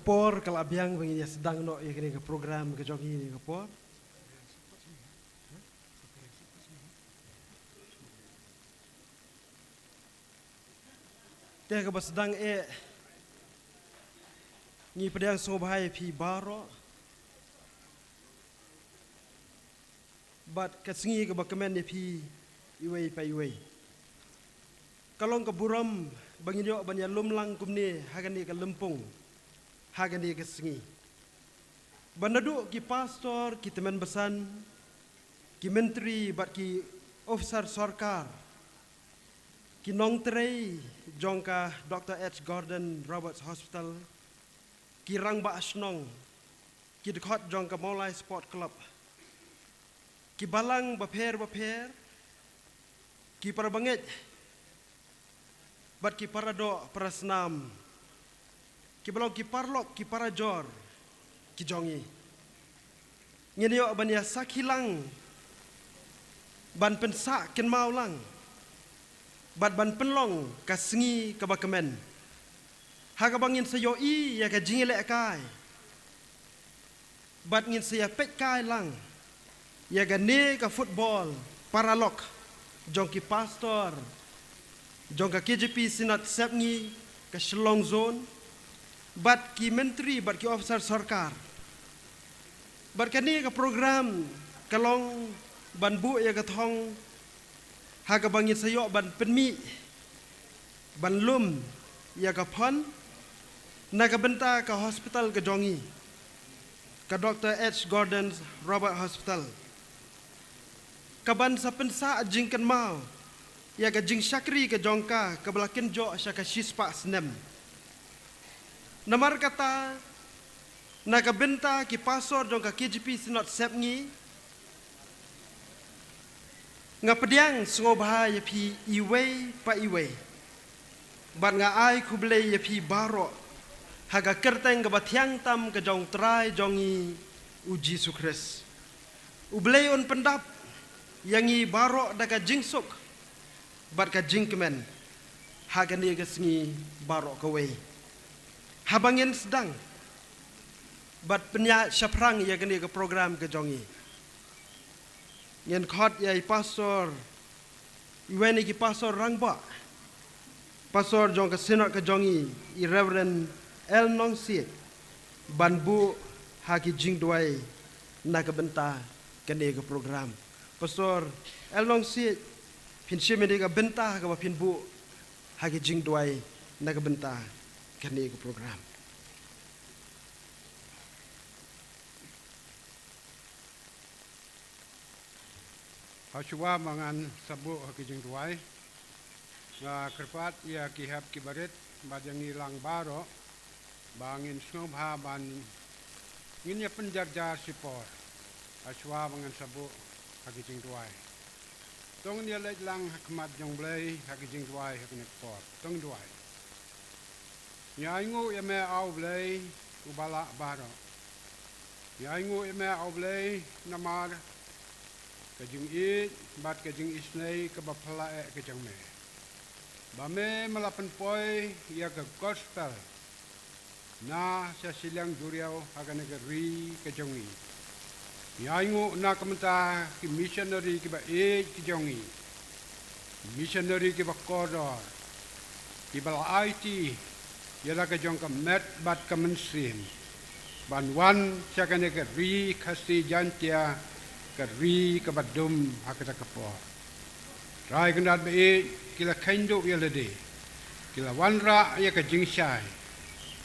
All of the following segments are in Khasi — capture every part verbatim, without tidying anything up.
Por ka la biang ba ngin ïa sdang noh ïa kane ka program ka jong ngi ïa ka por. Te kaba sdang eh, ngi pdiang sngewbha ïa phi baroh. Bad ka sngi kaba kmen ïa phi iwei pa iwei. Ka long ka burom ba ngin ïoh ban ïalum lang kumne ha kane ka lympung, ha kane ka sngi. Ba naduh ki pastor, ki tymmen basan, ki myntri bad ki officer sorkar, ki nongtrei jong ka Doctor H Gordon Roberts Hospital, ki rangbah shnong, ki dkhot jong ka Mawlai Sport Club, ki balang bapher bapher, ki para bangeit bad ki para doh para snam, ki ba long ki paralok ki para jor ki jong ngi. Ngin ïoh ban ïa sakhi lang, ban pynsah kynmaw lang, bad ban pynlong ka sngi kaba kmen, ha kaba ngin sa ïohi ïa ka jingïalehkai, bad ngin sa ïa peit kai lang ïa kane ka football paralok jong ki pastor jong ka K J P Synod Sepngi ka Shillong Zone, bad ki myntri bad ki officer sorkar. Bad kane ka program ka long ban buh ïa ka thong ha kaba ngin sa ïoh ban pynmih, ban lum ïa ka phon na ka bynta ka hospital ka jong ngi, ka Doctor H Gordon Roberts Hospital, kaban sa pynsah jingkynmaw ïa ka jingshakri ka jong ka kaba la kynjoh sha ka shispah snem. Namar kata, na ka bynta ki pastor jong ka K J P Synod Sepngi, nga pdiang sngewbha ïa phi iwei pa iwei, bad nga ai khublei ïa phi baroh ha ka kyrteng kaba thiang tam ka jong U Trai jong ngi U Jisu Khrist. U Blei un pyndap ïa ngi baroh da ka jingsuk bad ka jingkmen ha kane ka sngi baroh kawei. Haba ngin sdang bad pynïaid shaphrang ïa kane ka program ka jong ngi, ngin khot ïa i pastor, iwei na ki pastor rangbah, pastor jong ka Synod ka jong ngi, i Reverend L Nongsiej, ban buh ha ki jingduwai na ka bynta kane ka program. Pastor L Nongsiej, phin shim ïa ka bynta kaba phin buh ha ki jingduwai na ka bynta kane ka program. Hashwa ba ngan sa buh ha ki jingduwai, nga kyrpad ïa ki hep ki barit bad ïa ngi lang baroh ba ngin sngewbha ban ngin ïa pynjarjar shipor hashwa ba ngan sa buh ha ki jingduwai. To ngin ïa leit lang ha khmat jong U Blei ha ki jingduwai ha kane ka por. To ngin duwai. Ngi ainguh ïa me, A U Blei uba lah baroh. Ngi ainguh ïa me, A U Blei, namar ka jingïeit bad ka jingisynei kaba phylla eh ka jong me, ba me me la pynpoi ïa ka gospel na sha shiliang duriaw ha kane ka ri ka jong ngi. Ngi ainguh na ka bynta ki missionary kiba ïeit ki jong ngi, ki missionary kiba kordor, kiba la aiti ïa la ka jong ka met bad ka mynsiem ban wan sha kane ka ri Khasi Jaiñtia, ka ri kaba dum ha kata ka por. Trai Kynrad ba ïeit, ki la kheiñ duh ïa lade, ki la wanrah ïa ka jingshai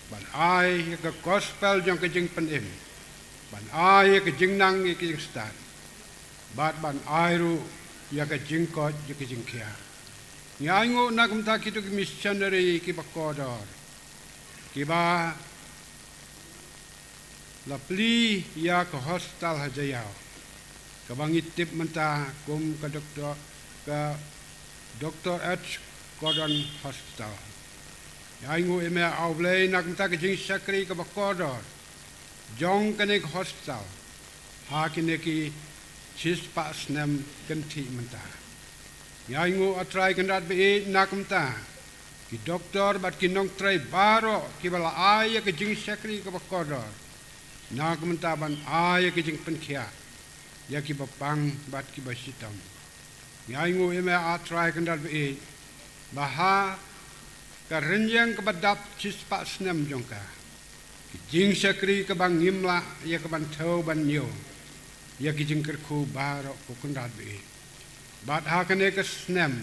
ban ai ïa ka gospel jong ka jingpynim, ban ai ïa ka jingnang ïa ka jingstad, bad ban ai ruh ïa ka jingkoit ïa ka jingkhiah. Ngi ainguh na ka bynta kito ki missionary kiba kordor, kiba la plie ïa ka hospital ha Jaïaw, kaba ngi tip mynta kum ka doktor, ka Doctor H Gordon Hospital. Ngi ainguh ïa me, A U Blei, na ka bynta ka jingshakri kaba kordor jong kane ka hospital ha kine ki shispah snem kynthih mynta. Ngi ainguh, A Trai Kynrad ba ïeit, na ka bynta ki doktor bad ki nongtrei baroh kiba la ai ïa ka jingshakri kaba kordor, na ka bynta ban ai ïa ka jingpynkhiah ïa kiba pang bad kiba shitom. Ngi ainguh ïa me, A Trai Kynrad ba ïeit, ba ha ka rynïeng kaba dap shispah snem jong ka, ka jingshakri kaba ngim lah ïa ka ban thew ban ñiew ïa ki jingkyrkhu baroh, ko Kynrad ba ïeit. Bad ha kane ka snem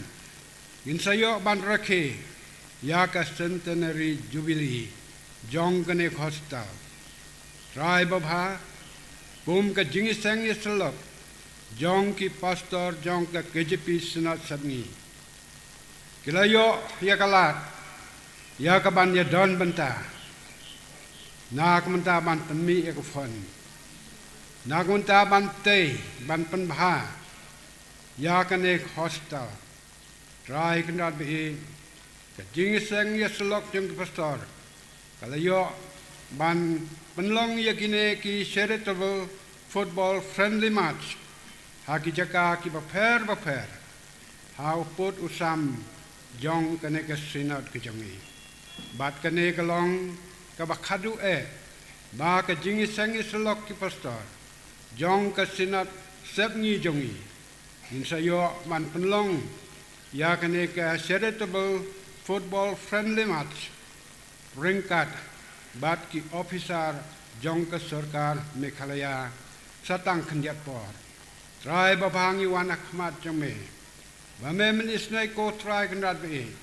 ngin sa ïoh ban rakhe ïa ka Centenary Jubilee jong kane ka hospital. Trai babha, kum ka jingïaseng ïasyllok jong ki pastor jong ka K J P Synod Sepngi, ki la ïoh ïa ka lad ïa ka ban ïadon bynta, na ka bynta ban pynmih ïa ka fund, na ka bynta ban tei ban pynbha ïa kane ka hospital. Trai Kynrad ba ïeit, ka jingïaseng ïasyllok jong ki pastor ka la ïoh ban pynlong ïa kine ki charitable football friendly match ha ki jaka kiba pher bapher ha u pud u sam jong kane ka Synod ka jong ngi. Bad kane ka long kaba khadduh eh ba ka jingïaseng ïasyllok ki pastor jong ka Synod Sepngi jong ngi, ngin sa ïoh ban pynlong ïa kane ka charitable football friendly match ryngkat bad ki officer jong ka sorkar Meghalaya sa tang khyndiat por. Trai babha, ngi wan ha khmat jong me, ba me men isynei, ko Trai Kynrad ba ïeit,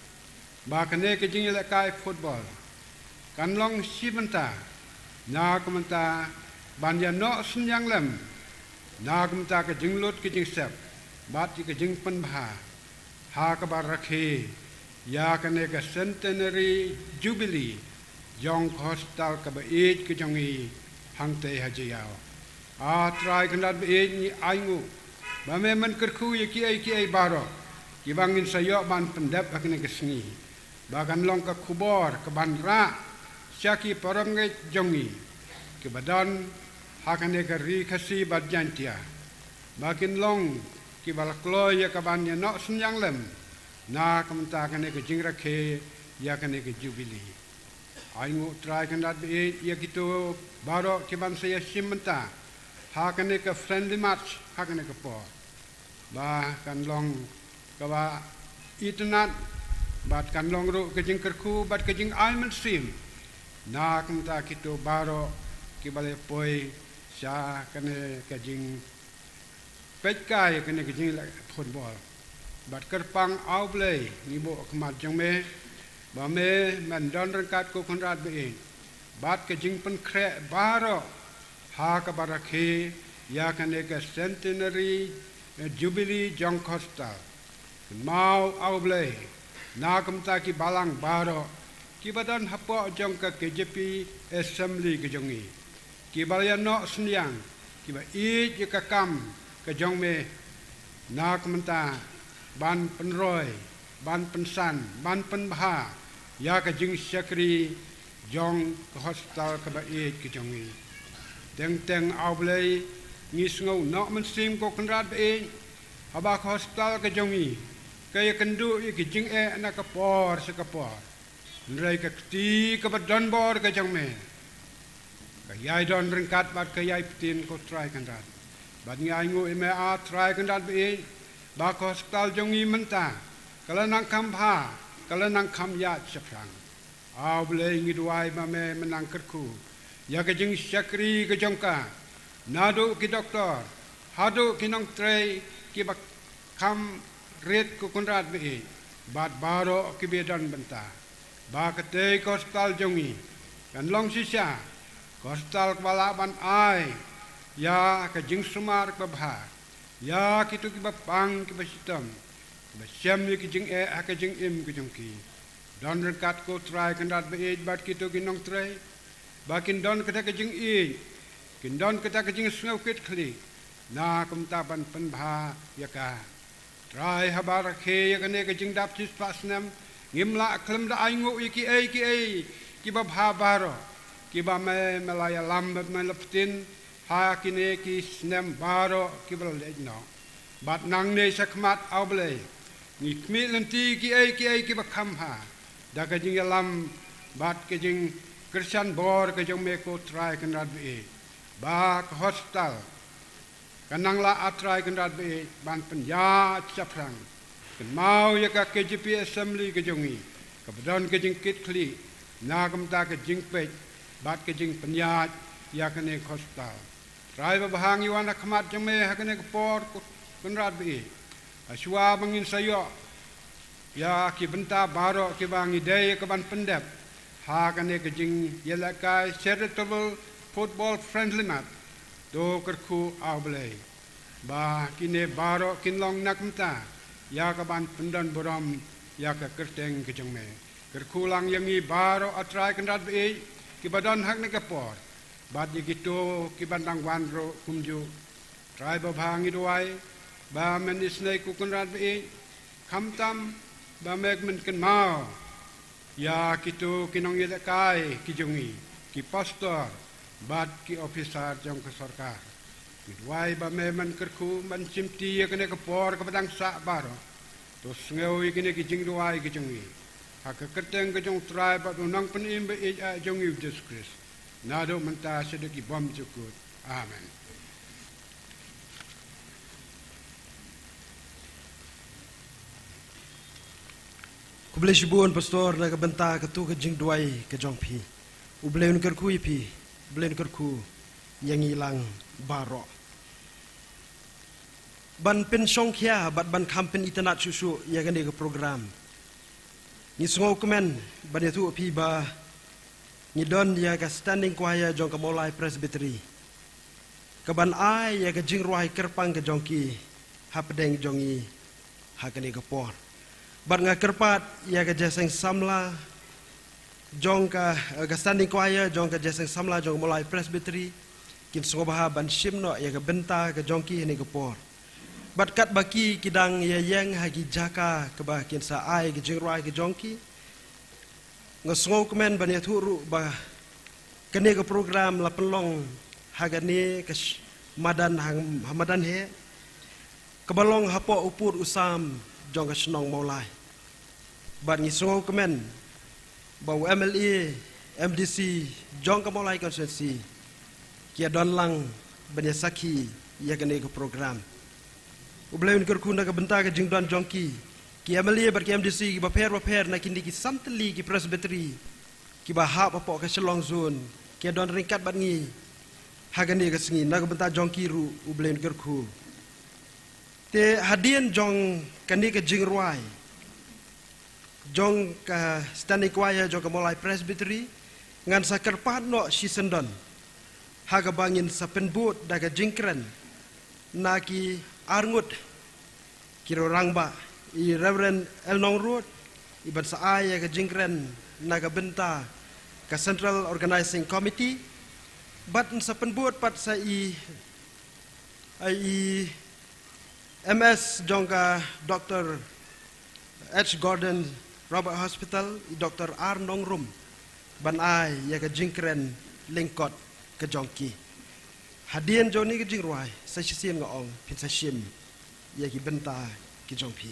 ba kane ka jingïalehkai football kan long shi bynta, na ka bynta ban ïanoh synñiang lem, na ka bynta ka jinglut ka jingsep bad ka jingpynbha, ha kaba rakhe ïa kane ka Centenary Jubilee jong ka hospital kaba ïeit ka jong ngi hangtei ha Jaïaw. A Trai Kynrad ba ïeit, ngi ainguh ba me men kyrkhu ïa kiei kiei baroh kiba ngin sa ïoh ban pyndep ha kane ka sngi, ba kan long ka khubor kaban rah sha ki parabangeit jong ngi kiba don ha kane ka Ri Khasi bad Jaiñtia, ba kin long kiba la kloi ïa kaban ïanoh synñiang lem, na ka bynta kane ka jingrakhe ïa kane ka Jubilee. Ainguh Trai Kynrad ba ïeit ïa kito baroh kiban sa ïashim bynta ha kane ka friendly match ha kane ka por, ba kan long kaba itynnad bad kan long ruh ka jingkyrkhu bad ka jingai mynsiem, na ka bynta kito baroh kiba la poi sha kane ka jing peit kai kane ka jingïaleh football. Bad kyrpang, A U Blei, ngi buh ha khmat jong me ba me men don ryngkat, ko Kynrad ba ïeit, bad ka jingpynkhreh baroh ha kaba rakhe ïa kane ka Centenary, eh, Jubilee jong ka hospital. Kynmaw, A U Blei, na ka bynta ki balang baroh kiba don hapoh jong ka K J P Assembly ka jong ngi, kiba la ïanoh synñiang, kiba ïeit ïa ka kam ka jong me, na ka bynta ban pynroi, ban pynsan, ban pynbha ïa ka jingshakri jong ka hospital kaba ïeit ka jong ngi. Teng teng, A U Blei, ngi sngew noh mynsiem, ko Kynrad ba ïeit, haba ka hospital ka jong ngi ka ïakynduh ïa ki jingeh na ka por sha ka por, hynrei ka kti kaba donbor ka jong me ka ïai don ryngkat bad ka ïai pyntin, ko Trai Kynrad. Bad ngi ainguh ïa me, A Trai Kynrad ba ïeit, ba ka hospital jong ngi mynta ka la nang kham bha, ka la nang kham ïaid shaphrang. A U Blei, ngi duwai ba me men nang kyrkhu ïa ka jingshakri ka jong ka, naduh ki doktor haduh ki nongtrei kiba kham rit, ko Kynrad ba ïeit, bad baroh kiba don bynta, ba katei ka hospital jong ngi kan long shisha ka hospital kaba lah ban ai ïa ka jingsumar kaba bha ïa kito kiba pang, kiba shitom, kiba shem ïa ki jingeh ha ka jingim ka jong ki. Don ryngkat, ko Trai Kynrad ba ïeit, bad kito ki nongtrei, ba kin don kata ka jingïeit, kin don kata ka jingsngew kit khlieh, na ka bynta ban pynbha ïa ka. Trai, haba rakhe ïa kane ka jingdap shispah snem, ngim lah khlem da ainguh ïa kiei kiei kiba bha baroh kiba me, me la ïalam bad me la pyntin ha kine ki snem baroh kiba la leit noh. Bad nangne shakhmat, A U Blei, ngi khmih lynti kiei kiei kiba kham bha, da ka jingïalam bad ka jingkyrshan bor ka jong me ko Trai Kynrad baieit, ba ka hospital kan nang lah, ah Trai Kynrad baieit, ban pynïaid shaphrang. Kynmaw ïa ka K J P Assembly ka jong ngi, kaba don ka jingkitkhlieh na ka bynta ka jingpeit bad ka jingpynïaid ïa kane ka hospital. Trai babha, ngi wan ha khmat jong me ha kane ka por ko Kynrad baieit, ha shuwa ba ngin sa ïoh ïa ki bynta baroh kiba ngi dei ka ban pyndep ha kane ka jingïalehkai charitable football friendly match. To kyrkhu, ah Blei, ba kine baroh kin long na ka bynta ïa ka ban pyndonburom ïa ka kyrteng ka jong me. Kyrkhu lang ïa ngi baroh, ah Trai Kynrad baieit, kiba don ha kane ka por, bad ïa kito kiban dang wan ruh kumjuh. Trai babha, ngi duwai ba men isynei ko Kynrad baieit, khamtam ba men kynmaw ïa kito ki nongïalehkai ki jong ngi, ki pastor bad ki ophisar jong ka sorkar. Ngi duwai ba me men kyrkhu ban shimti ïa kane ka por kaba dang sah baroh. To sngew ïa kine ki jingduwai ki jong ngi ha ka kyrteng ka jong u Trai bad u Nongpynim baieit, ah jong ngi u Jisu Khrist, naduh mynta shaduh ki bymjukut. Amen. Khublei shibun pastor na ka bynta katu ka jingduwai ka jong phi. U Blei un kyrkhu ïa phi, U Blei un kyrkhu ïa ngi lang baroh. Ban pynshongkhia bad ban kham pynitynnad shuh shuh ïa kane ka program, ngi sngewkmen ban ïathuh ïa phi ba ngi don ïa ka Standing Choir jong ka Mawlai Presbytery, kaban ai ïa ka jingrwai kyrpang ka jong ki hapdeng jong ngi ha kane ka por. Bad nga kyrpad ïa ka jingïaseng samla jong ka, eh, ka Standing Choir jong ka jingïaseng samla jong ka Mawlai Presbytery, kin sngewbha ban shim noh ïa ka bynta ka jong ki ha kane ka por. Bad katba ki, ki dang ïaïeng ha ki jaka kaba kin sa ai ka jingrwai ka jong ki, nga sngewkmen ban ïathuh ruh ba kane ka program la pynlong ha kane ka sh-, madan hang-, ha madan heh, kaba long hapoh u pud u sam jong ka shnong Mawlai. Bad ngi sngewkmen ba u M L A, M D C jong ka Mawlai constituency ki ïa don lang ban ïa sakhi ïa kane ka program. U Blei un kyrkhu na ka bynta ka jingdon jong ki, ki M L A bad ki M D C kiba pher bapher na kine ki san tylli ki presbytery kiba hap hapoh ka Shillong zone, ki ïa don ryngkat bad ngi ha kane ka sngi. Na ka bynta jong ki ruh U Blei un kyrkhu. Te hadien jong kane ka jingrwai jong ka Standing Choir jong ka Mawlai Presbytery, ngan sa kyrpad noh shisyndon ha kaba ngin sa pynbud da ka jingkren na ki arngut ki rangbah, i Reverend L Nongrut, i ban sa ai ïa ka jingkren na ka bynta ka Central Organizing Committee, bad yn sa pynbud pat sa i, i M S jong ka Doctor H Gordon Roberts Hospital, i Doctor R Nongrum, ban ai ïa ka jingkren lyngkot ka jong ki. Hadien jong kane ka jingrwai sa shisien nga ong phin sa shim ïa ki bynta ki jong phi.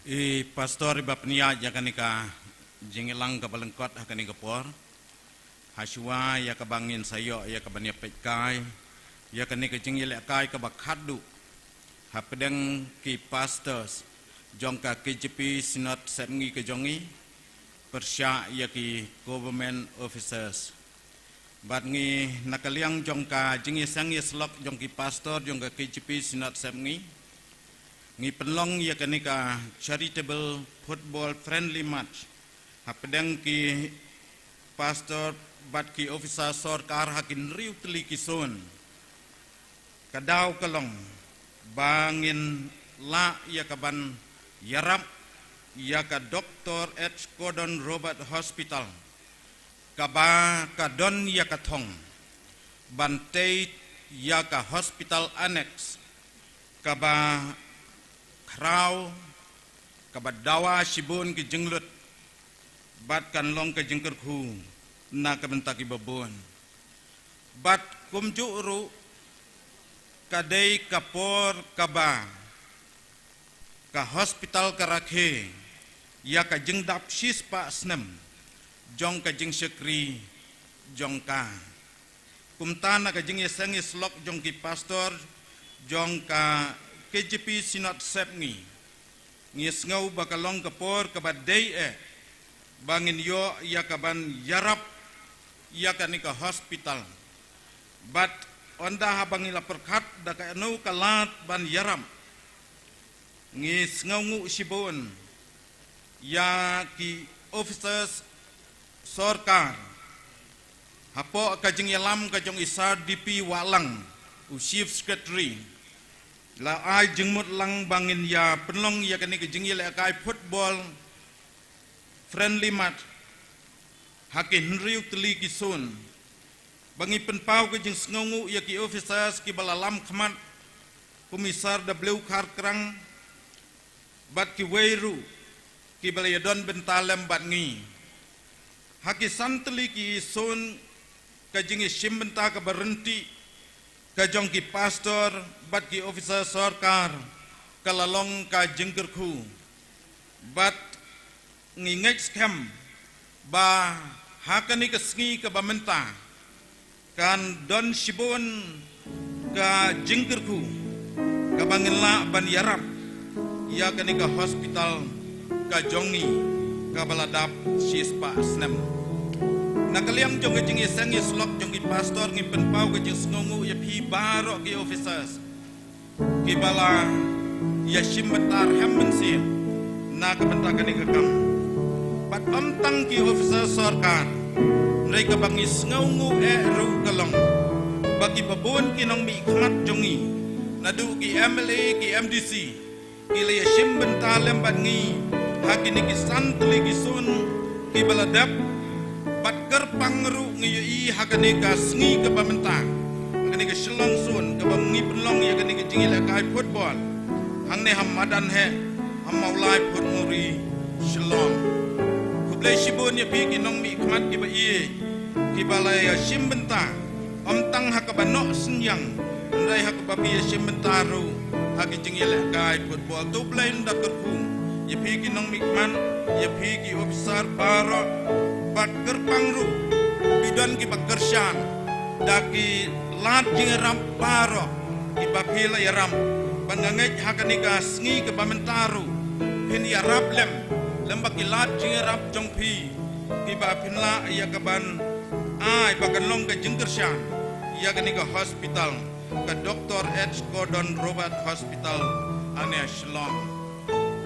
I pastor iba pynïaid ïa kane ka jingïalang kaba lyngkot ha kane ka por. Hashwa ïa kaba ngin sa ïoh ïa kaban ïa peit kai ïa kane ka jingïalehkai kaba khatduh hapdeng ki pastors jong ka K J P Synod Sepngi ka jong ngi, pyrshah ïa ki government officers. Bad ngi na ka liang jong ka jingïaseng ïasyllok jong ki pastor jong ka K J P Synod Sepngi, ngi pynlong ïa kane ka charitable football friendly match hapdeng ki pastor bad ki officer sorkar ha ki hynriew tylli ki zone. Ka daw ka long ba ngin lah ïa kaban ïarap ïa ka Doctor H Gordon Roberts Hospital, kaba ka don ïa ka thong ban tei ïa ka hospital annex kaba khraw, kaba dawa shibun ki jinglut, bad kan long ka jingkyrkhu na ka bynta kiba bun. Bad kumjuh ruh ka dei ka por kaba ka hospital ka rakhe ïa ka jingdap shispah snem jong ka jingshakri jong ka. Kumta na ka jingïaseng ïasyllok jong ki pastor jong ka K J P Synod Sepngi, ngi sngew ba ka long ka por kaba dei eh ba ngin ïoh ïa kaban ïarap ïa kane ka hospital. Bad ynda haba ngi la pyrkhat da kano ka lad ban ïarap, ngi sngewnguh shibun ïa ki officers sorkar. Hapoh ka jingïalam ka jong i Sir D P Wahlang, u Chief Secretary, la ai jingmut lang ba ngin ïa pynlong ïa kane ka jingïalehkai football friendly match ha ki hynriew tylli ki zone. Ba ngi pynpaw ka jingsngewnguh ïa ki officers kiba la lam khmat, kum i Sir W Kharkrang, bad kiwei ruh kiba la ïadon bynta lem bad ngi. Ha ki san tylli ki zone, ka jingïashim bynta kaba ryntih ka jong ki pastor bad ki officer sorkar ka la long ka jingkyrkhu. Bad ngi ngeit skhem ba ha kane ka sngi kaba mynta kan don shibun ka jingkyrkhu kaba ngin lah ban ïarap ïa kane ka hospital ka jong ngi kaba la dap shispah snem. Na ka liang jong ka jingïaseng ïasyllok jong ki pastor, ngi pynpaw ka jingsngewnguh ïa phi baroh ki officers kiba la ïashim bynta rhem mynsiem na ka bynta kane ka kam. Bad ym tang ki officer sorkar, hynrei kaba ngi sngewnguh eh ruh ka long ba kiba bun ki nongmihkhmat jong ngi, naduh ki M L A, ki M D C, ki la ïashim bynta lem bad ngi ha kine ki san tylli ki zone kiba la dep. Bad kyrpang ruh ngi ïohi ha kane ka sngi kaba mynta, ha kane ka Shillong Zone kaba ngi pynlong ïa kane ka jingïalehkai football hangne ha madan heh ha Mawlai Photnguri, Shillong. Khublei shibun ïa phi ki nongmihkhmat kiba ïeit kiba la ïashim bynta, ym tang ha kaba noh synñiang, hynrei ha kaba phi ïashim bynta ruh ha ki jingïalehkai football. To Blei un da kyrkhu ïa phi ki nongmihkhmat, ïa phi ki officer baroh. Bad kyrpang ruh phi don kiba kyrshan da ki lad jingïarap baroh kiba phi la ïarap. Bad nga ngeit ha kane ka sngi kaba mynta ruh phin ïarap lem lem bad ki lad jingïarap jong phi kiba phin lah ïa kaban ai ba kan long ka jingkyrshan ïa kane ka hospital, ka Doctor H Gordon Roberts Hospital hangne ha Shillong.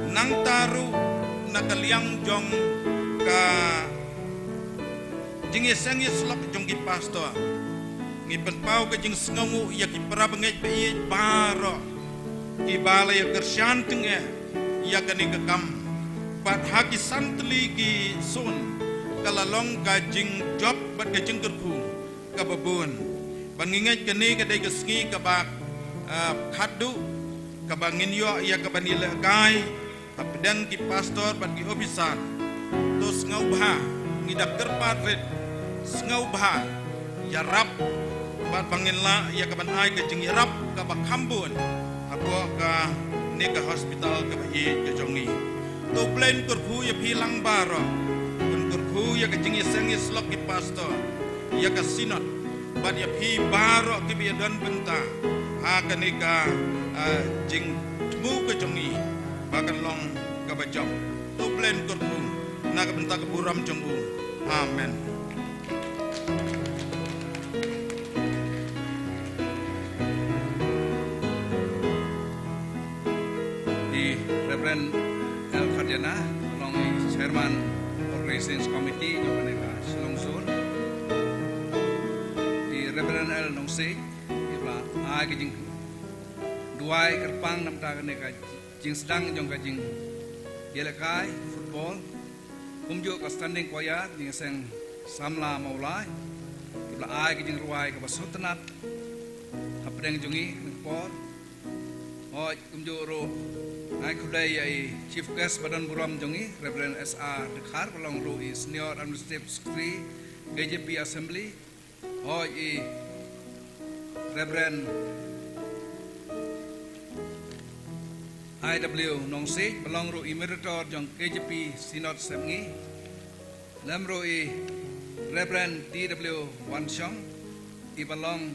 Nangta ruh na ka liang jong ka jingïaseng ïasyllok jong ki pastor, ngi pynpaw ka jingsngewnguh ïa ki para bangeit ba ïeit baroh kiba la ïakyrshan tyngeh ïa kane ka kam. Bad ha ki san tylli ki zone ka la long ka jingjop bad ka jingkyrkhu kaba bun. Bad ngi ngeit kane ka dei ka sngi kaba, ah, khatduh kaba ngin ïoh ïa kaban ïalehkai hapdeng ki pastor bad ki officer. To sngewbha, ngi da kyrpad rit, sngewbha ïarap bad ba ngin lah ïa kaban ai ka jingïarap kaba kham bun hapoh kane ka hospital kaba ïeit ka jong ngi. To Blei un kyrkhu ïa phi lang baroh. Un kyrkhu ïa ka jingïaseng ïasyllok ki pastor, ïa ka synod, bad ïa phi baroh kiba ïadon bynta ha kane ka, ah, jingthmu ka jong ngi ba kan long kaba jop. To Blei un kyrkhu na ka bynta ka burom jong u. Amen. I Reverend L Khadjana, long i Chairman Organizing Committee jong kane ka Shillong Zone. I Reverend L Nongsiej, i ba la ai ka jingduwai kyrpang namar kane ka jingsdang jong ka jingïalehkai football. Kumjuh ka Standing Choir, Jingïaseng Samla Mawlai, ki ba la ai ka jingrwai kaba sngewtynnat hapdeng jong ngi ha kane ka por. Hooid, kumjuh ruh nga ai khublei ïa i Chief Guest ba don burom jong ngi, Reverend S R Dkhar, ba long ruh i Senior Administrative Secretary K J P Assembly. Hooid, i Reverend I W Nongsiej, ba long ruh i Moderator jong K J P Synod Sepngi. Lem ruh i Reverend D W Wanshong, i ba long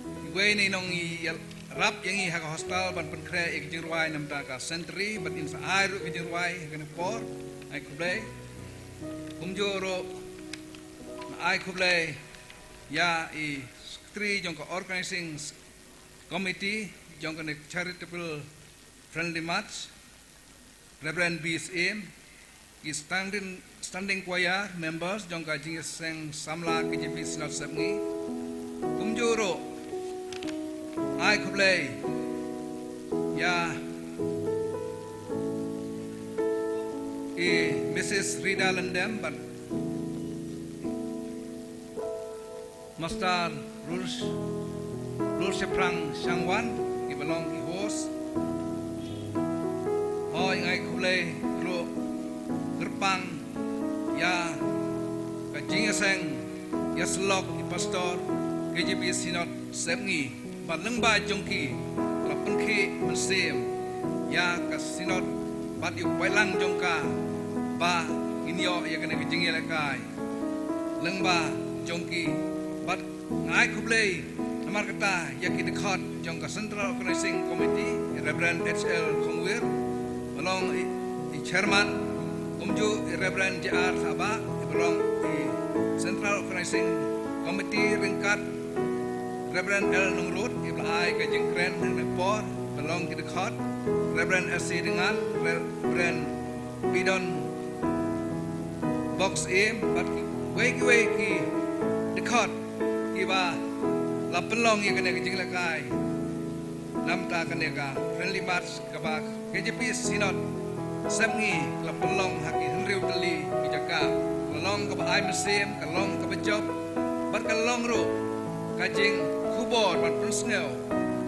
iwei na i nongïarap ïa ngi ha ka hostel ban pynkhreh ïa ka jingrwai namar ka centenary, bad in sa ai ruh ka jingrwai ha kane ka por. Ai khublei. Kumjuh ruh nga ai khublei ïa i Secretary jong ka Organizing Committee jong kane ka Charitable Friendly Match, Reverend B Syiem, i Standing, Standing Choir members jong ka Jingïaseng Samla K J P Synod Sepngi. Kumjuh ruh ai khublei ïa i Missus Rida Lyngdoh bad Master Rul, Rulshaphrang Shangwan, ki ba long ki host. Hooid, nga ai khublei ruh kyrpang ïa ka jingïaseng ïasyllok i pastor K J P Synod Sepngi, ba lyngba jong ki la pynkhih mynsiem ïa ka Synod bad ïa u paidlang jong ka, ba ngin ïoh ïa kane ka jingïalehkai lyngba jong ki. Bad nga ai khublei namar kata ïa ki dkhot jong ka Central Organizing Committee, i Reverend H L Khongwir, ba long i, i Chairman, kumjuh i Reverend J R Thaba, i ba long i Central Organizing Committee, ryngkat Reverend L Nongrut, i ba la ai ka jingkren ha kane ka por, ba long ki dkhot, Reverend S C Dyngan, Reverend Bidon Box Im, bad kiwei kiwei ki dkhot ki ba la pynlong ïa kane ka jingïalehkai namar kane ka friendly match kaba K J P Synod Sepngi ka la pynlong ha ki hynriew tylli ki jaka. Ka long kaba ai mynsiem, ka long kaba jop, bad ka long ruh ka jingkhubor ban pynsngew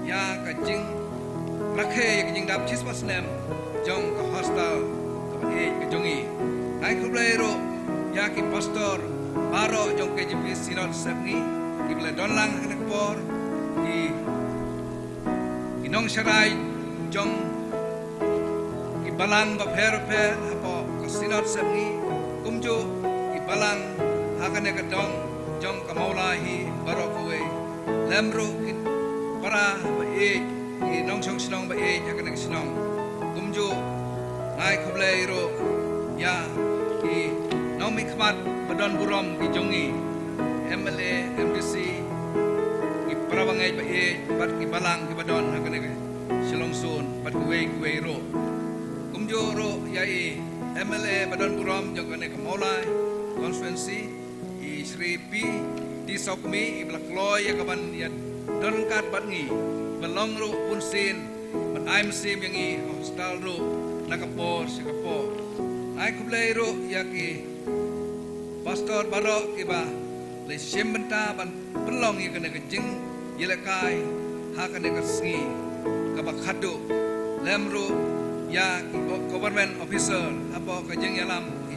ïa ka jingrakhe ïa ka jingdap shispah snem jong ka hostel kaba ïeit ka jong ngi. Nga ai khublei ruh ïa ki pastor baroh jong K J P Synod Sepngi, ki ba la don lang ha kane ka por, ki, ki nongsharai jong ki balang bapher bapher hapoh ka Synod Sepngi, kumjuh ki balang ha kane ka dong jong ka Mawlai hi baroh kawei. Lem ruh ki para ba ïeit, ki nongshong shnong ba ïeit ha kane ka shnong. Kumjuh nga ai khublei ruh ïa ki nongmihkhmat ba don burom ki jong ngi, M L A, M D C, ki para bangeit ba ïeit, bad ki balang ki ba don ha kane ka Shillong Zone, bad kiwei kiwei ruh. Kumjuh ruh ïa i M L A ba don burom jong kane ka Mawlai constituency, i Shri P T Sawkmie, i ba la kloi ïa ka ban ïa don ryngkat bad ngi, ba long ruh bunsien ban ai mynsiem ïa ngi ha hostel ruh na ka por sha ka por. Nga ai khublei ruh ïa ki pastor baroh ki ba la shim bynta ban pynlong ïa kane ka jingïalehkai ha kane ka sngi kaba khatduh. Lem ruh ïa ki go-, government officer hapoh ka jingïalam, i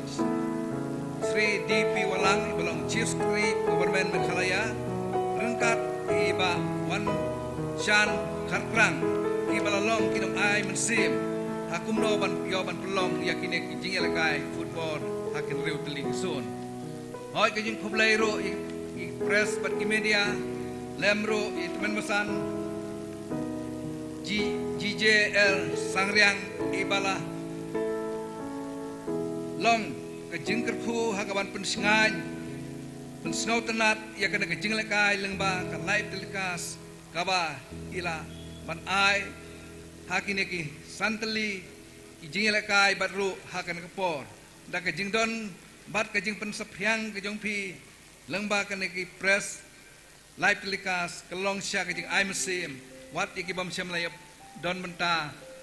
Shri D P Wahlang, i ba long Chief Secretary Government Meghalaya, ryngkat i Bah Wanshan Kharkrang, ki ba la long ki nongai mynsiem ha kumno ban ïoh ban pynlong ïa kine ki jingïalehkai football ha ki hynriew tylli ki zone. Hoi ka jingkhublei ruh ïa ki press bad ki media, lem ruh ïa i tymmen basan G J L Sangriang, i ba la long ka jingkyrkhu ha ka ban pynshngaiñ, pynsngewtynnad ïa kane ka jingïalehkai lyngba ka live telecast kaba i la ban ai ha kine ki san tylli ki jingïalehkai bad ruh ha kane ka por da ka jingdon bad ka jingpynsaphriang ka jong phi lyngba kane ki press live telecast ka long sha ka jingai mynsiem wat ïa ki bym shym la ïa don bynta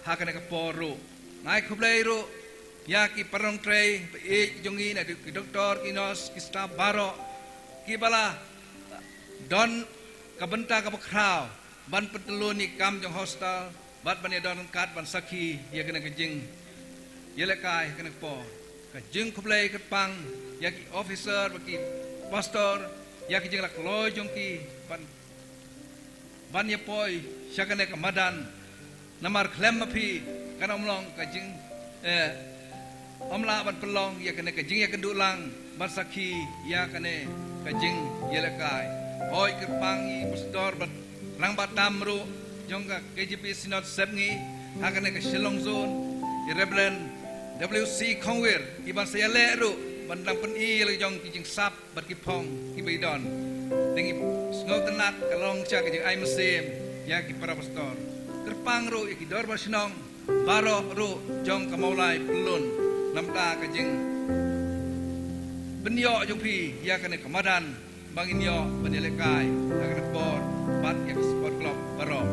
ha kane ka por ruh. Nga ai khublei ruh ïa ki paralok trei ba ïeit jong ngi, naduh ki doktor, ki nurse, ki staff baroh ki ba la don ka bynta kaba khraw ban pyntylun ïa ki kam jong hostel bad ban ïadon ryngkat ban sakhi ïa kane ka jingïalehkai ha kane ka por. Ka jingkhublei kyrpang ïa ki officer bad ki pastor ïa ka jingïalehkai jong ki ban, ban ïa poi sha kane ka madan. Namar khlem ma phi kan ym long ka jing, eh, ym lah ban pynlong ïa kane ka jingïakynduh lang ban sakhi ïa kane ka jingïalehkai. Hoi kyrpang ïa i pastor bad rangbah tam ruh jong ka K J P Synod Sepngi ha kane ka Shillong Zone, i Reverend W C Khongwir, i ban sa ïaleh ruh ban dang pyni ïa la jong ki jingsap bad ki phong ki ba i don. Te ngi sngewtynnad ka long sha ka jingai mynsiem ïa ki para pastor. Kyrpang ruh ïa ki dorbar shnong baroh ruh jong ka Mawlai Pyllun namar ka jingpynïoh jong phi ïa kane ka madan ba ngin ïoh ban ïalehkai ha kane ka por bad ïa ka sport club baroh.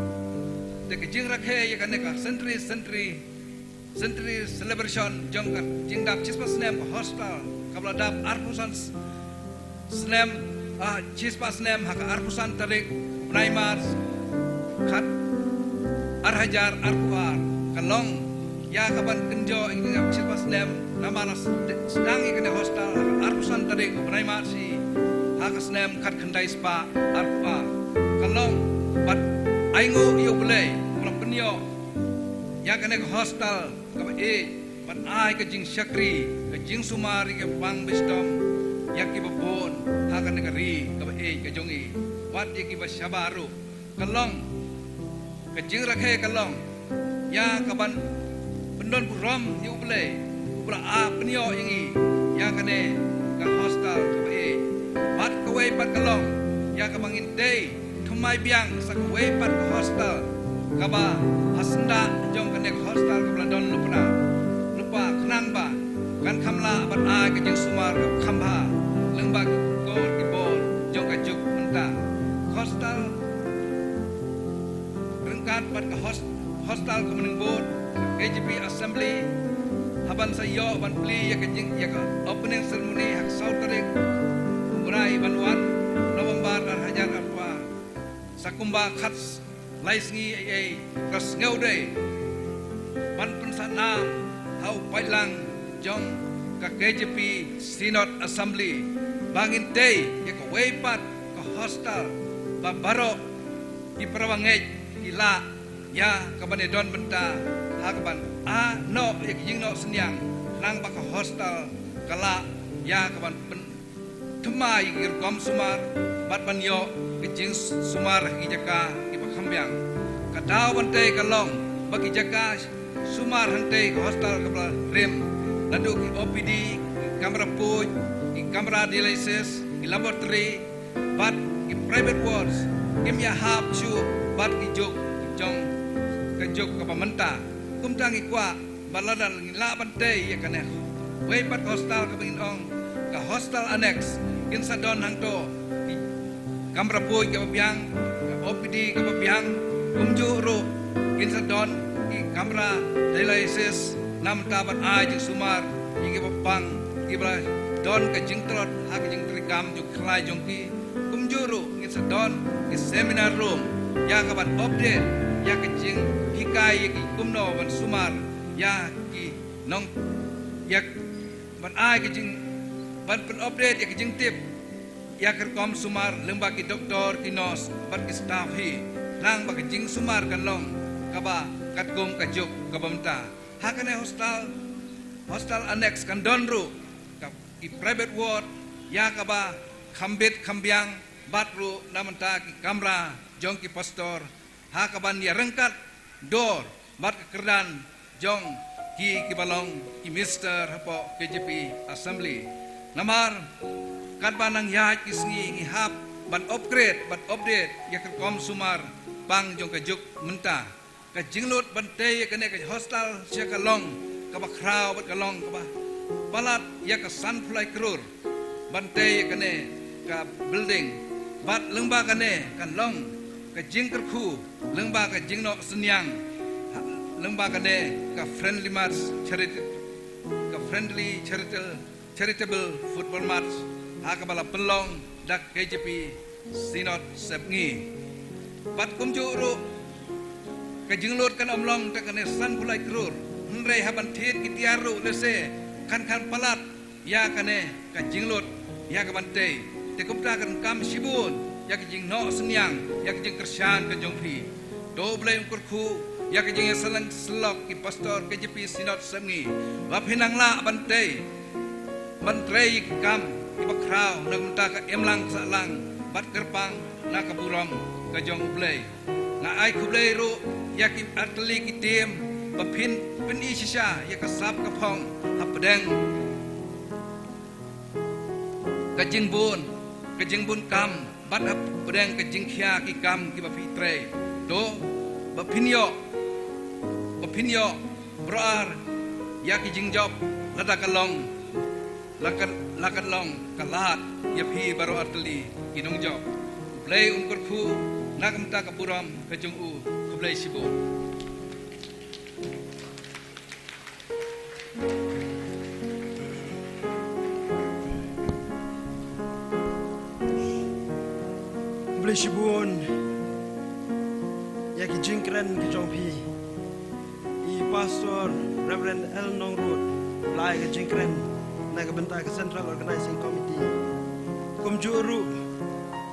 Te ka jingrakhe ïa kane ka century, century, century celebration jong ka jingdap shispah snem ka hostel kaba la dap arphew san s-, snem, ah, shispah snem ha ka arphew san tarik bnai March, khat, ar hajar arphew ar, ka long ïa ka ban kynjoh ïa ka shispah snem namar la sdang ïa kane ka hostel ha ka arphew san tarik bnai March hi ha ka snem khatkhyndai spah arphew ar. Ka long ban ainguh ïa U Blei ba la pynïoh ïa kane ka hostel kaba ïeit ban ai ka jingshakri, ka jingsumar ïa ki pang ba shitom ïa ki babun ha kane ka ri kaba ïeit ka jong i, wat ïa ki ba shabar ruh. Ka long, ka jingrakhe ka long ïa ka ban pyndon burom ïa U Blei uba la pynïoh ïa ngi ïa kane ka hostel kaba ïeit. Bad kawei pat ka long ïa ka ba ngin dei thymmai biang sa kawei pat ka hostel kaba ha syndah jong kane ka hostel kaba la don lypa, lypa khnang ba kan kham lah ban ai ka jingsumar kaba kham bha lyngba ki kor ki bor jong ka juk mynta. Hostel ryngkat bad ka hos-, hostel community board, K J P assembly, haba sa ïoh ban plie ïa ka jing, ïa ka opening ceremony ha ka saw tarik u bnai ban wan November ar hajar arphew ar. Sa kumba khatlai sngi ei ei ka sngew dei ban pynsah nam ha u paidlang jong ka K J P Synod Assembly ba ngin dei ïa kawei pat ka hostel ba baroh ki para bangeit ki lah ïa ka ban ïadon bynta ha ka ban, ah, noh ïa ka jingnoh synñiang, khnang ba ka hostel ka lah ïa ka ban pynthymmai ïa ki rukom sumar bad ban ïoh ka jingsumar ha ki jaka ki ba kham biang. Ka daw ban tei ka long ba ki jaka sumar hangtei ka hostel kaba la rim, naduh ki O P D, ki kamra puj, ki kamra dialysis, ki laboratory, bad ki private wards, kim ïahap shuh bad ki juk jong ka juk kaba mynta. Kumta ngi kwah ba lada ngin lah ban tei ïa kane kawei pat ka hostel kaba ngin ong ka hostel annex, kin sa don hangto ki kamra puj kaba biang, ka O P D kaba biang, kumjuh ruh kin sa don ki kamra dialysis namar ban ai jingsumar ïa ki ba pang, ki ba don ka jingtlot ha ka jingtrei kam jong ki khlai jong ki. Kumjuh ruh ngin sa don ki seminar room ïa ka ban update ïa ka jinghikai ïa ki kumno ban sumar ïa ki nong, ïa ban ai ka jing, ban pyn update ïa ka jingtip ïa ka rukom sumar lyngba ki doktor, ki nurse bad ki staff hi, khnang ba ka jingsumar kan long kaba katkum ka juk kaba mynta. Ha kane hostel, hostel annex kan don ruh ka, ki private ward, ïa kaba kham bit kham biang, bad ruh na bynta ki kamra jong ki pastor, ha kaban ïa ryngkat dor bad ka kyrdan jong ki, kiba long ki minister hapoh K J P Assembly. Namar katba nang ïaid ki sngi ngi hap ban upgrade, ban update ïa ka rukom sumar pang jong ka juk mynta. Ka jinglut ban tei ïa kane ka hostel sha ka long kaba khraw bad ka long kaba palat ïa ka sanphew lai klur ban tei ïa kane ka building. Bad lyngba kane kan long ka jingkyrkhu lyngba ka jingnoh synñiang, ha, lyngba kane ka Friendly Match Charity, ka Friendly Charitable, Charitable Football Match, ha kaba la pynlong da ka K J P Synod Sepngi. Bad kumjuh ruh ka jinglut kan ym long tang kane sanphew lai klur, hynrei haban thied ki tiar ruh lehse kan, kan palat ïa kane ka jinglut ïa kaban tei. Te kumta kan kam shibun ïa ka jingnoh synñiang, ïa ka jingkyrshan ka jong phi. To U Blei un kyrkhu ïa ka jingïasyllok ki pastor K J P Synod Sepngi ba phin nang lah ban tei, ban trei ïa ki kam kiba khraw na ka bynta ka imlang sahlang bad kyrpang na ka burom ka jong U Blei. Nga ai khublei ruh ïa ki artylli ki team ba phin pyni shisha ïa ka sap ka phong hapdeng ka jingbun, ka jingbun kam bad hapdeng ka jingkhia ki kam kiba phi trei. To ba phin ïoh, ba phin ïoh baroh ar ïa ki jingjop lada ka long, la ka, la ka long ka lad ïa phi baroh artylli ki nongjop. U Blei un kyrkhu na ka bynta ka burom ka jong u. Khublei shibun. Khublei shibun ïa ki jingkren ki jong phi. I Pastor Reverend L Nongrut u la ai ka jingkren na ka bynta ka Central Organizing Committee. Kumjuh ruh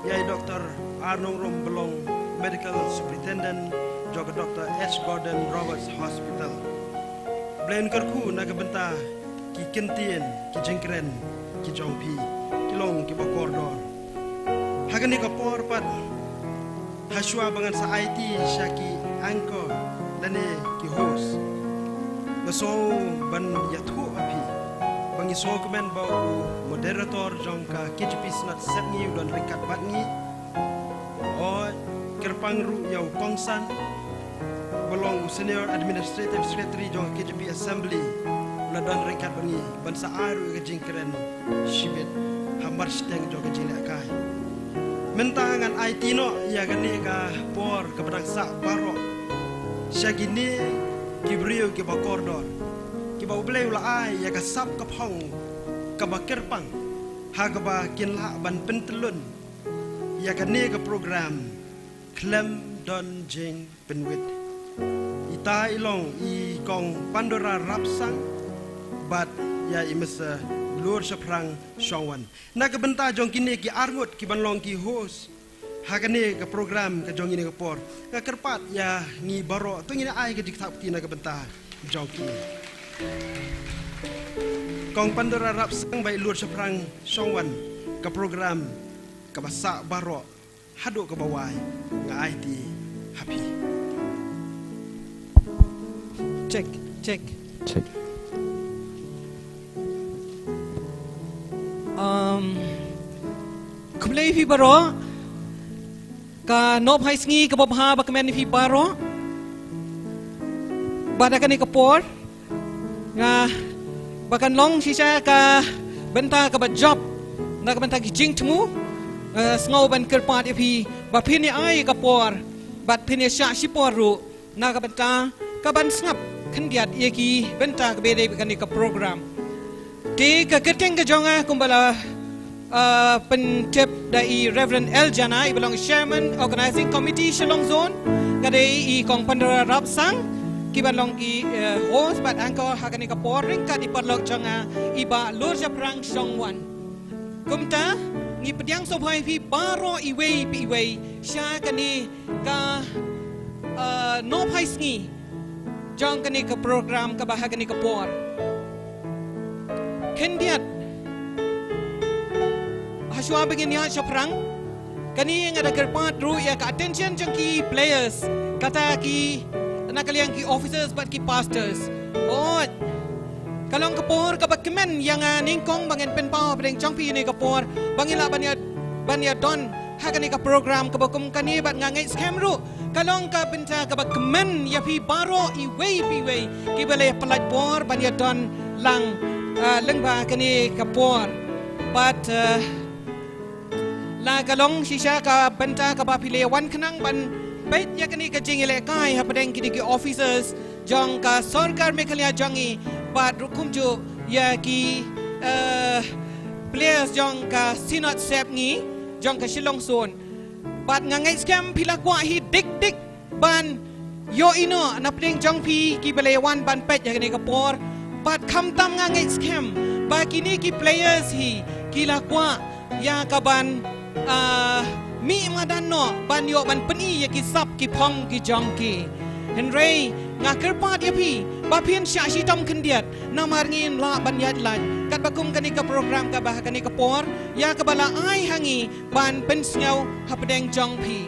ïa i Doktor R Nongrum ba long Medical Superintendent jong ka Doktor H Gordon Roberts Hospital. Blei un kyrkhu na ka bynta ki kyntien ki jingkren ki jong phi, ki long kiba kordor. Ha kane ka por pat, ha shuwa ba ngan sa aiti sha ki anchor lane ki host, nga sngew ban ïathuh ha phi ba ngi sngewkmen ba u moderator jong ka K J P Synod Sepngi u don ryngkat bad ngi. Hooid, kyrpang ruh ïa u kongsan ba long u Senior Administrative Secretary jong ka K J P Assembly u la don ryngkat bad ngi ban sa ai ruh ïa ka jingkren shibit ha mar shiteng jong ka jinglehkai. Mynta ngan aiti noh ïa kane ka por kaba dang sah baroh sha kine ki briew kiba kordor, kiba U Blei u la ai ïa ka sap ka phong kaba kyrpang, ha kaba kin lah ban pyntyllun ïa kane ka program khlem don jingpynwit. Ita i long i Kong Pandora Rapsang bad ïa i Mister Lur Shaphrang Shongwan. Na ka bynta jong kine ki arngut kiban long ki host ha kane ka program ka jong kine ka por, nga kyrpad ïa ngi baroh to ngin ai ka jingthap kti na ka bynta jong ki. Kong Pandora Rapsang bad i Lur Shaphrang Shongwan, ka program kaba sah baroh haduh kaba wai nga aiti ha phi. Check, check. Check. Um, khublei phi baroh. Ka nop hai sngi kaba bha ba kmen phi baroh. Bad ha kane ka por nga ba kan long shisha ka bynta kaba jop na ka bynta ki jingthmu. Nga sngew ban kyrpad ïa phi ba phin ïa ai ka por bad phin ïa shah shipor ruh na ka bynta kaban sngap khyndiat ïa ki bynta kaba dei kane ka program. Te ka kyrteng ka jong nga kumba la, ah, pyntip da i Reverend L Jana, i ba long Chairman Organizing Committee Shillong Zone, nga dei i Kong Pandora Rapsang, kiban long ki, eh, host bad anchor ha kane ka por ryngkat i paralok jong nga i Bah Lur Shaphrang Shongwan. Kumta ngi pdiang sngewbha ïa phi baroh iwei pa iwei sha kane ka, ah, nop hai sngi jong kane ka program kaba ha kane ka por. Khyndiat, hashwa ba ngin ïaid shaphrang, kane nga da kyrpad ruh ïa ka attention jong ki players, kata ki na ka liang ki officers bad ki pastors. Hooid, ka long ka por kaba kmen ïa nga nyngkong ba ngan pynpaw hapdeng jong phi ïa kane ka por ba ngin lah ban ïa, ban ïa don ha kane ka program kaba kum kane, bad nga ngeit skhem ruh ka long ka bynta kaba kmen ïa phi baroh iwei pa iwei kiba la ïa pyllait por ban ïa don lang, ah, lyngba kane ka por. Bad, ah, la ka long shisha ka bynta kaba phi la ïa wan khnang ban peit ïa kane ka jingïalehkai hapdeng kine ki officers jong ka sorkar Meghalaya jong ngi, bad ruh kumjuh ïa ki, eh, players jong ka Synod Sepngi jong ka Shillong Zone. Bad nga ngeit skhem phi la kwah hi dik dik ban ïohi noh na pdeng jong phi kiba la ïa wan ban peit ha kane ka por. Bad khamtam nga ngeit skhem ba kine ki players hi ki la kwah ïa ka ban, ah, mih madan noh ban ïoh ban pyni ïa ki sap ki phong ki jong ki. Hynrei nga kyrpad ïa phi ba phin shah shitom khyndiat, namar ngin lah ban ïaid lait katba kum kane ka program kaba ha kane ka por ïa kaba la ai ha ngi ban pynsngew hapdeng jong phi.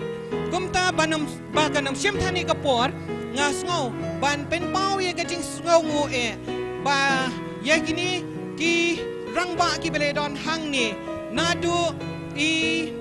Kumta ban ym, ba kan ym shim than ïa ka por, nga sngew ban pynpaw ïa ka jingsngewnguh eh ba ïa kine ki rangbah kiba la don hangne, naduh i,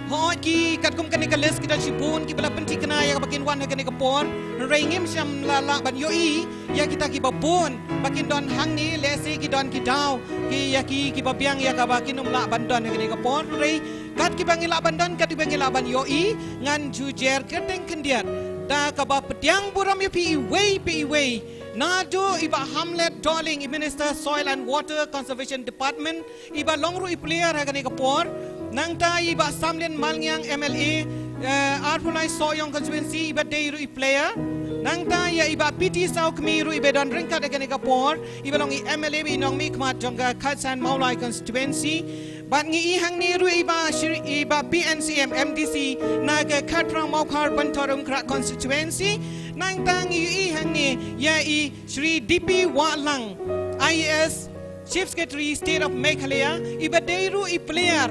hooid, ki katkum kane ka list ki don shibun kiba la pynthikna ïa kaba kin wan ha kane ka por. Hynrei ngim shym la lah ban ïohi ïa kita kiba bun ba kin don hangne, lehse ki don ki daw ki ïa ki kiba biang ïa kaba kin ym lah ban don ha kane ka por. Hynrei kat kiba ngi lah ban don, kat kiba ngi lah ban ïohi, ngan ju jer kyrteng khyndiat da kaba pdiang burom ïa phi iwei pa iwei. Naduh i Bah Hamlet Dohling, i Minister Soil and Water Conservation Department, i ba long ruh i player ha kane ka por. Nangta i Bah Samlin Malngiang, M L A, eh, arphew lai Sohiong constituency, i ba dei ruh i player. Nangta ïa i Bah P T Sawkmie ruh i ba don ryngkat ha kane ka por, i ba long i M L A ba i nongmihkhmat jong ka Khatsan Mawlai constituency. Bad ngi i hangne ruh i Bah Shri, i Bah P N C M, M D C na ka Khatphra Mawkhar Bynthorumkhrah constituency. Nangta ngi i hangne ïa i Shri D P Wahlang, I A S, Chief Secretary, State of Meghalaya, i ba dei ruh i player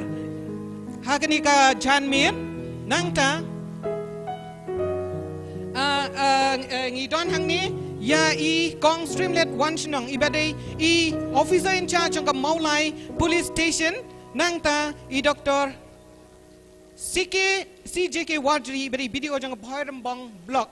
ha kane ka janmiet. Nangta, ah, ah, eh, ngi don hangne ïa i Kong Streamlet Wanshnong, i ba dei i officer in charge jong ka Mawlai Police Station. Nangta i Doctor C K, C J K Warjri, i ba dei B D O jong ka Bhoirymbong Block.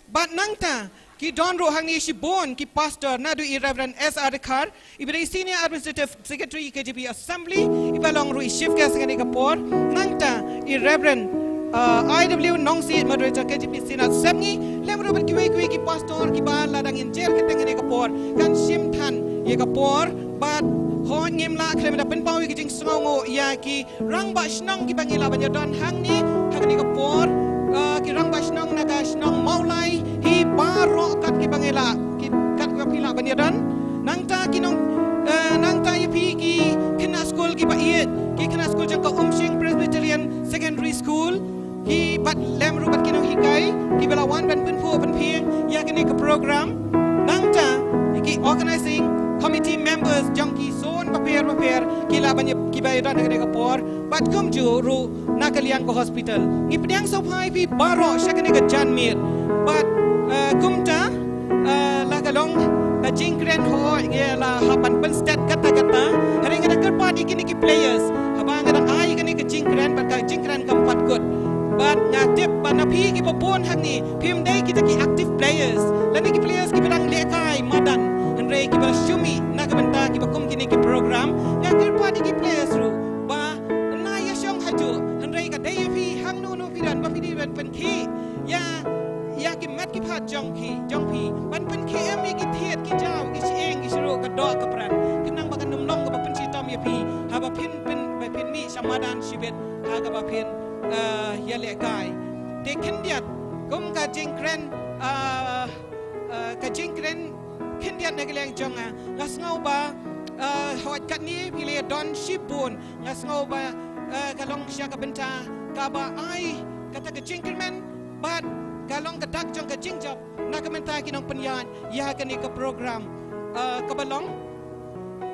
Bad nangta ki don ruh hangne shibun ki pastor, naduh i Reverend S R Dkhar, i ba dei Senior Administrative Secretary K J P Assembly, i ba long ruh i Chief Guest ha kane ka por. Nangta i Reverend, uh, I W Nongsiej, Moderator K J P Synod Sepngi, lem ruh bad kiwei kiwei ki pastor kiba lada ngin jer kyrteng ha kane ka por kan shim than ïa ka por. Bad hooid, ngim lah khlem da pynpaw ïa ki jingsngewnguh ïa ki rangbah shnong kiba ngi lah ban ïa don hangne ha kane ka por, eh, ki rangbah shnong na ka shnong Mawlai hi baroh kat kiba ngi lah, ki, kat kiba phi lah ban ïa don. Nangta ki nong, eh, nangta ïa phi ki khynnah skul kiba ïeit, ki khynnah skul jong ka Umshing Presbyterian Secondary School, ki bad lem ruh bad ki nonghikai kiba la wan ban pynphuh pynphieng ïa kane ka program. Nangta ïa ki organizing committee members jong ki zone bapher bapher ki lah ban ïa, kiba ïa don ha kane ka por. Bad kumjuh ruh na ka liang ka hospital. Ngi pdiang sngewbha ïa phi baroh sha kane ka janmiet. Bad, eh, kumta, eh, la ka long ka jingkren, hooid, ngi la hap ban pynstet katta katta. Hynrei nga da kyrpad ïa kine ki players, haba nga dang ai kane ka jingkren, bad ka jingkren kam pat kut. Bad nga tip ba na phi kiba bun hangne, phim dei kita ki active players, lane ki players kiba dang lehkai madan, hynrei kiba la shu mih na ka bynta kiba kum kine ki program. Nga kyrpad ïa ki players ruh ba na ïa shong hajuh, hynrei ka dei ïa phi hangno no phi don ba phi dei ban pynkhih ïa, ïa ki met ki phad jong phi, jong phi, ban pynkhih em ïa ki thied ki jaw, ki shyieng ki shyrwoh, ka doh ka pran, khnang ba kan ym long kaba pynshitom ïa phi haba phin, phin, ba phin mih sha madan shibit ha kaba phin, eh, ïalehkai. Te khyndiat kum ka jingkren, eh, eh, ka jingkren khyndiat na ka liang jong nga, nga sngew ba, eh, hooid katne phi la ïa don shibun, nga sngew ba, eh, ka long sha ka bynta kaba ai kata ka jingkyrmen bad ka long ka dak jong ka jingjop na ka bynta ki nongpynïaid ïa kane ka program, ah, kaba long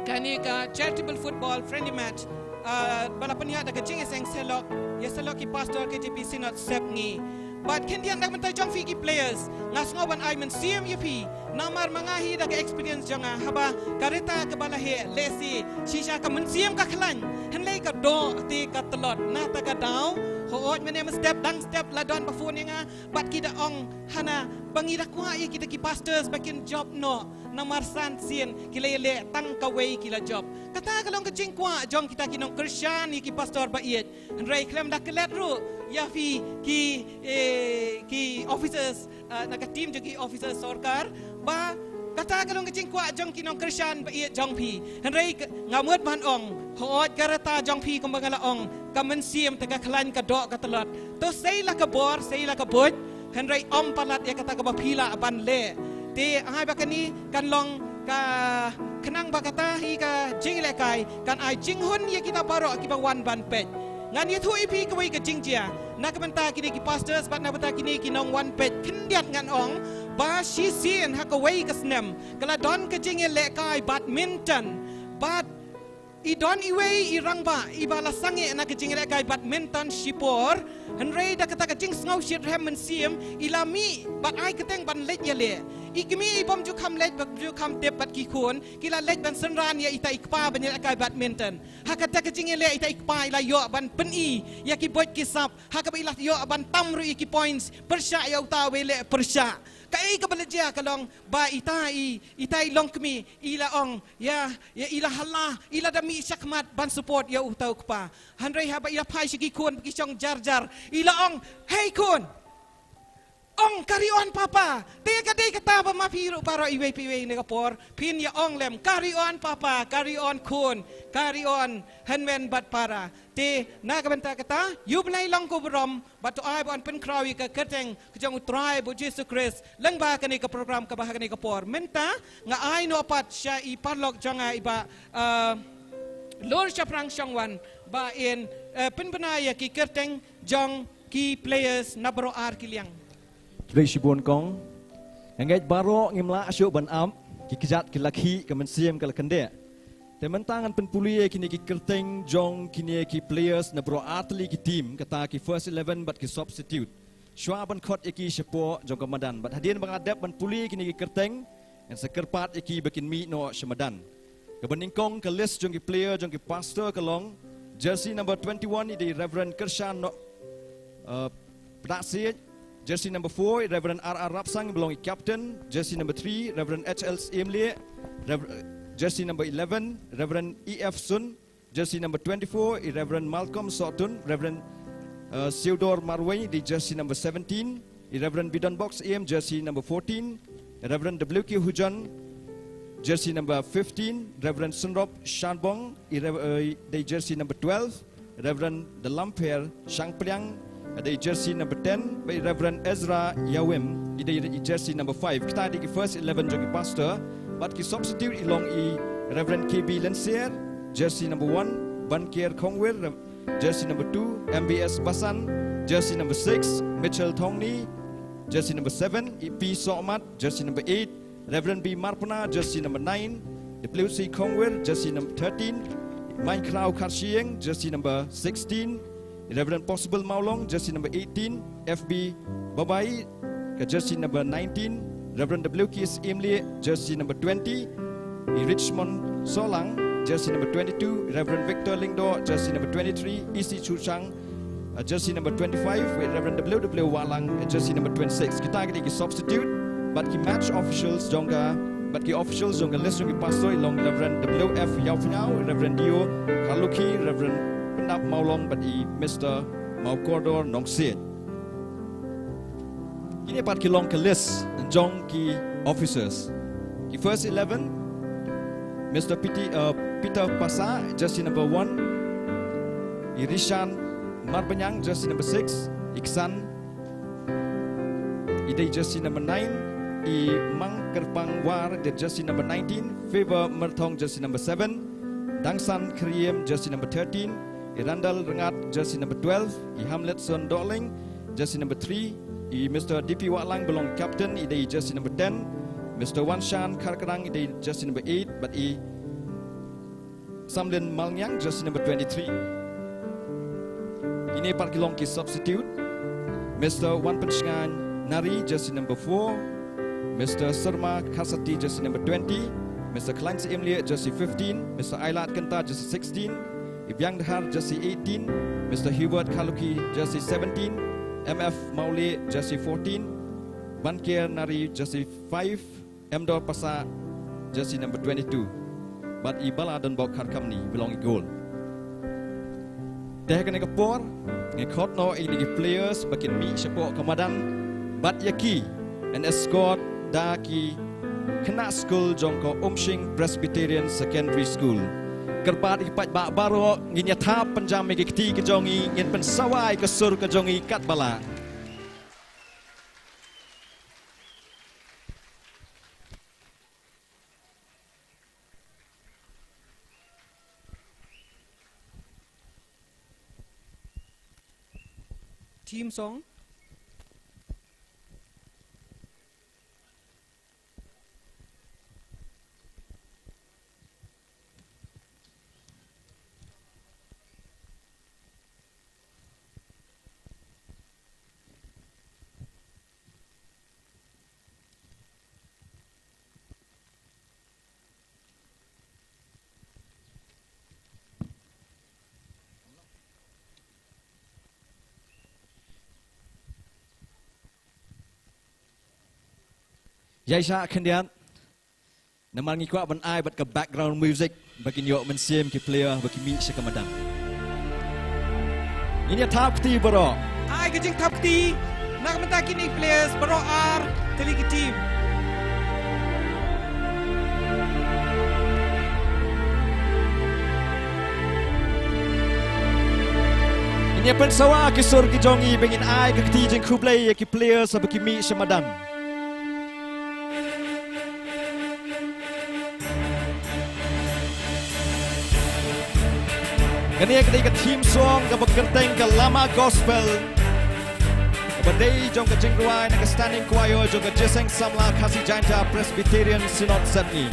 kane ka charitable football friendly match, ah, ba la pynïaid da ka jingïaseng shalok ïa shalok ki pastor K J P Synod Sepngi. Bad khyndiat na ka bynta jong phi ki players, nga sngew ban ai mynsiem ïa phi. Namar ma nga hi da ka experience jong nga, haba ka rta kaba la heh lehse shisha ka mynsiem ka khlaiñ, hynrei ka doh te ka tlot. Nangta ka daw, hooid mynne mynstep dang step la don ba phone ïa nga bad ki da ong, hana ba ngi da kwah ïa kita ki pastors ba kin jop noh, namar san sien ki la ïaleh tang kawei ki la jop. Kata ka long ka jingkwah jong kita ki nongkyrshan ïa ki pastor ba ïeit. Hynrei khlem da klet ruh ïa phi ki, eh, ki officers, ah, na ka team jong ki officers sorkar, ba kata ka long ka jingkwah jong ki nongkyrshan ba ïeit jong phi. Hynrei ka, nga mut ban ong, hooid ka rta jong phi kumba nga la ong, ka mynsiem te ka khlaiñ ka doh ka tlot. To sei la ka bor, sei la ka buit, hynrei ym palat ïa kata kaba phi lah ban leh. Te ai ba kane kan long ka khnang ba kata hi ka jingïalehkai kan ai jinghun ïa kita baroh kiba wan ban peit. Ngan ïathuh ïa phi kawei ka jingjia na ka bynta kine ki pastors bad na ka bynta kine ki nongwan peit. Khyndiat ngan ong ba shisien ha kawei ka snem ka la don ka jingïalehkai badminton. Bad i don iwei i rangbah iba la sangeh na ka jingïalehkai badminton shipor. Hynrei da kata ka jingsngew shitrhem mynsiem i la mih bad ai kyrteng ban leit ïaleh. I kmie i bym ju kham leit, bym ju kham tip bad ki khun, ki la leit ban synran ïa ita i kpa ban ïalehkai badminton. Ha kata ka jingïaleh ita i kpa i la ïoh ban pyni ïa ki buit ki sap, ha kaba i la ïoh ban tam ruh ïa ki points pyrshah ïa uta uwei leh pyrshah. Kaei kaba la jia ka long ba ita i, ita i longkmie i la ong, ïa, ïa i la hala, i la da mih shakhmat ban support ïa uta u kpa. Hynrei haba i la phai sha ki khun ba ki shong jar jar, i la ong, "Hei khun, ong carry on papa." Te ka dei kata ba ma phi ruh baroh iwei pa iwei ne ka por phin ïa ong lem, "Carry on papa, carry on khun, carry on hynmen bad para." Te na ka bynta kata, ïa U Blei long ko burom, bad to ai ba yn pynkhraw ïa ka kyrteng ka jong U Trai bad U Jisu Khrist lyngba kane ka program kaba ha kane ka por. Mynta nga ai noh pat sha i paralok jong nga i Bah, eh, Lur Shaphrang Shongwan ba in, eh, pynbna ïa ki kyrteng jong ki players na baroh ar ki liang. Khublei shibun kong. Nga ngeit baroh ngim lah shuh ban ap, ki kjat ki la khih, ka mynsiem ka la kyndit. Te mynta ngan pynpule ïa kine ki kyrteng jong kine ki players na baroh ar tylli ki team, kata ki first eleven bad ki substitute. Shuwa ban khot ïa ki shapoh jong ka madan, bad hadien ba nga dep ban pule ïa kine ki kyrteng, ngan sa kyrpad ïa ki ba kin mih noh sha madan. Kaba nyngkong ka list jong ki player jong ki pastor ka long, jersey number twenty-one i dei Reverend Kyrshan No, uh, Pdahsiej, jersey number four i Reverend R R Rapsang, ba long i captain, jersey number three Reverend H L Syiemlieh, Rev-, jersey number eleven Reverend E F Sun, jersey number twenty-four i Reverend Malcolm Sohtun, Reverend, uh, Theodore Marwei i dei jersey number seventeen, i Reverend Bidon Box Im, jersey number fourteen, Reverend W K Hujon, jersey number fifteen, Reverend Sunrop Shanbong i Rev-, uh, i dei jersey number twelve, Reverend Delampher Shangpliang, i dei jersey number ten, bad i Reverend Ezra Yawim i dei i jersey number five. Kita dei ki first eleven jong ki pastor, bad ki substitute i long i Reverend K B Lynsier, jersey number one, Banker Khongwir, Rev-, jersey number two, M B S Basan, jersey number six, Mitchell Thongni, jersey number seven, i P Sohmat, jersey number eight, Reverend B Marpna, jersey number nine, W C Khongwir, jersey number thirteen, Main Khrau Kharshiing, jersey number sixteen, Reverend Possible Mawlong, jersey number eighteen, F B Babai, ka jersey number nineteen, Reverend W K Syiemlieh, jersey number twenty, i Richmond Sohlang, jersey number twenty-two, Reverend Victor Lyngdoh, jersey number twenty-three, E C Chuchang, uh, jersey number twenty-five, Reverend W W Wahlang, uh, jersey number twenty-six. Kita ki dei ki substitute, bad ki match officials jong ka, bad ki officials jong ka list jong ki pastor i long Reverend W F Ïawphniaw, Reverend D O Kharlukhi, Reverend Pyndap Mawlong, bad i Mister Mawkordor Nongsiej. Kine pat ki long ka list jong ki officers. Ki first eleven, Mister P T, uh, Peter Pasa, jersey number one. I Rishan Marbaniang, jersey number six. I Ksan, i dei jersey number nine. I Mang Kyrpang War, i dei jersey number nineteen. Favor Myrthong, jersey number seven. Dangsan Kyriem, jersey number thirteen. I Randall Rngat, jersey number twelve. I Hamletson Dohling, jersey number three. I Mister D P Wahlang ba long captain, i dei jersey number ten. Mister Wanshan Kharkrang, i dei jersey number eight, bad i Samlin Malngiang, jersey number twenty-three. Kine pat ki long ki substitute. Mister Wanpynshngaiñ Nari, jersey number four. Mister Sarma Kharsati, jersey number twenty. Mister Khlaiñ Syiemlieh, jersey fifteen. Mister Ailad Kynta, jersey sixteen. I Biang Dhar, jersey eighteen. Mister Hubert Kharlukhi, jersey seventeen. M F Mawlieh, jersey fourteen. Banker Nari, jersey five. Emdor Passah, jersey number twenty-two. Bad i Bala Donbok Kharkhamni ba long i goal. Te ha kane ka por, ngi khot noh ïa ki players ba kin mih shapoh ka madan bad ïa ki yn escort da ki khynnah skul jong ka Umshing Presbyterian Secondary School. Kyrpad ïa ki paidbah baroh, ngin ïa thap pynjam ïa ki kti ki jong ngi, ngin pynsawa ïa ka sur ka jong ngi katba lah. Theme song. Ïaishah khyndiat. Namar ngi kwah ban ai bad ka background music ba kin ïoh mynsiem ki player ba ki mih sha ka madan. Ngin ïa thap kti baroh. Ai ka jingthap kti na ka bynta kine players baroh ar tylli ki team. Ngin ïa pynsawa ki sur ki jong ngi ba ngin ai ka kti jingkhublei ïa ki players ba ki mih sha madan. Kane ka dei ka theme song kaba kyrteng ka Lama Gospel, kaba dei jong ka jingrwai na ka Standing Choir jong ka Jingïaseng Samla Khasi Jaiñtia Presbyterian Synod Sepngi.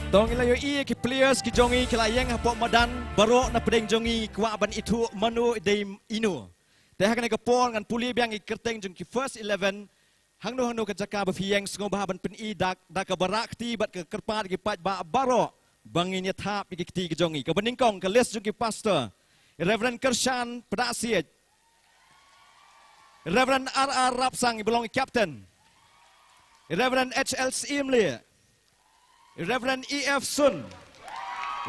To ngin la ïohi ïa ki players ki jong ngi ki la ïeng hapoh madan, baroh na pdeng jong ngi kwah ban ithuh mano dei ino. Te ha kane ka por ngan pule biang ïa ki kyrteng jong ki first eleven. Hangno hangno ka jaka ba phi ïeng sngewbha ban pyni da, da kaba rah kti bad ka kyrpad ki paidbah baroh ba ngin ïa thap ïa ki kti ki jong ngi. Kaba nyngkong ka list jong ki pastor. Reverend Kyrshan Pdahsiej. Reverend R R Rapsang, i ba long i captain. Reverend H L Syiemlieh. Reverend E F Sun,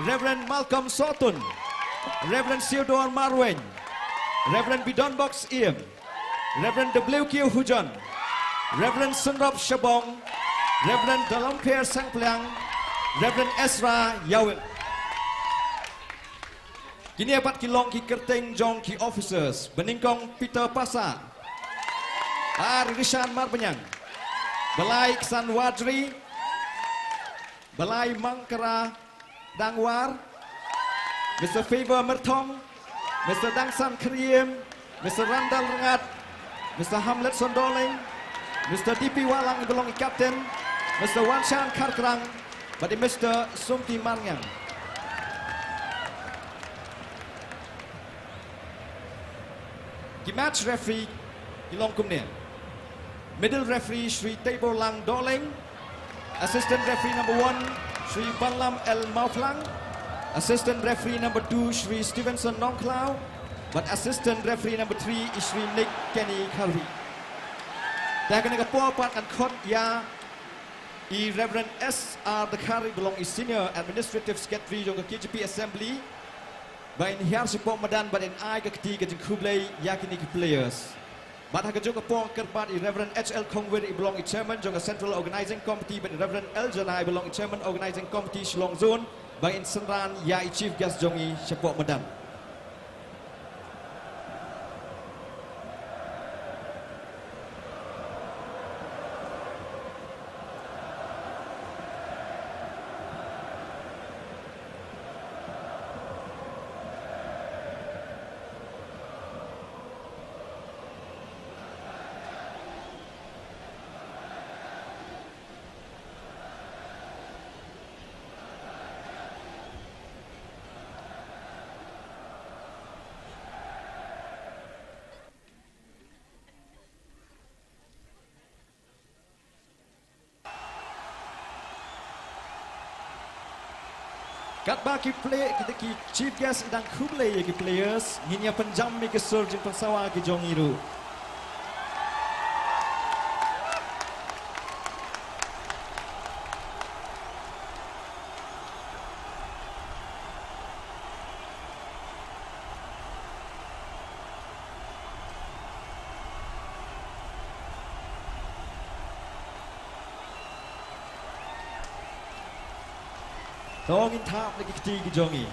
Reverend Malcolm Sohtun, Reverend Theodore Marwein, Reverend Bidonbok Syiem, Reverend W Q Hujon, Reverend Synrop Shabong, Reverend Dalompher Sangpliang, Reverend Ezra Ïawit. Kine pat ki long ki kyrteng jong ki officers, ba nyngkong Peter Passah, ar Rishan Marbaniang, ba lai Ksan Wadri, ba lai Mangkara Dangwar, Mister Favor Myrthong, Mister Dangsan Kyriem, Mister Randall Rngat, Mister Hamletson Dolleng, Mister D P Wahlang i ba long i captain, Mister Wanshan Kharkrang, bad i Mister Sumti Marngiang. Ki match referee ki long kumne. Middle referee Shri Teiborlang Dolleng. Assistant referee number one, Shri Banlam L Mawphlang. Assistant referee number two, Shri Stevenson Nongkhlaw. Bad Assistant Referee number three, i Shri Nick Kenny Kharwi. Te ha kane ka por pat ngan khot ïa i Reverend S R Dkhar, i ba long i Senior Administrative Secretary jong ka K J P Assembly, ba in hiar shapoh madan bad in ai ka kti ka jingkhublei ïa kine ki players. Bad ha kajuh ka por kyrpad i Reverend H L Khongwir, i ba long i Chairman jong ka Central Organizing Committee, bad i Reverend L Janai, i ba long i Chairman Organizing Committee Shillong Zone, ba in synran ïa i Chief Guest jong ngi shapoh madan. Katba ki play, ki, ki Chief Guest i dang khublei ïa ki players, ngin ïa pynjam ïa ki sur jingpynsawa ki jong ngi ruh. To ngin thap na ki kti ki jong ngi.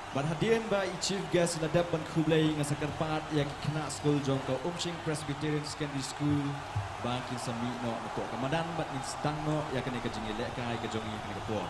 Bad hadien ba i Chief Guest la dep ban khublei, nga sa kyrpad ïa ki khynnah skul jong ka Umshing Presbyterian Secondary School ba kin sa mih noh napoh ka madan bad ngin sdang noh ïa kane ka jingïalehkai ka jong ngi ha kane ka por.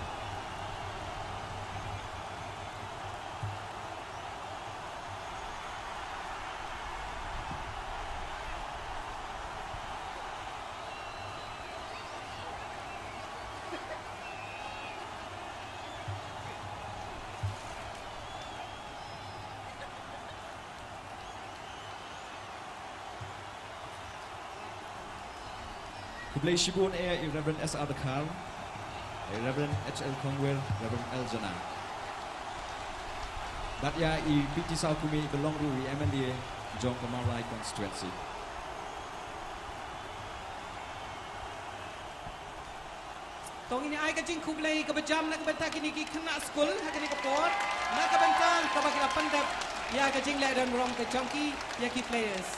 Khublei shibun ïa i Reverend S R Dkhar, i Reverend H L Khongwir, Reverend L Janai. Bad ïa i P T Sawkmie, i ba long ruh i M L A jong ka Mawlai constituency. To ngin ai ka jingkhublei kaba jam na ka bynta kine ki khynnah skul ha kane ka por, na ka bynta kaba ki la pyndep ïa ka jingleh don rong ka jong ki ïa ki players.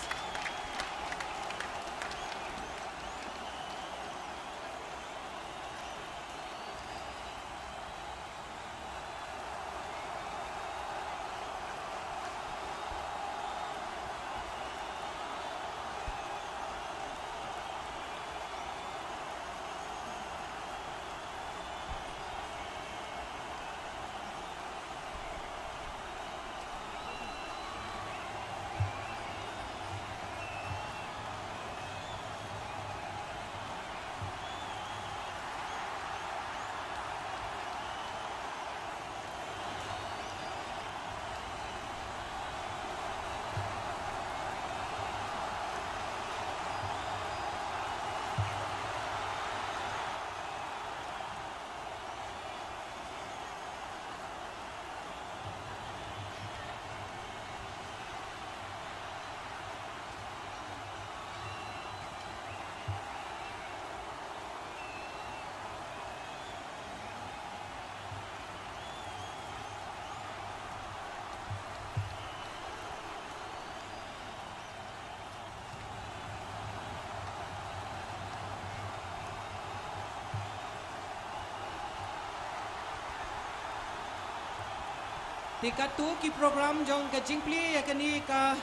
Te katto ki program jong ka jingplie ïa kane ka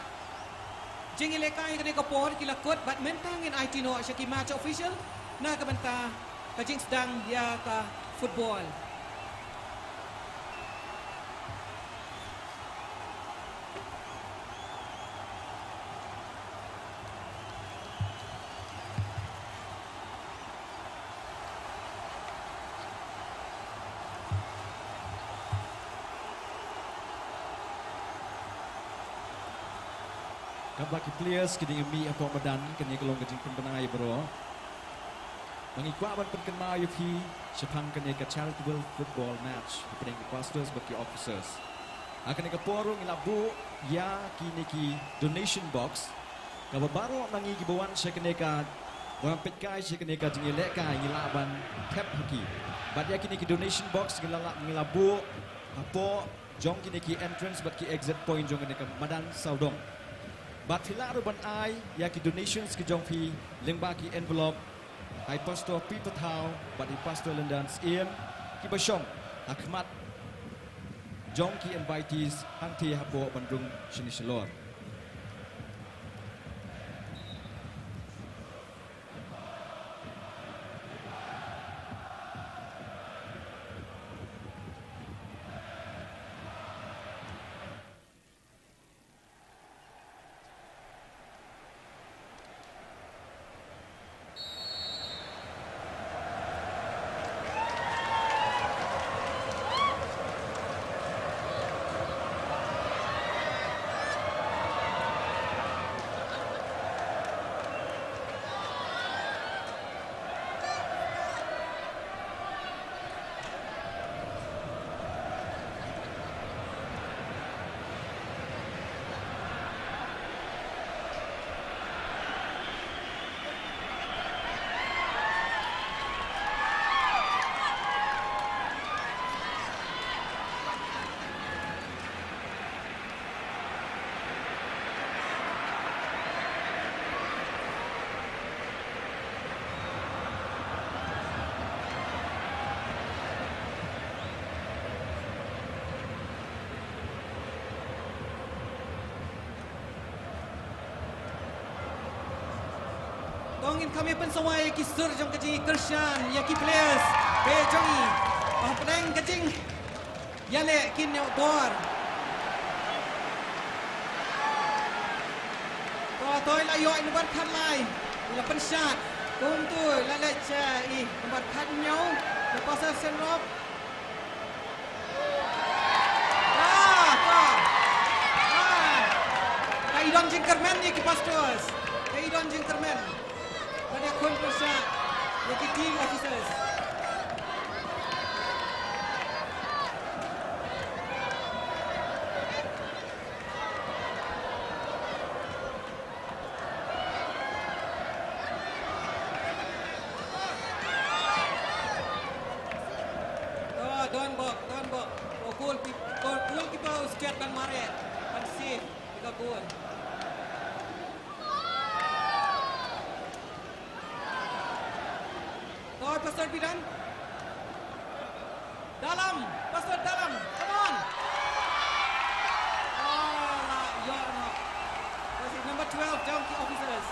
Jingïalehkai kane ka por ki la kut bad mynta ngin aiti noh sha ki match official na ka bynta ka jingsdang ïa ka football. Katba ki players ki dang ïa mih hapoh madan, kane ka long ka jingpynbna ïa baroh. Ba ngi kwah ban pynkynmaw ïa phi shaphang kane ka charitable football match hapdeng ki pastors bad ki officers. Ha kane ka por ruh ngi la buh ïa kine ki donation box. Kaba baroh na ngi kiba wan sha kane ka, ba wan peitkai sha kane ka jingïalehkai ngi lah ban thep ha ki. Bad ïa kine ki donation box ngi la, la, ngi la buh hapoh jong kine ki entrance bad ki exit point jong kane ka madan sawdong. Bad phi lah ruh ban ai ïa ki donations ki jong phi lyngba ki envelope ha i Pastor P. Pathaw bad i Pastor Lyndan Syiem kiba shong ha khmat jong ki invitees hangtei hapoh ban rung shane shalor. To ngin kham ïa pynsawa ïa ki sur jong ka jingkyrshan ïa ki players ba jong ngi. Ba hapdeng ka jingïaleh kin ïoh bor. To, to i la ïoh i number khatlai. I la pynshad. Kumtu i la leit sha i number khathynñiew. Ka Pastor Senrop. Ah, to. Ah. Ka i don jingkyrmen ïa ki pastors. Ka i don jingkyrmen. Ka dei khun pyrshah ïa ki team officers. To, don bok, don bok. O goalkeep-, goal-, goalkeeper u step ban mareh, ban save ïa ka goal. To, Pastor Bidan. Dalam, Pastor Dalam, come on. Oh, la ïoh noh. Jersey number twelve jong ki officers.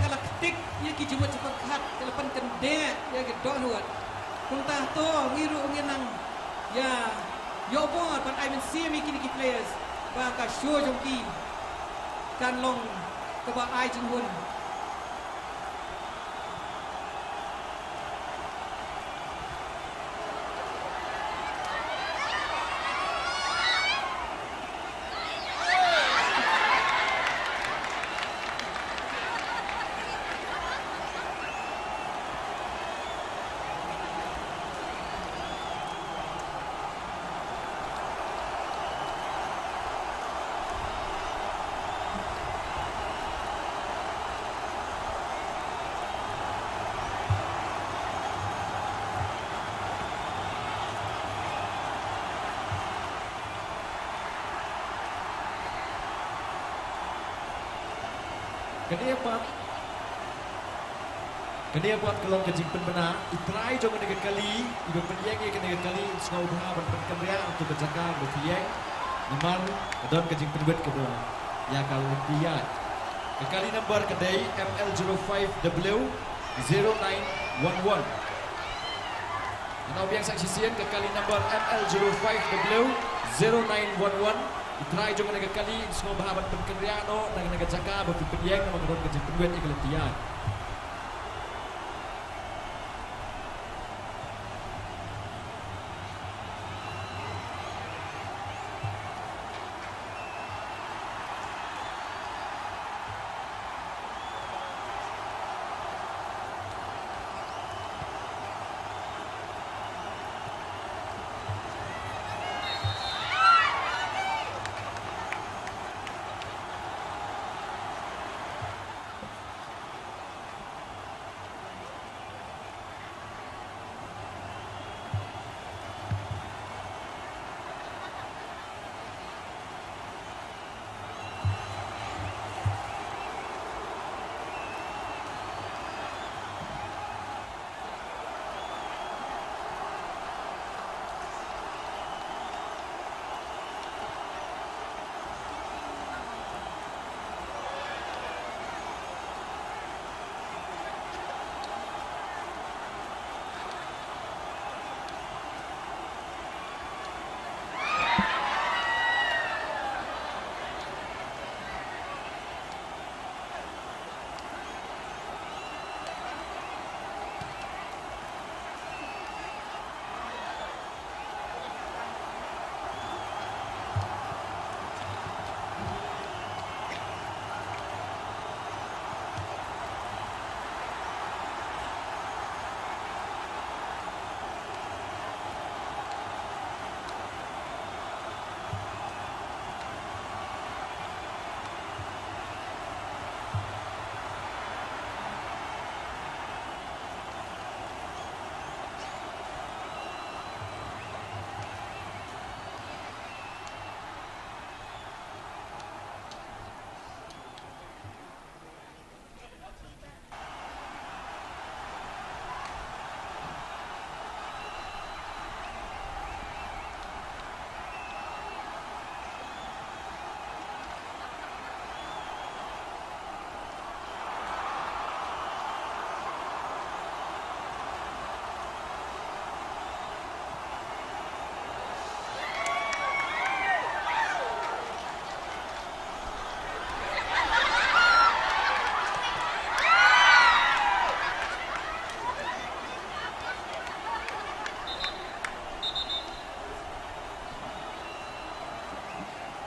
ka la ktik ïa ki jingmut jingpyrkhat, ka la pynkyndeh ïa ki dohnud. Kumta to ngi ruh ngin nang ïa ïoh bor ban ai mynsiem ïa kine ki players ba ka show jong ki kan long kaba ai jinghun. Ka dei pat, ka dei pat ka long ka jingpynbna, i trai jong kane ka kali, iba pynïeng ïa kane ka kali, sngewbha ban pynkynriah ïa ka jaka ba pynïeng, namar ka don ka jingpynwit kaba ïa ka lynti ïaid. Ka kali number ka dei M L zero five W zero nine one one. Ngan ong biang sa shisien, ka kali number M L zero five W zero nine one one. I trai jong kane ka kali, sngewbha ban pynkynriah noh na kane ka jaka ba phi pynïeng namar ka don ka jingpynwit ïa ka lynti ïaid.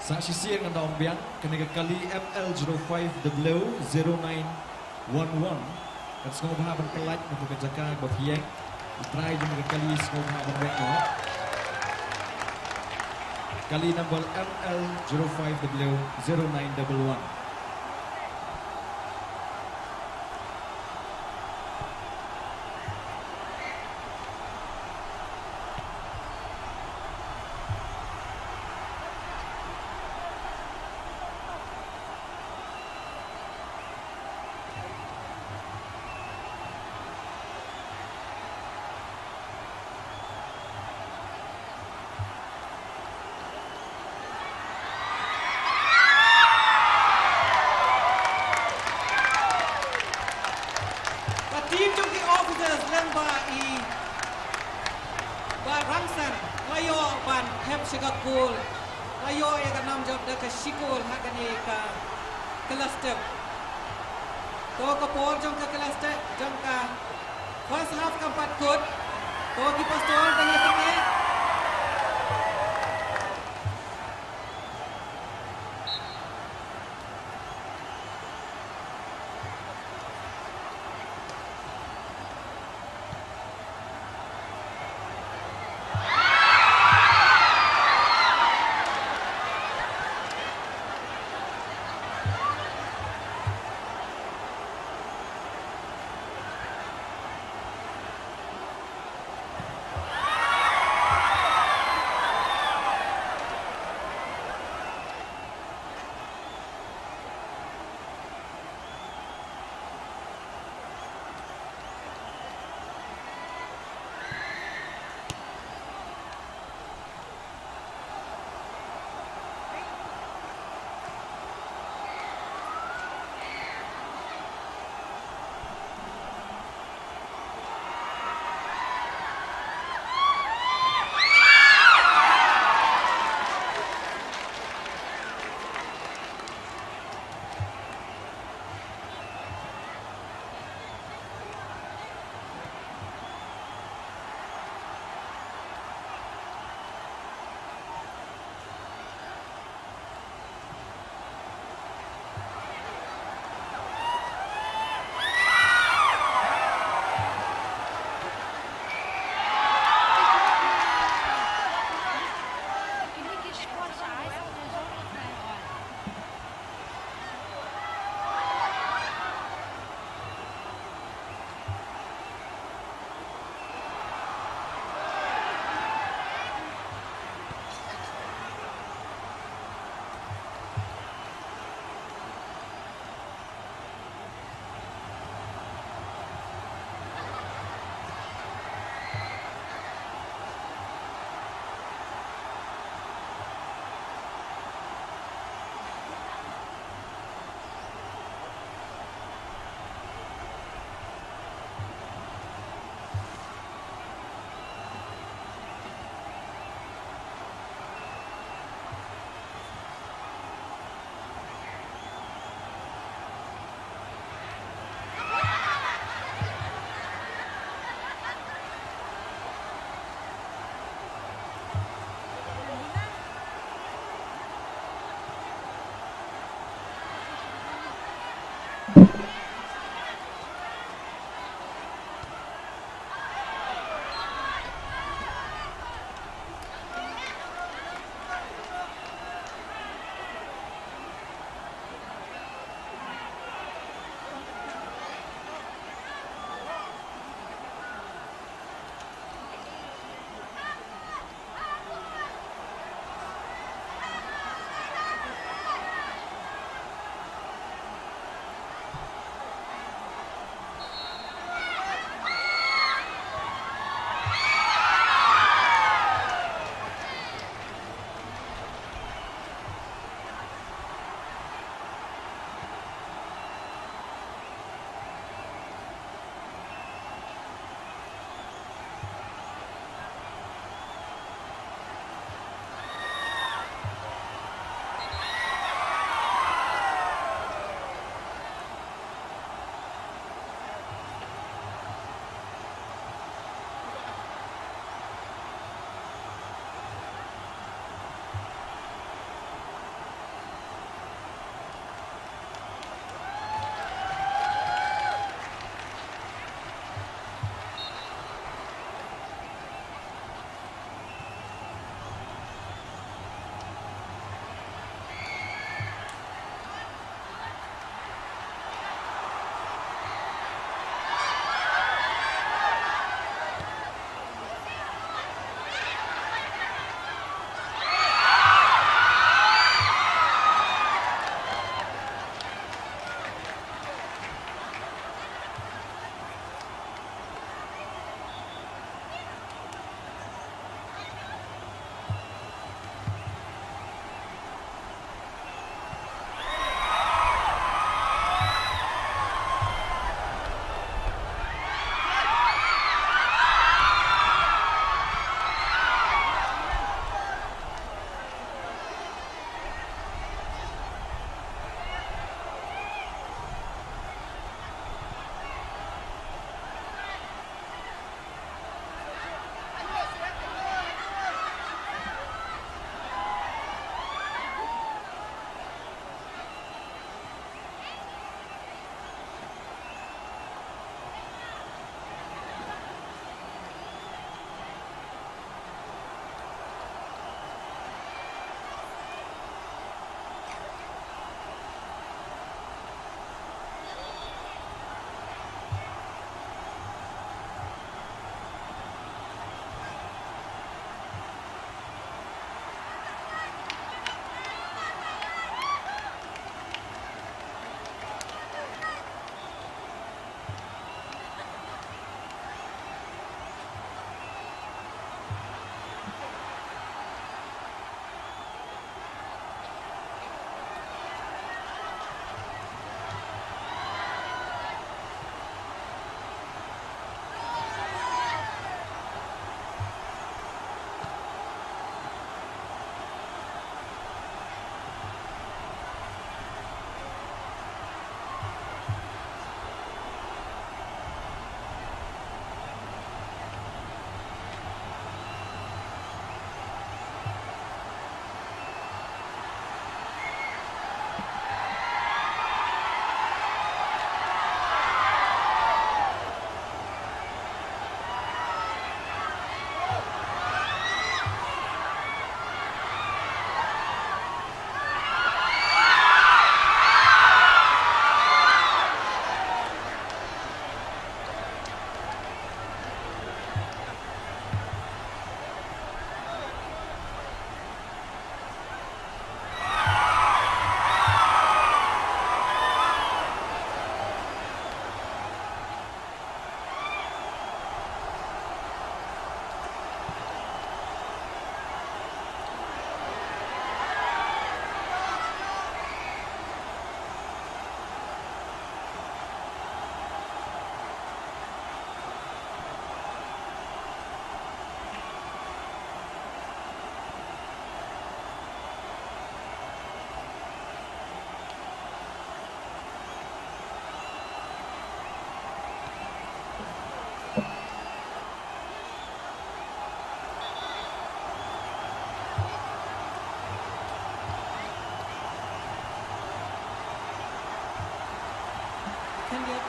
Sa shisien ngan da ong biang, kane ka kali M L zero five W zero nine one one. Kan sngewbha ban pyllait na ka jaka ba phi ïeng. I trai jong ka kali sngewbha ban weng noh. Kali number M L zero five W zero nine double one. Ba i Bah Rangsan la ïoh ban thep sha ka kol, la ïoh ïa ka nam jop da ka shi kol ha kane ka cluster. To ka por jong ka cluster jong ka first half kam pat kut. To ki pastor ba ïa kane.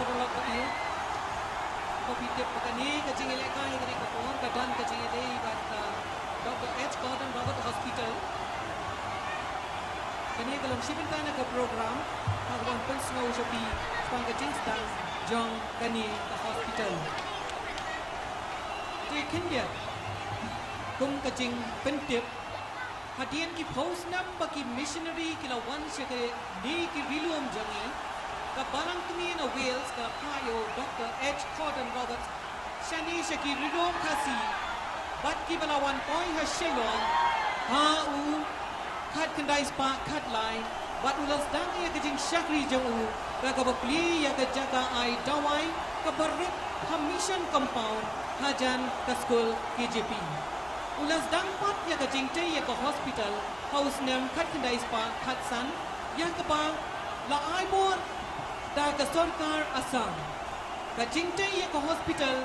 Ko phi tip ba kane ka jingïalehkai, kane ka por ka don ka jingïadei bad ka Doctor H Gordon Roberts Hospital. Kane ka long shi bynta na ka program, ha kaba pynsngew sha phi shaphang ka jingsdang jong kane ka hospital. Te khyndiat, kum ka jingpyntip, hadien ki phew snem ba ki missionary ki la wan sha kane ki ri lum jong ngi, ka Balang Kmie na Wales ka la phah ïa u Doctor H Gordon Roberts shane sha ki ri lum Khasi, bad kiba la wan poi ha Shillong ha u khatkhyndai spah khatlai, bad u la sdang ïa ka jingshakri jong u da kaba plie ïa ka jaka ai dawai kaba rit ha Mission Compound hajan ka skul K J P. U la sdang pat ïa ka jingtei ïa ka hospital ha u snem khatkhyndai spah khatsan, ïa kaba la ai bor da ka sorkar Assam. Ka jingtei ïa ka hospital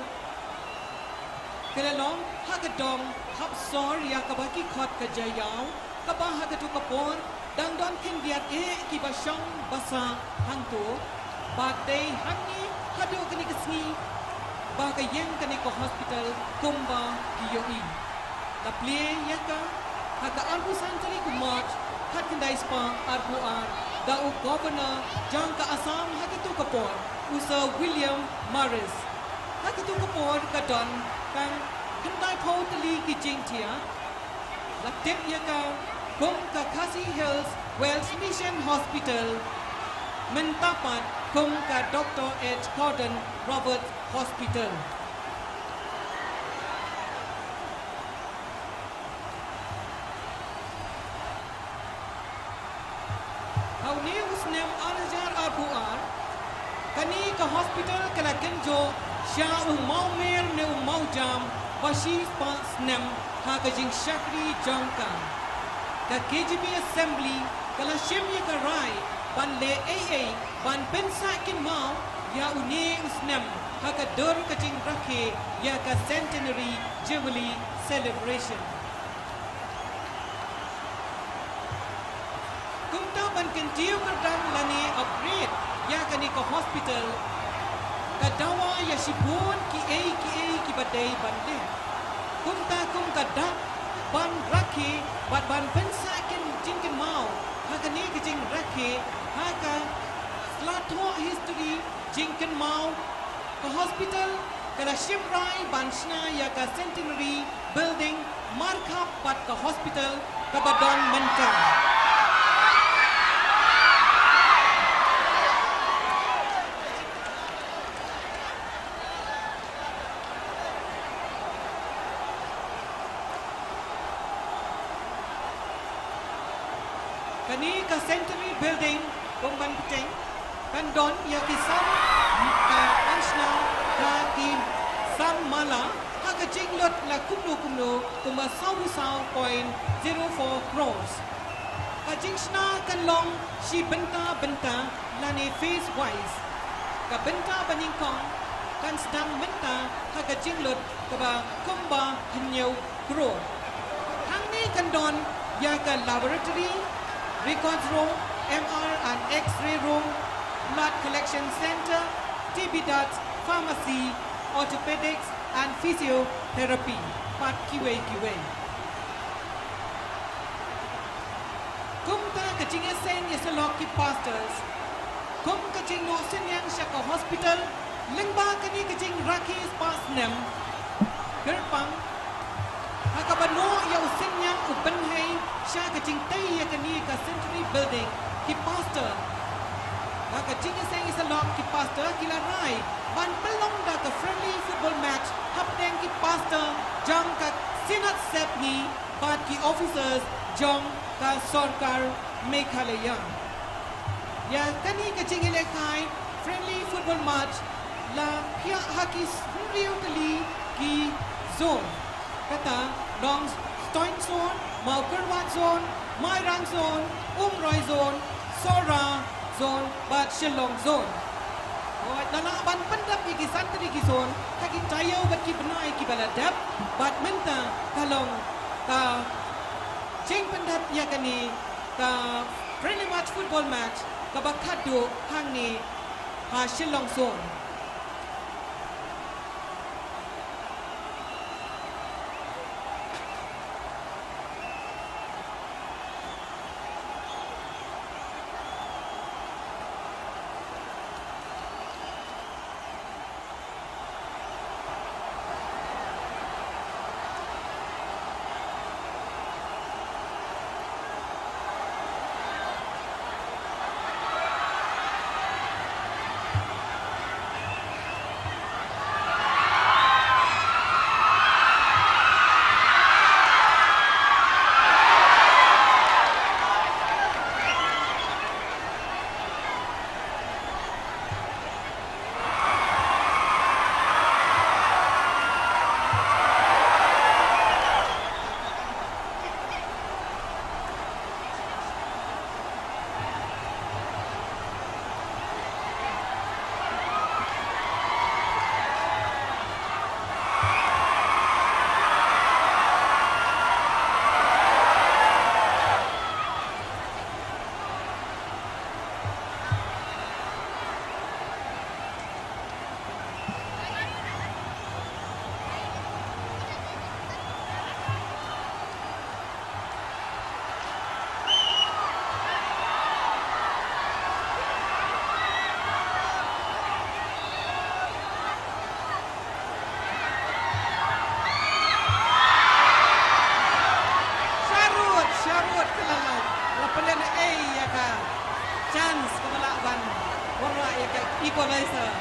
ka la long ha ka dong hap sor ïa kaba ki khot ka Jaïaw, kaba ha kato ka por dang don khyndiat eh kiba shong ba sah hangto. Bad dei hangne haduh kane ka sngi ba ka ïeng kane ka hospital kumba ki ïohi. La plie ïa ka ha ka arphew san tarik u March khatkhyndai spah arphew ar da u Governor jong ka Assam ha kato ka por, u Sir William Morris. Ha kato ka por ka don tang khyndaiphew tylli ki jingthiah. La tip ïa ka kum ka Khasi Hills Wales Mission Hospital, mynta pat kum ka Doctor H Gordon Roberts Hospital. Ha une u snem ar hajar arphew ar, kane ka hospital ka la kynjoh sha u mawmer ne u mawjam ba shispah snem ha ka jingshakri jong ka. Ka K J P Assembly ka la shim ïa ka rai ban leh ei ei ban pynsah kynmaw ïa une u snem ha ka dur ka jingrakhe ïa ka Centenary Jubilee Celebration. Kumta ban kyntiew kyrdan lane upgrade ïa kane ka hospital, ka dawa ïa shibun kiei kiei kiba dei ban leh. Kumta kum ka dak ban rakhe bad ban pynsah kin jingkynmaw ha kane ka jingrakhe ha ka sla thoh history jingkynmaw, ka hospital ka la shim rai ban shna ïa ka Centenary Building markhap bad ka hospital kaba don mynta. Kane ka Centenary Building, kum ban bteng, kan don ïa ki san, ka, kan shna da ki san mala ha ka jinglut la kumno kumno kumba saw saw point zero four crores. Ka jingshna kan long shi bynta bynta lane phase wise. Ka bynta ba nyngkong kan sdang mynta ha ka jinglut kaba kumba hynñiew crore. Hangne kan don ïa ka laboratory, records room, M R and X-ray room, blood collection center, T B duct, pharmacy, orthopedics and physiotherapy, bad kiwei kiwei. Kumta ka jingïaseng ïasyllok ki pastors, kum ka jingnoh synñiang sha ka hospital, lyngba kane ka jingrakhe spah snem, kyrpang ha kaba noh ïa u synñiang u bynhei sha ka jingtei ïa kane ka Centenary Building, ki pastor, ha ka jingïaseng ïasyllok ki pastor ki la rai ban pynlong da ka friendly football match hapdeng ki pastor jong ka Synod Sepngi bad ki officers jong ka sorkar Meghalaya. Ïa kane ka jingïalehkai friendly football match la phiah ha ki hynriew tylli ki zone. Kata long Stoin Zone, Mawkyrwat Zone, Mairang Zone, Umroi Zone, Sohra Zone bad Shillong Zone. Hooid, la lah ban pyndep ïa ki san tylli ki zone ha ki taïew bad ki bnai kiba la dep, bad mynta ka long ka jingpyndep ïa kane ka friendly match, football match kaba khatduh hangne Ha Shillong Zone. Sharud, sharud ka la, la pynlehnohei ïa ka chance kaba lah ban wanrah ïa ka equalizer.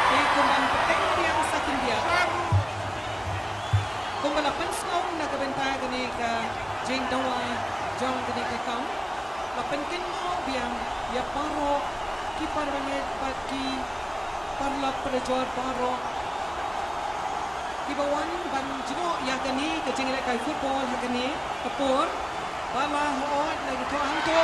Te kumban pateng biang sa khyndiat. Kumba la pynsngew na ka bynta kane ka jingdawa jong kane ka kam, la pynkynmaw biang ïa baroh ki paralok bad ki paralok parajor baroh kiba wan ban jngoh ïa kane ka jinglehkai football ha kane ka por. Ba la hoi na ki thoh hangto.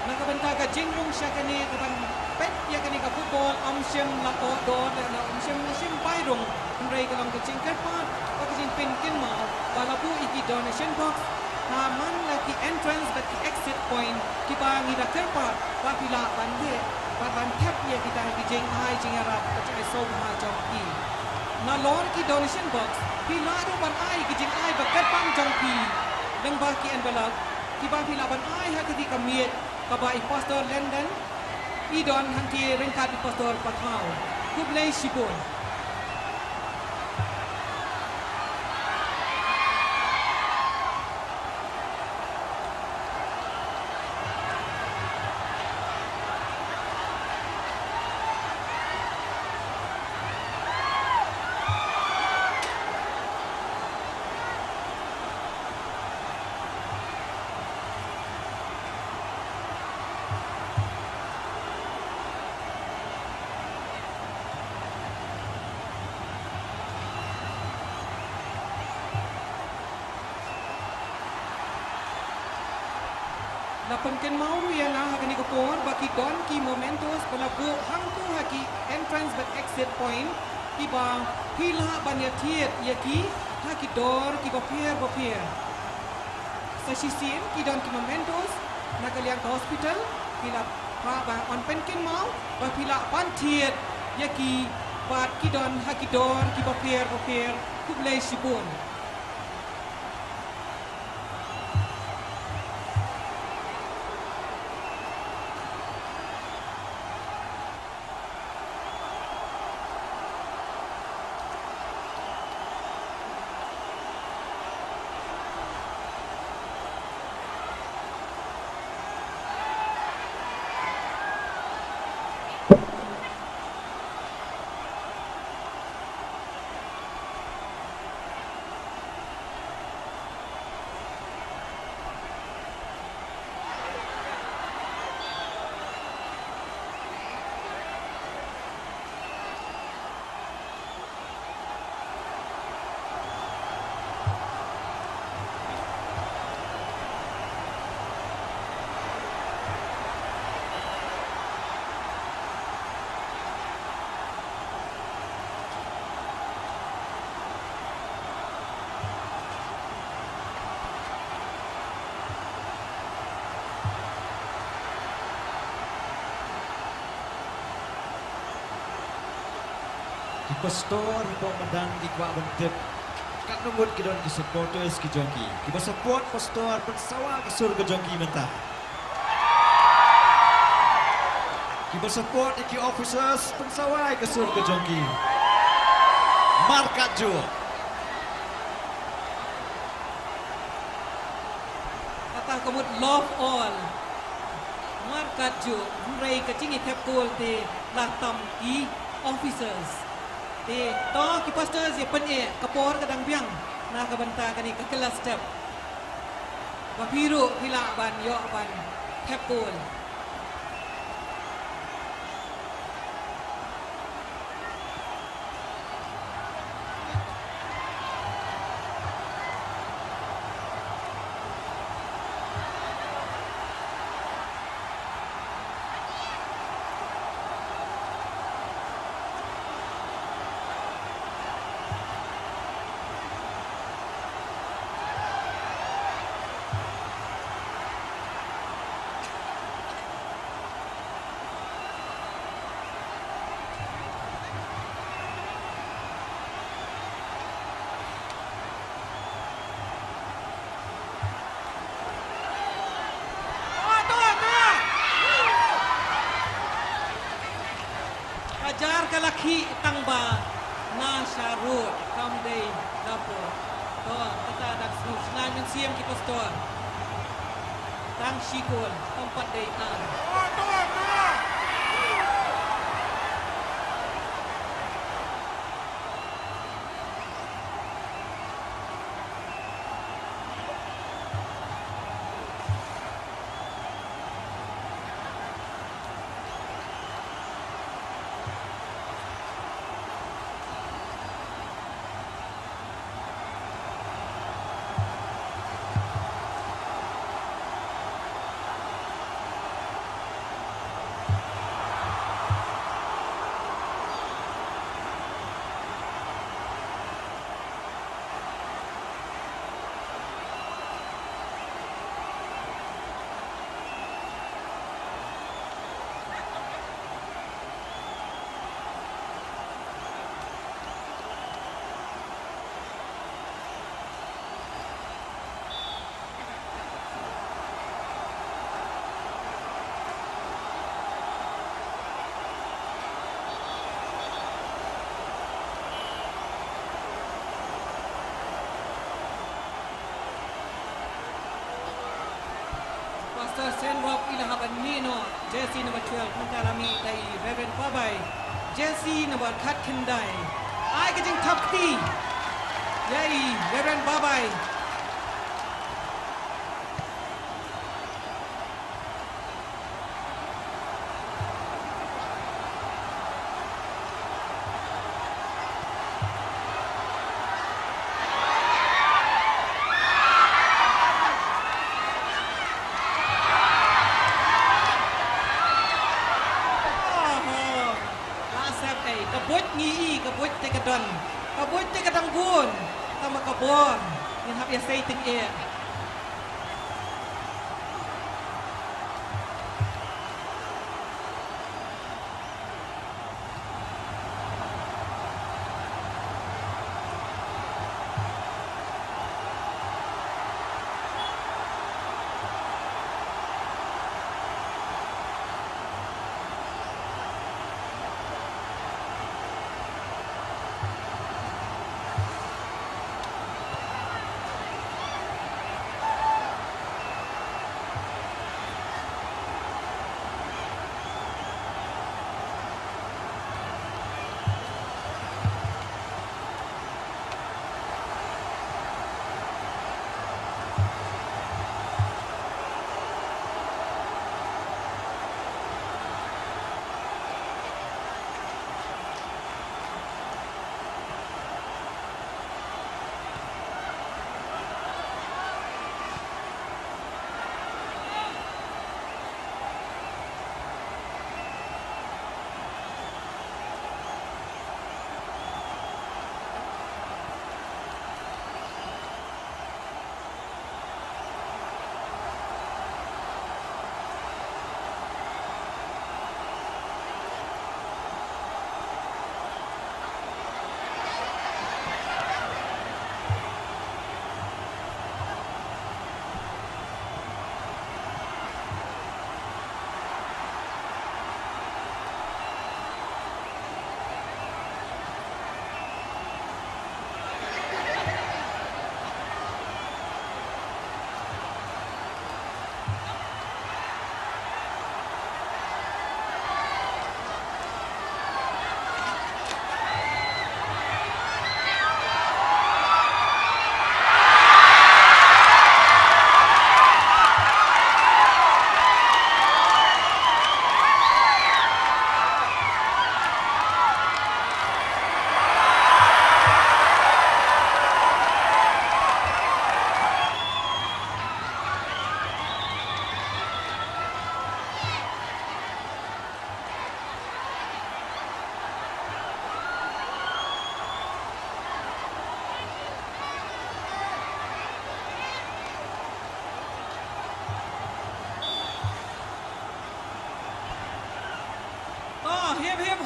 Na ka bynta ka jingrung sha kane ka ban peit ïa kane ka football, ym shym la kohdor lane ym shym la shim bai rung. Hynrei ka long ka jingkyrpad bad ka jingpynkynmaw ba la buh ïa ki donation box ha man la ki entrance bad ki exit point kiba ngi da kyrpad ba phi lah ban leh bad ban thep ïa kita ki jingai jingïarap bad jingai sngewbha jong ki. Nalor ki donation box phi lah ruh ban ai ki jingai ba kyrpang jong phi lyngba ki envelope kiba phi lah ban ai ha kane ka miet kaba i Pastor Lyndon i don hangtei ryngkat i Pastor Pathaw. Khublei shibun. La pynkynmaw ruh ïa nga ha kane ka por ba ki don ki mementos ba la buh hangto ha ki entrance bad exit point kiba phi lah ban ïa thied ïa ki ha ki dor kiba pher bapher. Sa shisien ki don ki mementos na ka liang ka hospital, phi lah ban pynkynmaw ba phi lah ban thied ïa ki bad ki don ha ki dor kiba pher bapher. Khublei shibun. Pastor, hapoh madan ki kwah ban tip katno ngut ki don ki supporters ki jong ki. Kiba support Pastor, pynsawa ka sur ka jong ki mynta. Kiba support ïa ki officers, pynsawa ïa ka sur ka jong ki. Markat ju. Kata ka mut love all. Markat ju, hynrei ka jingïathep kol te la tam ki officers. Te to ki Pastors ïa pyneh, ka por ka dang biang na ka bynta kane ka kylla step. Ba phi ruh phi lah ban ïoh ban thep kol. Ka jar ka la khih tang ba na sha rud kam dei na por. To, kata dak snu shnai mynsiem ki Pastor. Tang shi kol, kam pat dei ar. Pastor Senrop i la hap ban mih noh, jersey number twelve, mynta la mih da i Reverend Babai, jersey number khatkhyndai. Ai ka jingthap kti ïa i Reverend Babai. Oho. La sep ei, ka buit ngi i, ka buit te ka don. Ka buit te ka dang bun. Tang ba ka bor. Ngin hap ïa sei tyngeh.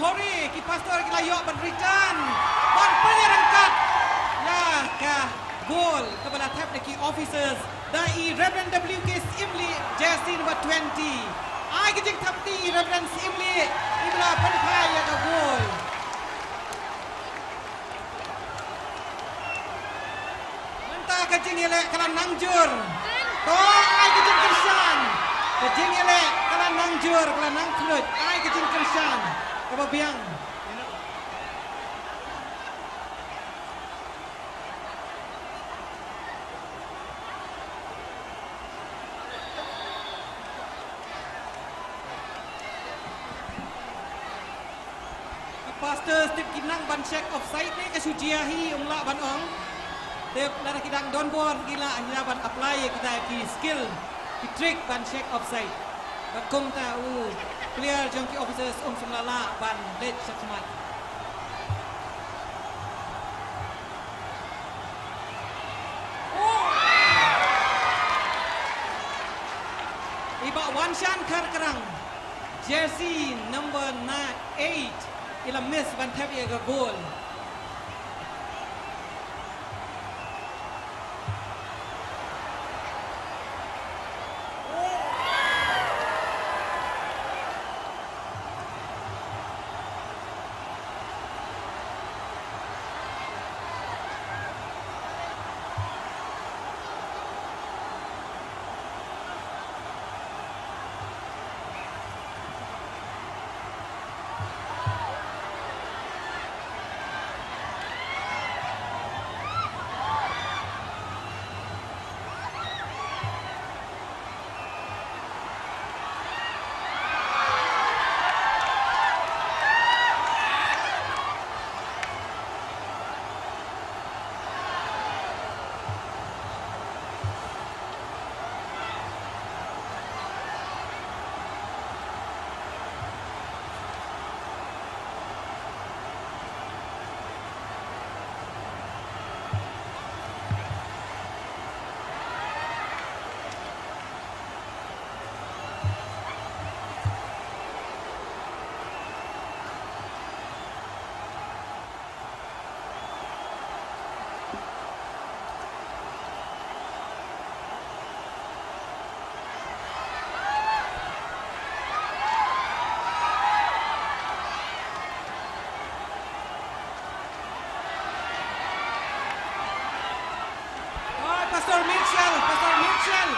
Sorry, ki pastor ki la ïoh ban return, ban pynïaryngkat ïa ka goal kaba la thep da ki officers da i Reverend W K Syiemlieh, jersey number twenty. Ai ka jingthap kti i Reverend Syiemlieh, iba la pynphai ïa ka goal. Mynta ka jingïaleh ka la nang jur. To, ai ka jingkyrshan. Ka jingïaleh ka la nang jur, ka la nang khluit. Ai ka jingkyrshan kaba biang. Ki pastors tip ki nang ban check offside ne ka shu jia hi, ym lah ban ong. Tip lada ki dang don bor ki lah hi ban apply ïa kita ki skill, ki trick ban check offside. Bad kumta u player jong ki officers um shym la lah ban leit shakhmat. I Bah Wanshan Kharkrang, jersey number eight, i la miss ban thep ïa ka goal. Oi, Pastor Mitchell, Pastor Mitchell.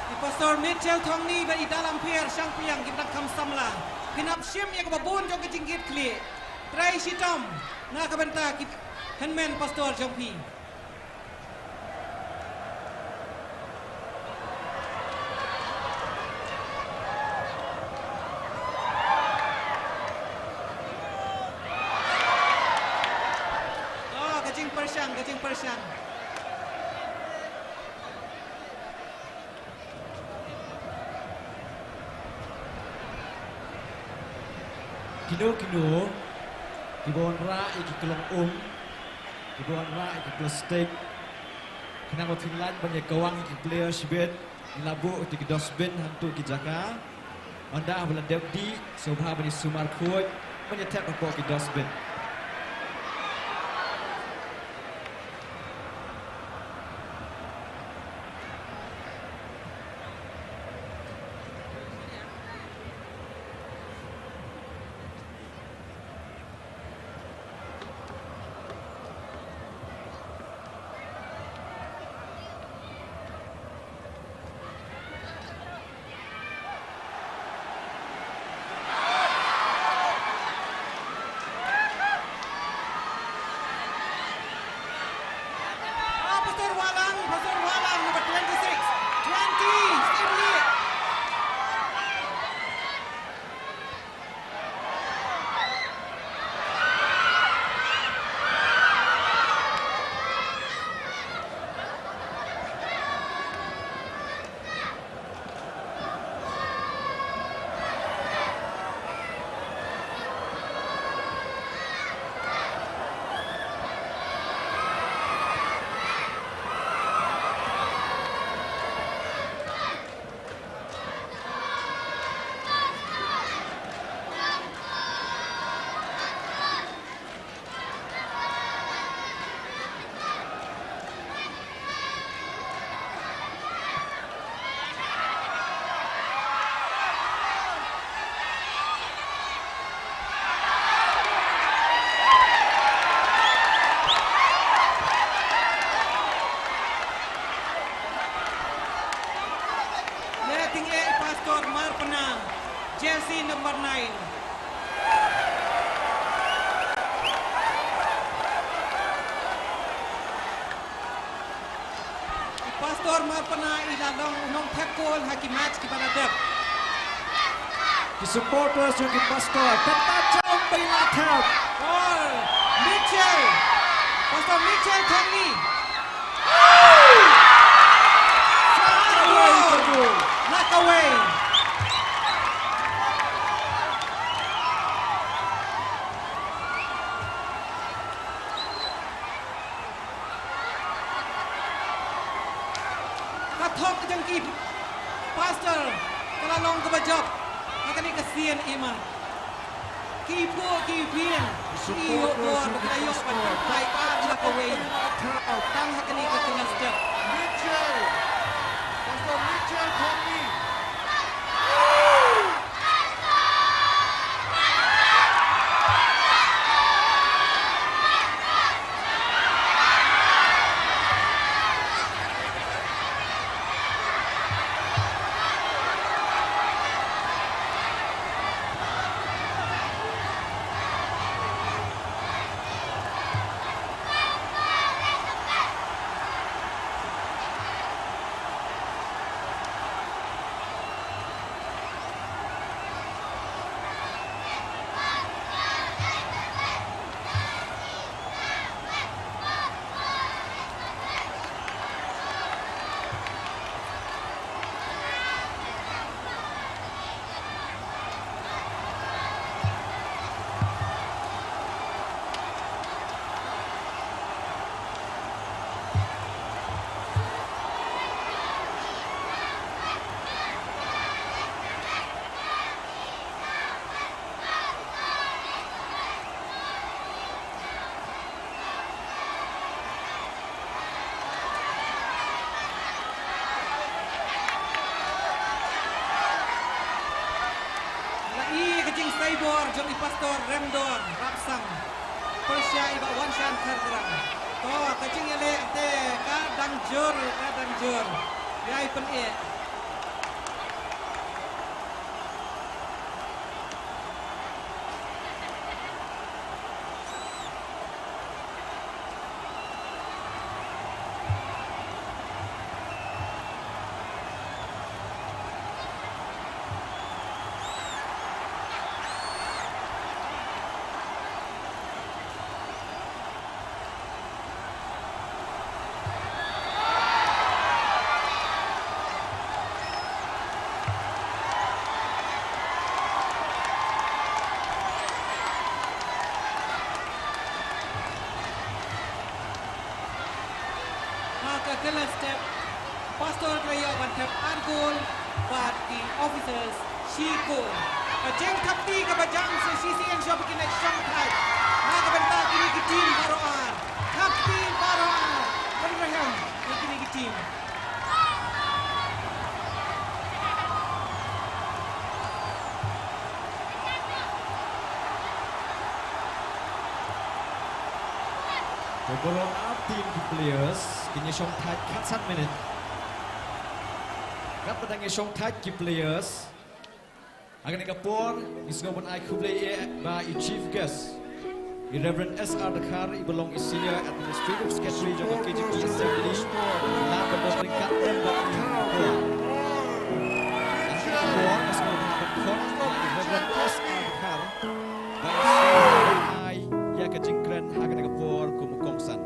I Pastor Mitchell Thongni bad i Dalam Pher Shangpliang ki dang kham samla. Phin ap shim ïa kaba bun jong ka jingkit khlieh. Trai shitom na ka bynta ki hynmen pastor jong phi. Oh, ka jingpyrshang, ka jingpyrshang. Kino kino kiba wanrah ïa ki klong um, kiba wanrah ïa ki plastik, khnang ba phin lah ban ïa kawang ïa ki player shibit, ngi la buh ïa ki dustbin hangto ki jaka. Ynda ba la dep dih, sngewbha ban ïa sumar khuid, ban ïa thep hapoh ki dustbin. Nine. I Pastor Marpana i la long u nongthep kol ha ki match kiba la dep. Ki supporters jong ki Pastor, tang ba jam ba i la thep. Paul Mitchell. Pastor Mitchell Thongni. Sa kawei. Sa kawei. Ka thok jong ki Pastor ka la long kaba jop ha kane ka sien i mat. Ki phuh ki phin ki ïoh bor ba ki la ïoh ban pynphai ar la kawei tang ha kane ka kylla step. Mitchell. Pastor Mitchell Thongni. La i ka jingsaibor jong i Pastor Remdor Rapsang. Pyrshah i Bah Wanshan Khargrang. To, ka jingïaleh te ka dang jur, ka dang jur. Ïai pyneh. Ha ka kylla step, Pastor ka la ïoh ban thep ar gol bad ki officers shi gol. Ka jingthap kti kaba jam sa shisien shuwa ba kin ïa shong thait na ka bynta kine ki team baroh ar. Thap kti baroh ar ban rhem ïa kine ki team. Te baroh ar team ki players kin ïa shong thait khatsan minit. Katba dang ïa shong thait ki players, ha kane ka por ngi sngewbha ban ai khublei ïa ba i chief guest, i Reverend S R Dkhar, i ba long i Senior Administrative Secretary jong ka K J P Assembly, na ka bynta ka em ba i por. Ha kane ka por ngi sngewbha ban khot ïa i Reverend S R Dkhar ban ai ïa ka jingkren ha kane ka por kum u kongsan.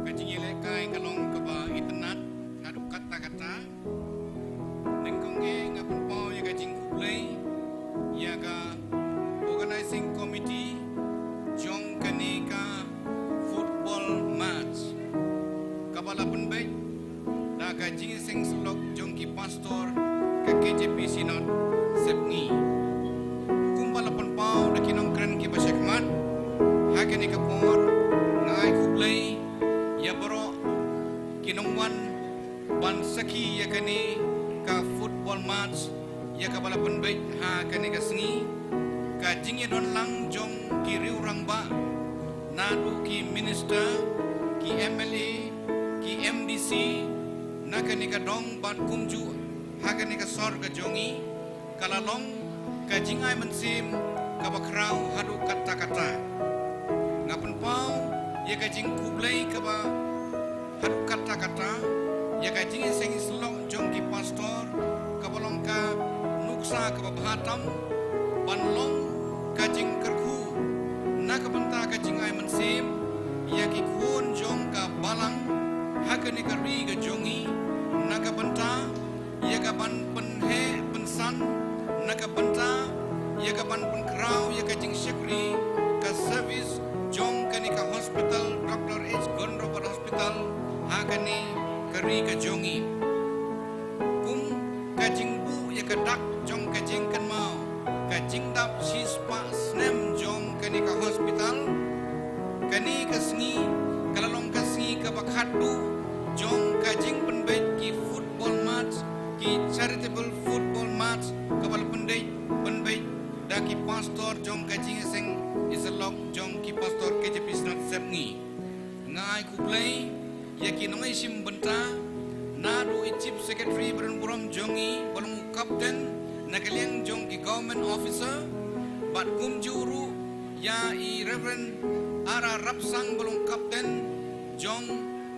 Ka jingïalehkai ka long kaba itynnad haduh katta katta. Nyngkong eh nga pynpaw ïa ka jingkhublei ïa ka Organizing Committee jong kane ka football match kaba la pynbeit da ka jingïaseng syllok jong ki pastor ka K J P Synod Sepngi. Kumba la pynpaw da ki nongkren kiba shakhmat, ha kane ka por nga ai khublei ïa baroh ki nongwan ban sakhi ïa kane ka football match ïa kaba la pynbeit ha kane ka sngi. Ka jingïadon lang jong ki riew rangbah, naduh ki minister, ki M L A, ki M D C, na kane ka dong bad kumjuh ha kane ka sor ka jong i, ka la long ka jingai mynsiem kaba khraw haduh katta katta. Nga pynpaw ïa ka jingkhublei kaba haduh katta katta ïa ka jingïaseng ïasyllok jong ki pastor, kaba long ka nuksa kaba bha tam ban long ka jingkyrkhu na ka bynta ka jingai mynsiem ïa ki khun jong ka balang ha kane ka ri ka jong i, na ka bynta ïa ka ban pynheh pynsan, na ka bynta ïa ka ban pynkhraw ïa ka jingshakri, ka service jong kane ka hospital, Doctor H Gonrobat Hospital, ha kane ka ri ka jong i. Kum ka jingbuh ïa ka dak jong ka jingkynmaw ka jingdap shispah snem jong kane ka hospital, kane ka sngi ka la long ka sngi kaba khatduh jong ka jingpynbeit ki football match, ki charitable football match kaba la pynbeit, pynbeit da ki pastor jong ka jingïaseng ïasyllok jong ki pastor K J P Synod Sepngi. Nga ai khublei ïa ki nongïashim bynta, naduh i Chief Secretary ba donburom jong i ba long u captain na ka liang jong ki government officer, bad kumjuh ruh ïa i Reverend R R Rapsang ba long captain jong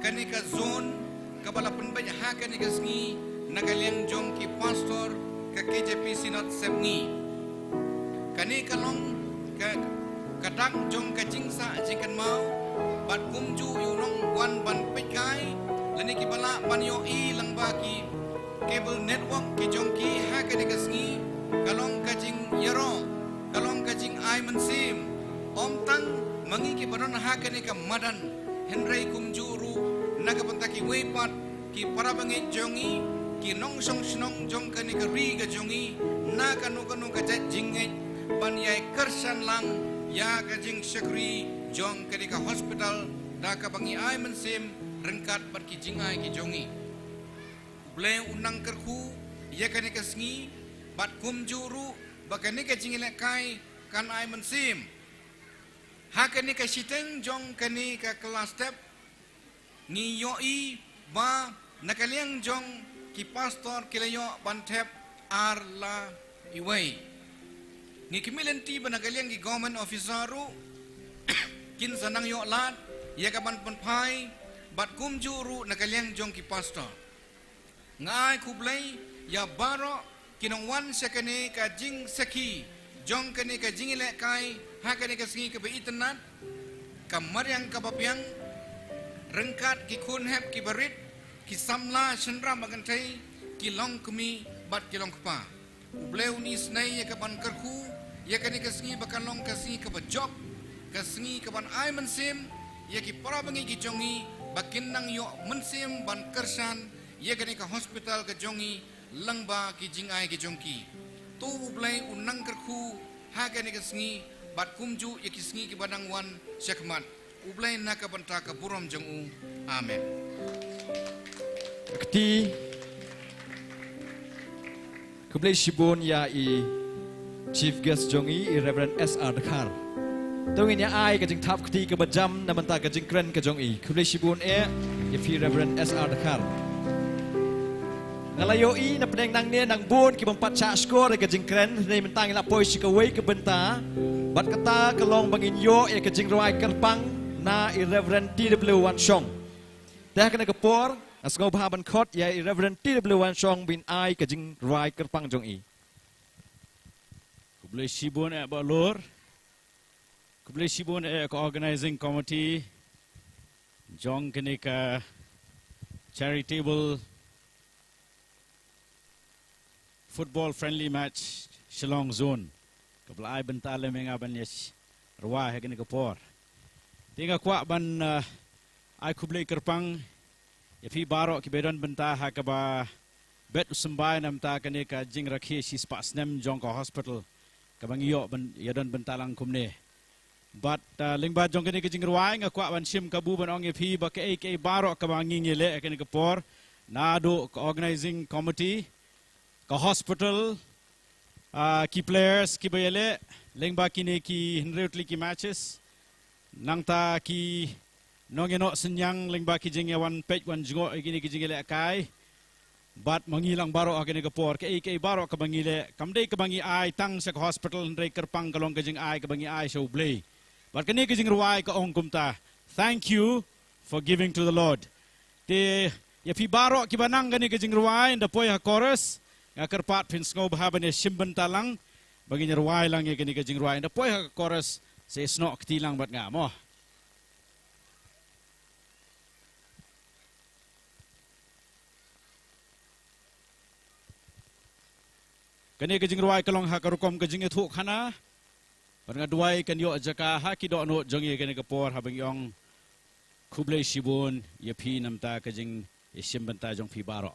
kane ka zone kaba la pynbeit ha kane ka sngi na ka liang jong ki pastor ka K J P Synod Sepngi. Kane ka long ka, ka dak jong ka jingsah jingkynmaw, bad kumjuh ïa u nongwan ban peitkai lane kiba lah ban ïohi lyngba ki cable network ki jong ki ha kane ka sngi, ka long ka jingïaroh, ka long ka jingai mynsiem, ym tang ma ngi kiba don ha kane ka madan, hynrei kumjuh ruh na ka bynta kiwei pat ki parabangeit jong i, ki nongshong shnong jong kane ka ri ka jong i, na kano kano ka jait jingngeit, ban ïai kyrshan lang ïa ka jingshakri jong kane ka hospital da kaba ngi ai mynsiem ryngkat bad ki jingai ki jong i. U Blei un nang kyrkhu ïa kane ka sngi, bad kumjuh ruh ba kane ka jingïalehkai kan ai mynsiem. Ha kane ka shiteng jong kane ka kylla step, ngi ïohi ba na ka liang jong ki pastor ki la ïoh ban thep ar la iwei. Ngi khmih lynti ba na ka liang ki government officer ruh kin sa nang ïoh lad ïa ka ban pynphai, bad kumjuh ruh na ka liang jong ki pastor. Nga ai khublei ïa baroh ki nongwan sha kane ka jingsakhi jong kane ka jingïalehkai ha kane ka sngi kaba itynnad, ka mariang kaba biang, ryngkat ki khun hep kiba rit, ki samla shynrang ba kynthei, ki longkmie bad ki longkpa. U Blei un isynei ïa ka ban kyrkhu ïa kane ka sngi ba kan long ka sngi kaba jop, ka sngi ka ban ai mynsiem ïa ki parabangeit ki jong i, ba kin nang ïoh mynsiem ban kyrshan ïa kane ka hospital ka jong i lyngba ki jingai ki jong ki. To U Blei un nang kyrkhu ha kane ka sngi bad kumjuh ïa ki sngi kiba dang wan shakhmat. U Blei na ka bynta ka burom jong u. Amen. Kti. Khublei shibun ïa i chief guest jong i, i Reverend S R Dkhar. To ngin ïa ai ka jingthap kti kaba jam na bynta ka jingkren ka jong i. Khublei shibun eh ïa phi Reverend S R Dkhar. Nga la ïohi na pdeng nangne nang bun ki bym pat shah shkor ïa ka jingkren, hynrei mynta ngi la poi sha kawei ka bynta. Bad kata ka long ba ngin ïoh ïa ka jingrwai kyrpang na i Reverend T W Wanshong. Te ha kane ka por nga sngewbha ban khot ïa i Reverend T W Wanshong ban ai ka jingrwai kyrpang jong i. Khublei shibun eh Balor. Khublei shibun eh ka organizing committee jong kane ka charitable football friendly match Shillong Zone kaba la ai bynta lem ïa nga ban ïa rwai ha kane ka por. Te nga kwah ban, uh, ai khublei kyrpang ïa phi baroh kiba don bynta ha kaba bet u symbai na bynta kane ka jingrakhe shispah snem jong ka hospital kaba ngi ïoh ban ïa don bynta lang kumne. Bad, uh, lyngba jong kane ka jingrwai nga kwah ban shim kabu ban ong ïa phi ba kaei kaei baroh kaba ngi ngi leh kane ka por, naduh ka organizing committee, ka hospital, uh, ki players kiba ïaleh lyngba kine ki hynriew tylli ki matches, nangta ki Nongïanoh synñiang lyngba ki jingïawan peit wan jngoh ïa kine ki jingïalehkai. Bad ma ngi lang baroh ha kane ka por, kaei kaei baroh kaba ngi leh, kam dei kaba ngi ai tang sha ka hospital, hynrei kyrpang ka long ka jingai kaba ngi ai sha U Blei. Bad kane ka jingrwai ka ong kumta: Thank you for giving to the Lord. Te ïa phi baroh kiba nang kane ka jingrwai, ynda poi ha chorus, nga kyrpad phin sngewbha ban ïashim bynta lang ba ngin ïarwai lang ïa kane ka jingrwai. Ynda poi ha chorus, sa ïasnoh kti lang bad nga mo. Kane ka jingrwai ka long ha ka rukom ka jingïathuhkhana. Bad nga duwai kan ïoh jaka ha ki dohnud jong ngi kane ka por haba ngi ong khublei shibun ïa phi namar ka jingïashim bynta jong phi baroh.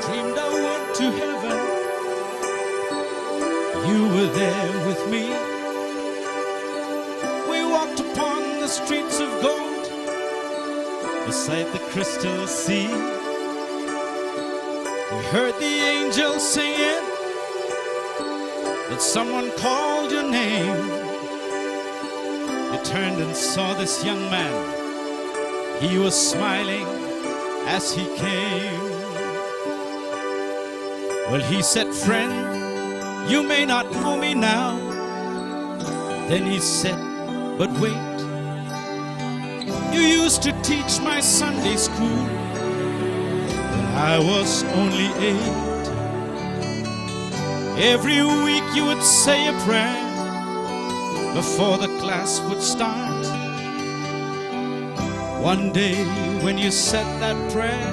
Dreamed I went to heaven. You were there with me. We walked upon the streets of gold, beside the crystal sea. We heard the angels singing, that someone called your name. You turned and saw this young man. He was smiling as he came. Well, he said, "Friend, you may not know me now." Then he said, "But wait, you used to teach my Sunday school when I was only eight. Every week you would say a prayer before the class would start." One day when you said that prayer,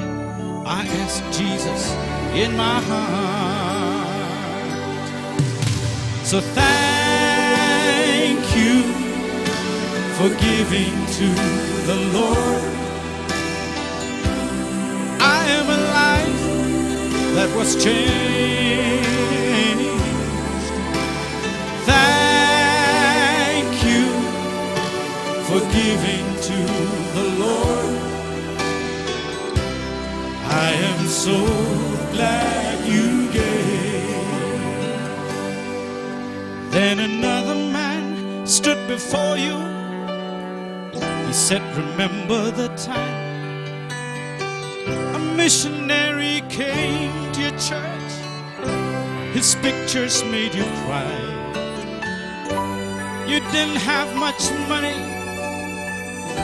I asked Jesus in my heart. So thank you for giving to the Lord. I am a life that was changed. Thank you for giving to the Lord. I am so glad you gave. Then another man stood before you. He said, "Remember the time a missionary came to your church. His pictures made you cry. You didn't have much money,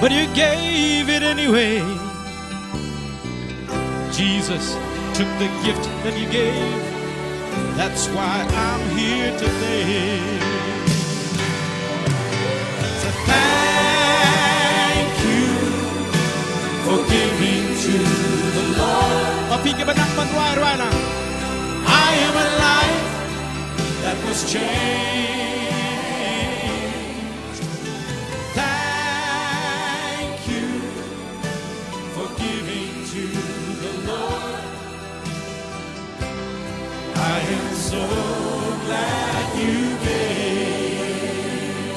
but you gave it anyway. Jesus took the gift that you gave. That's why I'm here today." So thank you for giving to the Lord. Ba phi kiba nang ban rwai, rwai lang. I am a life that was changed. Thank you for giving to the Lord. I am so glad you gave.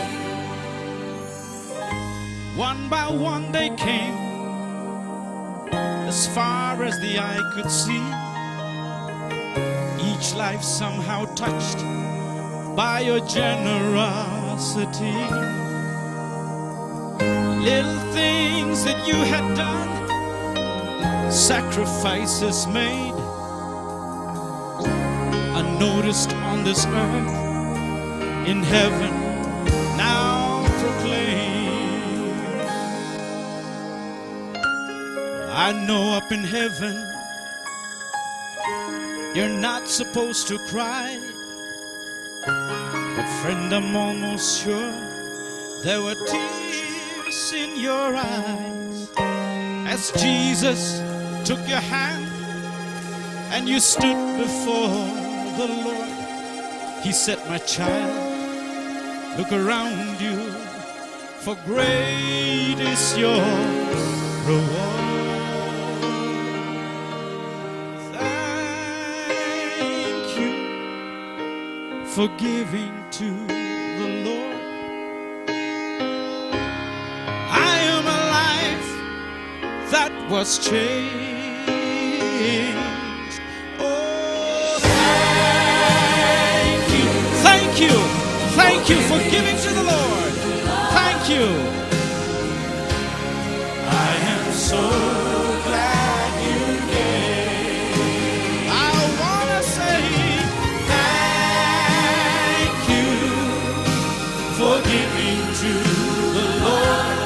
One by one they came, as far as the eye could see. Each life somehow touched by your generosity. Little things that you had done, sacrifices made, unnoticed on this earth, in heaven now proclaimed. I know up in heaven You're not supposed to cry. But friend, I'm almost sure there were tears in your eyes as Jesus took your hand and you stood before the Lord. He said, "My child, look around you, for great is your reward." Thank you for giving to the Lord. I am a life that was changed. Oh, thank you, thank you, thank you for giving to the Lord. Thank you. I am so glad you came. I wanna say thank you for giving to the Lord.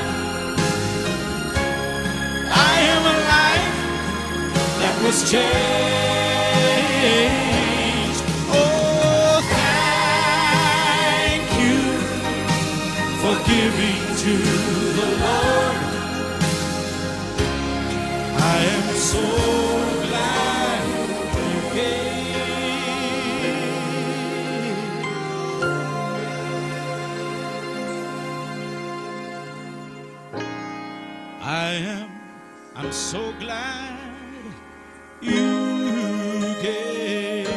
I am a life that was changed. Oh, thank you for giving to the Lord. I am so glad you came. I am, I'm so glad you came.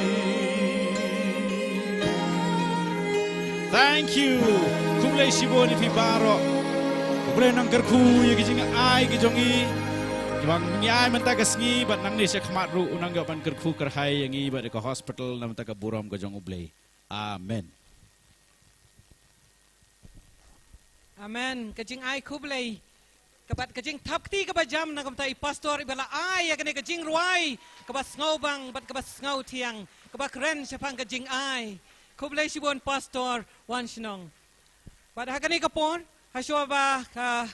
Thank you. Khublei shibun ïa phi baroh. Khublei nang kyrkhu ïa ki jingai ki jong i. Ki bang ngi ai mynta ka sngi bad nangne sha khmat ruh u nang ïoh ban kyrkhu kyrhai ïa ngi bad ïa ka hospital na mynta ka burom ka jong U Blei. Amen. Amen. Ka jingai khublei. Ka bad ka jingthap kti kaba jam na ka bynta i pastor iba la ai ïa kane ka jingrwai kaba sngewbang bad kaba sngewthiang kaba kren shaphang ka jingai. Khublei shibun pastor wan shnong. Bad ha kane ka por ha shuwa ba ka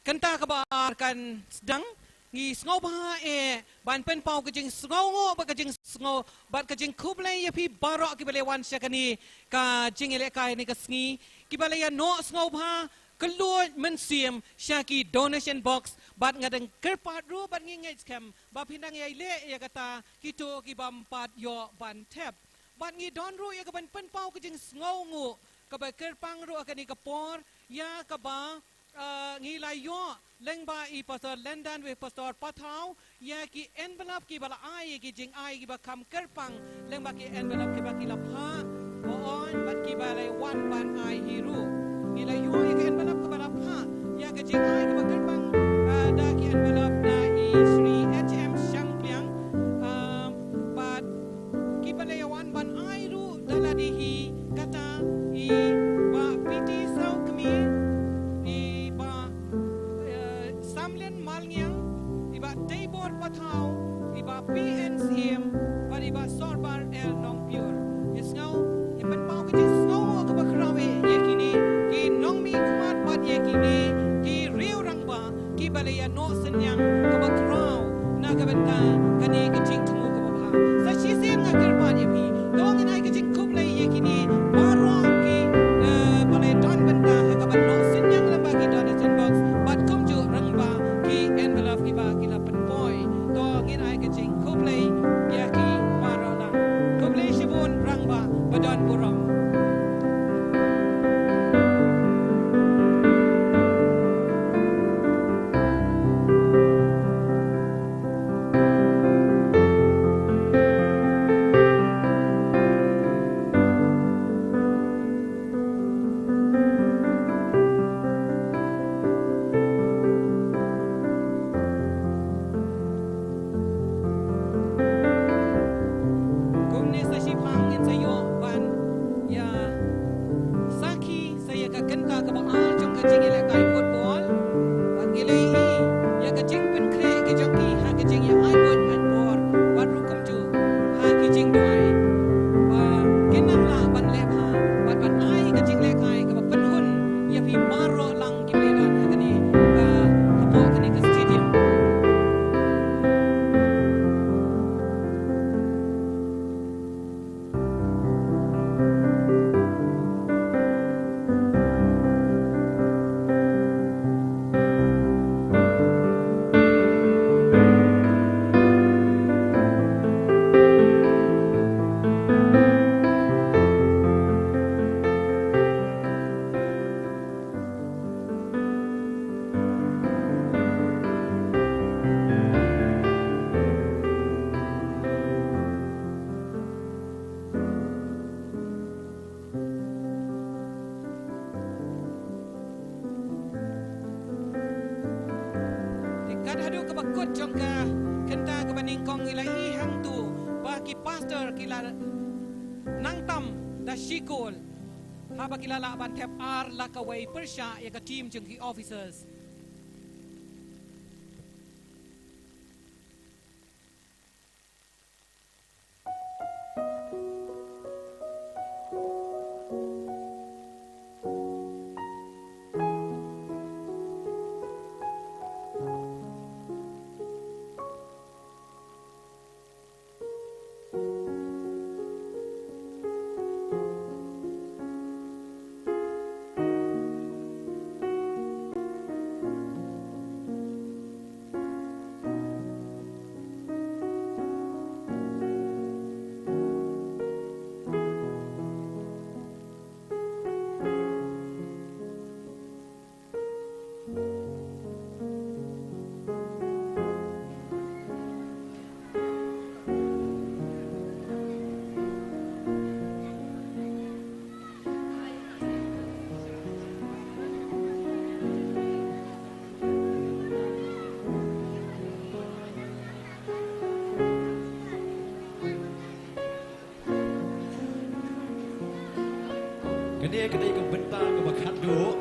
kynta kaba ar kan sdang ngi sngewbha eh ban pynpaw ka jingsngewnguh bad ka jingsngew bad ka jingkhublei ïa phi baroh kiba la wan sha kane ka jingïalehkai ne ka sngi kiba la ïa noh sngewbha kylluid mynsiem sha ki donation box bad nga dang kyrpad ruh bad ngi ngeit skhem ba phi nang ïai leh ïa kata kito kiba ym pat ïoh ban thep bad ngi don ruh ïa ka ban pynpaw ka jingsngewnguh kaba kyrpang ruh ha kane ka por ïa kaba Ah, ngi la ïoh lyngba i Pastor Lendan wei Pastor Pathaw ïa ki envelope kiba la ai ïa ki jingai kiba kham kyrpang lyngba ki envelope kiba ki la phah ba on bad kiba la wan ban ai hi ruh. Ngi la ïoh ïa ki envelope kiba la phah ïa ki jingai kiba kyrpang, ah, da ki envelope da i Shri H M Shangpliang, ah, bad kiba la ïa wan ban ai ruh da lade hi kata i Bah P T Sawkmie, i Bah, eh, Samlin Malngiang, i Bah Teibor Pathaw, i Bah P N Syiem bad i Bah Sorbar L Nongpyiur. Ïa sngew ïa pynpaw ka jingsngewnguh kaba khraw eh ïa kine ki nongmihkhmat bad ïa kine ki riew rangbah kiba la ïa noh synñiang kaba khraw na ka bynta kane ka jingthmu kaba bha. Sa shisien nga kyrpad ïa phi, to ngin ai ka jingkhublei ïa kine baroh ki, eh, ba la ïa don bynta ha kaba noh synñiang lyngba ki donation box bad kumjuh rangbah ki envelope kiba ki la pynpoi. To ngin ai ka jingkhublei ïa ki baroh lang. Khublei shibun rangbah ba don burom. Kaba kut jong ka kynta kaba nyngkong ngi la ïohi hangto ba ki pastor ki la nang tam da shi kol haba ki la lah ban thep ar la kawei pyrshah ïa ka team jong ki officers. Kane ka dei ka bynta kaba khatduh.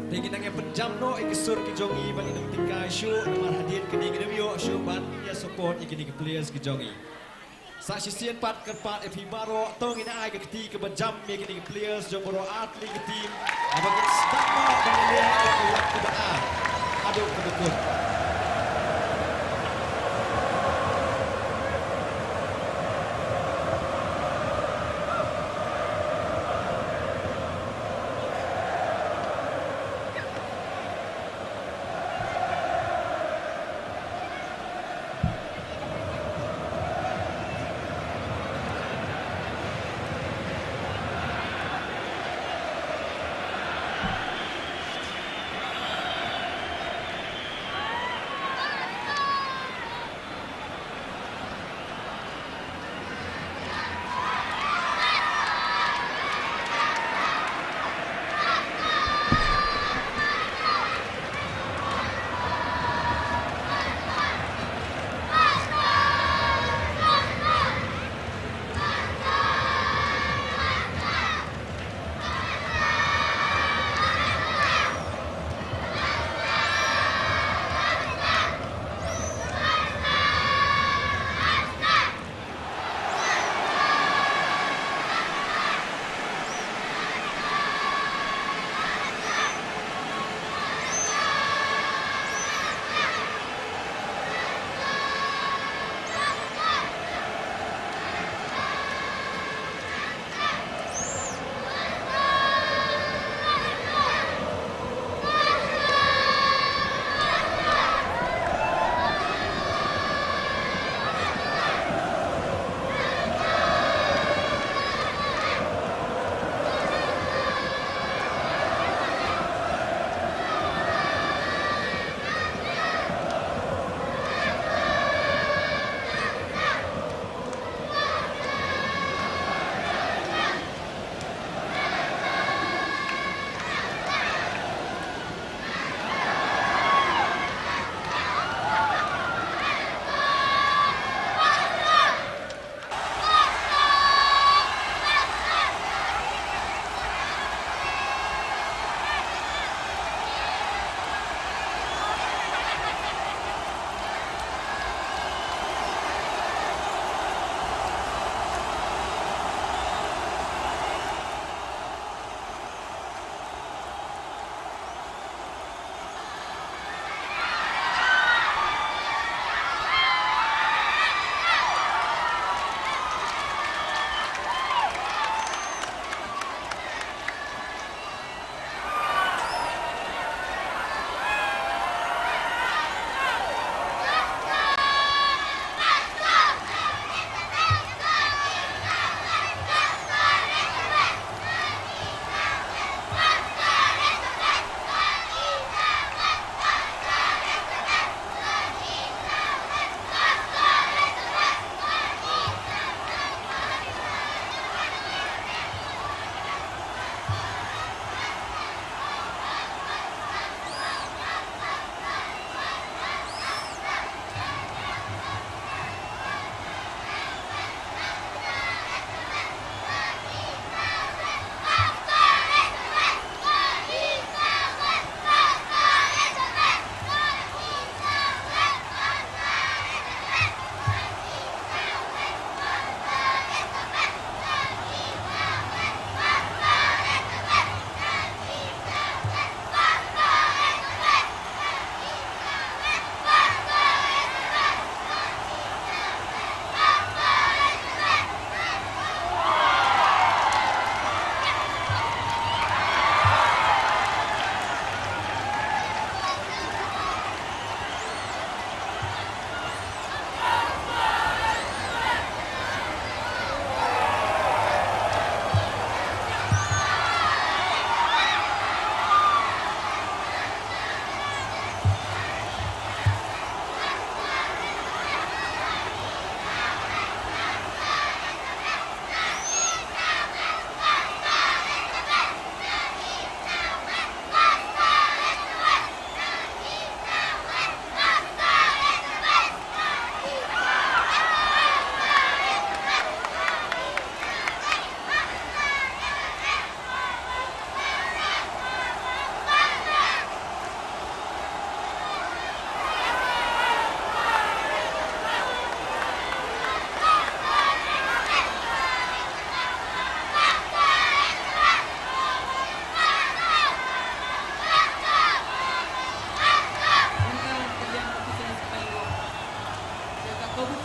Te ngi nang ïa pynjam noh ïa ki sur ki jong ngi ba ngin ym tyngkai shuh namar hadien kane ngin ym ïoh shuh ban ïa support ïa kine ki players ki jong ngi. Sa shisien pat kyrpad ïa phi baroh to ngin ai ka kti kaba jam ïa kine ki players jong baroh artylli ki team. Haba kin sdang noh ban ïaleh ïa ka lap kaba ar haduh kaba kut.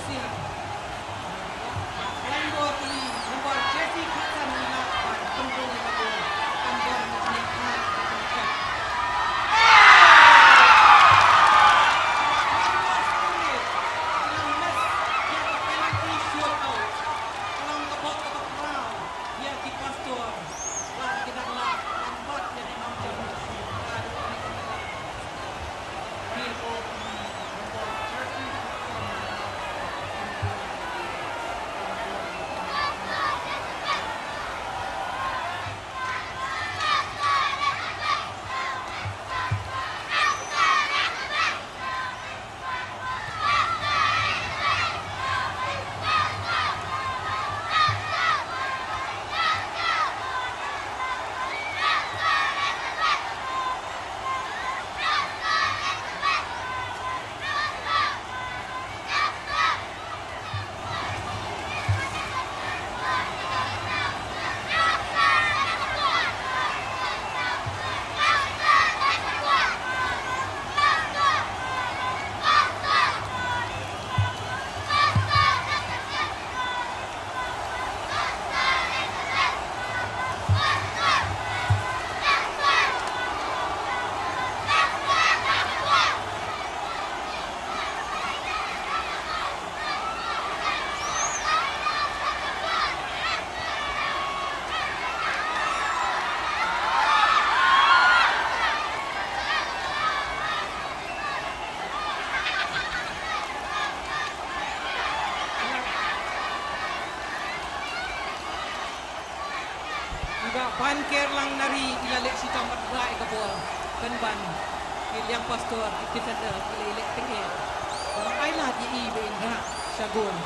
Sian. Wan bor kali, nombor jersey khatsan, ïa ka ban pynrung ïa ka bor. Kan don ka jingïakhun ka jingïakhun. Ïa ka penalty shootout. Ka long ka bok kaba khraw ïa ki Pastor. Ba ki dang lah ban bat ïa ki nongshong. Ïa ka ban ker lang na ri, ïa leh shitom bad rah ïa ka bor. Pynban ki liang Pastor, ki defender ki la leh tyngeh. Ba ai lad ïa i ba in rah sha gol.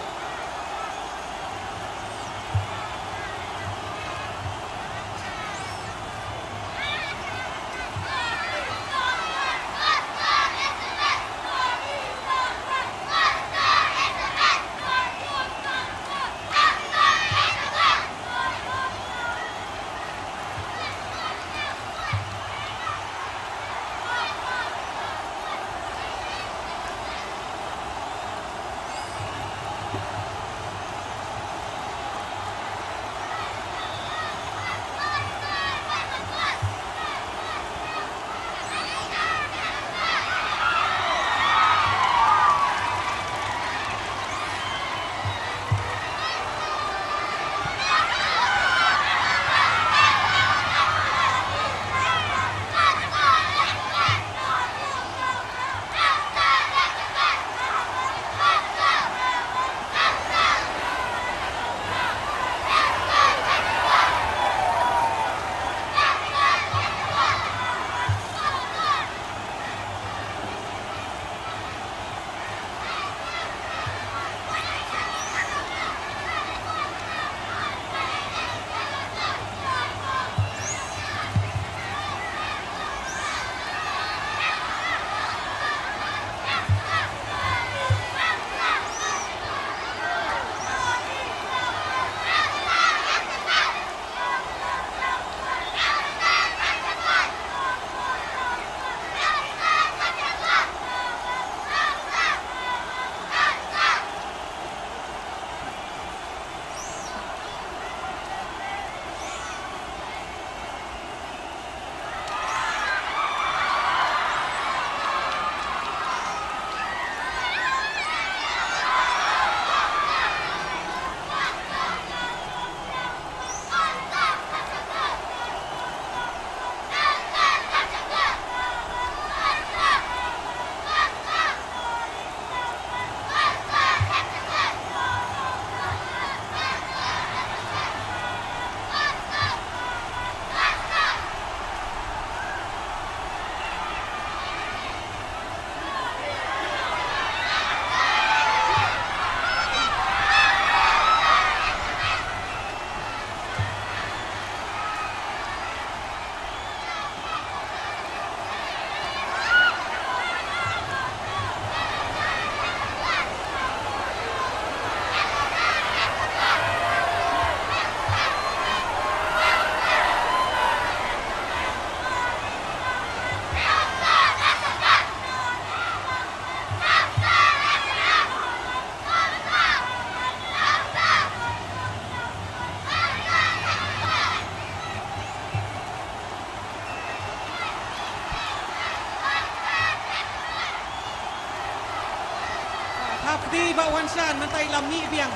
Shan, mynta i la mih biang.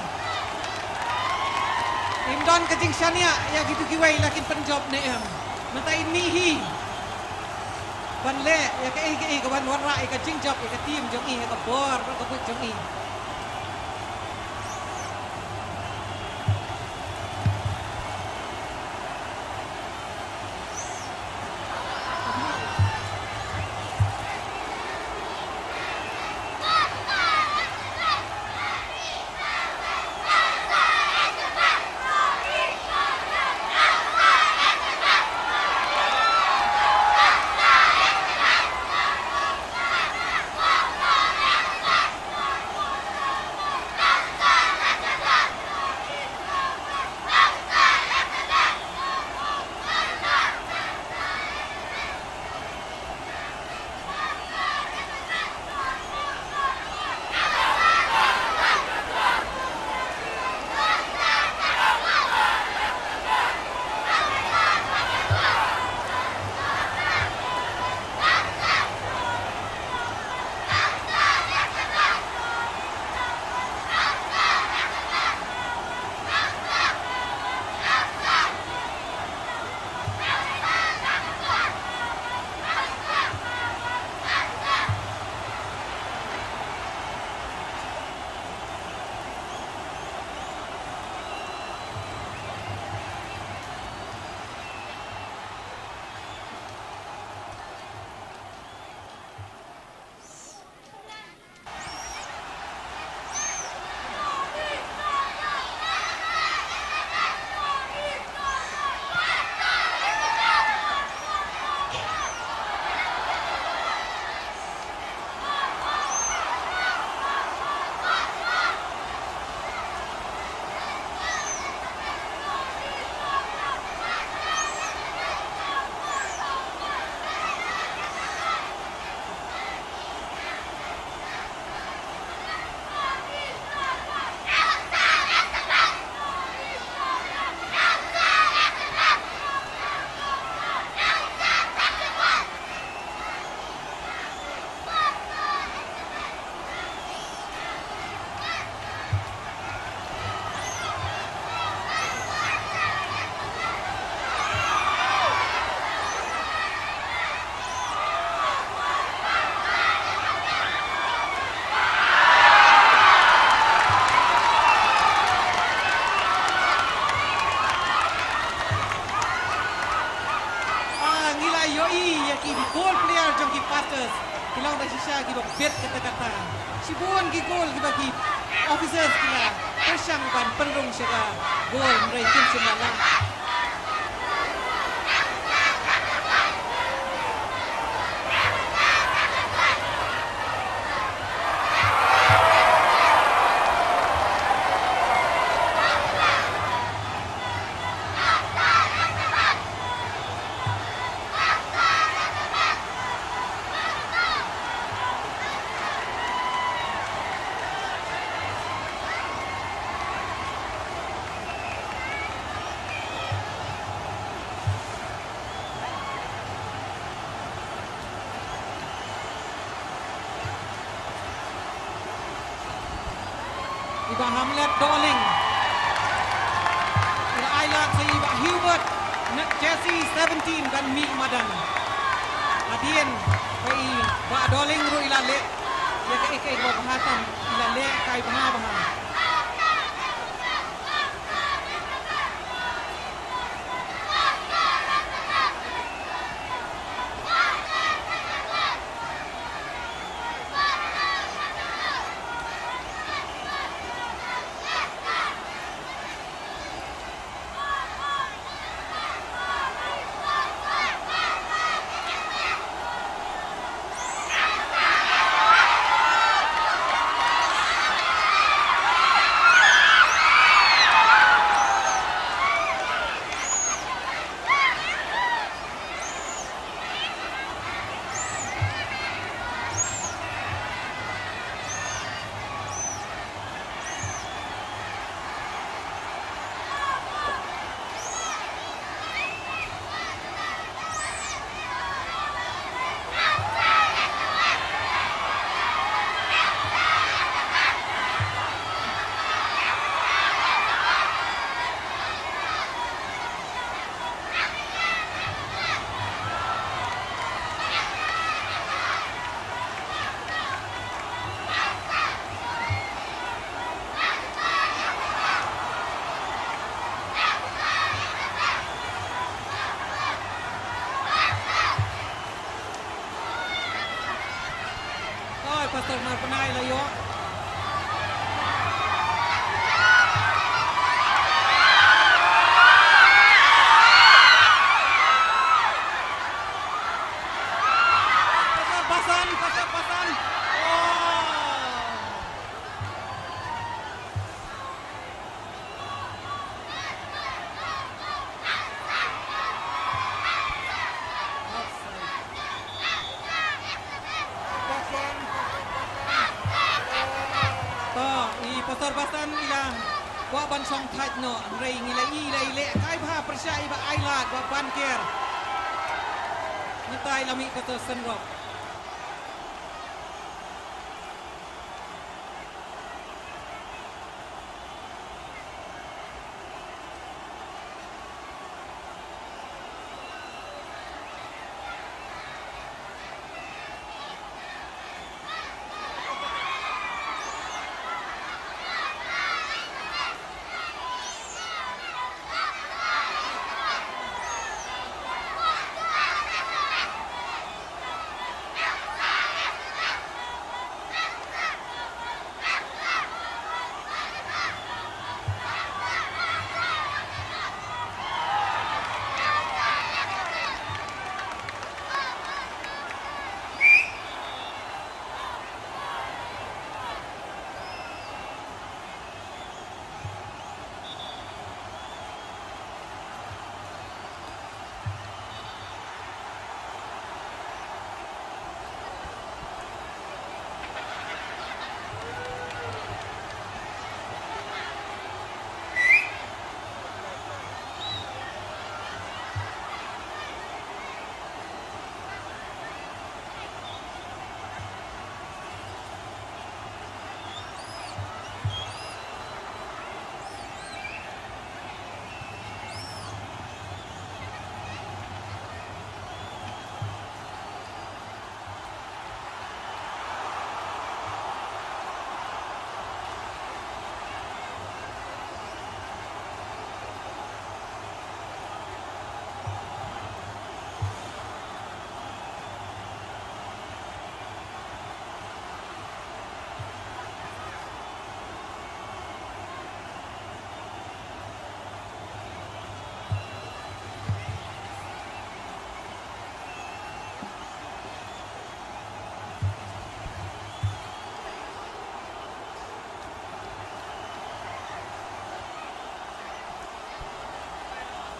Im don ka jingshaniah ïa kitu kiwei la kin pynjop ne em. Mynta i mih hi. Ban leh ïa kaei kaei ka ban wanrah ïa ka jingjop ïa ka team jong i, ïa ka bor bad ka buit jong i. Ah, ngi la ïohi ïa ki goal player jong ki Pasters. Ki long da shisha kiba bit katta katta. Shibun ki goal kiba ki officers ki la pyrshang ban pynrung sha ka goal, hynrei kim shym la lah. I Bah Hamlet Dohling. I la ai lad sa i Bah Hubert na jersey seventeen ban mih madan. Hadien ba i Bah Dohling ruh i la leh ïa kaei kaei ba bha tam, i la leh kai bha bha. la ïoh. Pastor Basan, Pastor Basan. Oh. To, i Pastor Basan i la kwah ban shong thait noh, hynrei ngi la i, i la i leh kai bha pyrshah i Bah Ailad, Bah Banker. Mynta i la mih Pastor Senrop.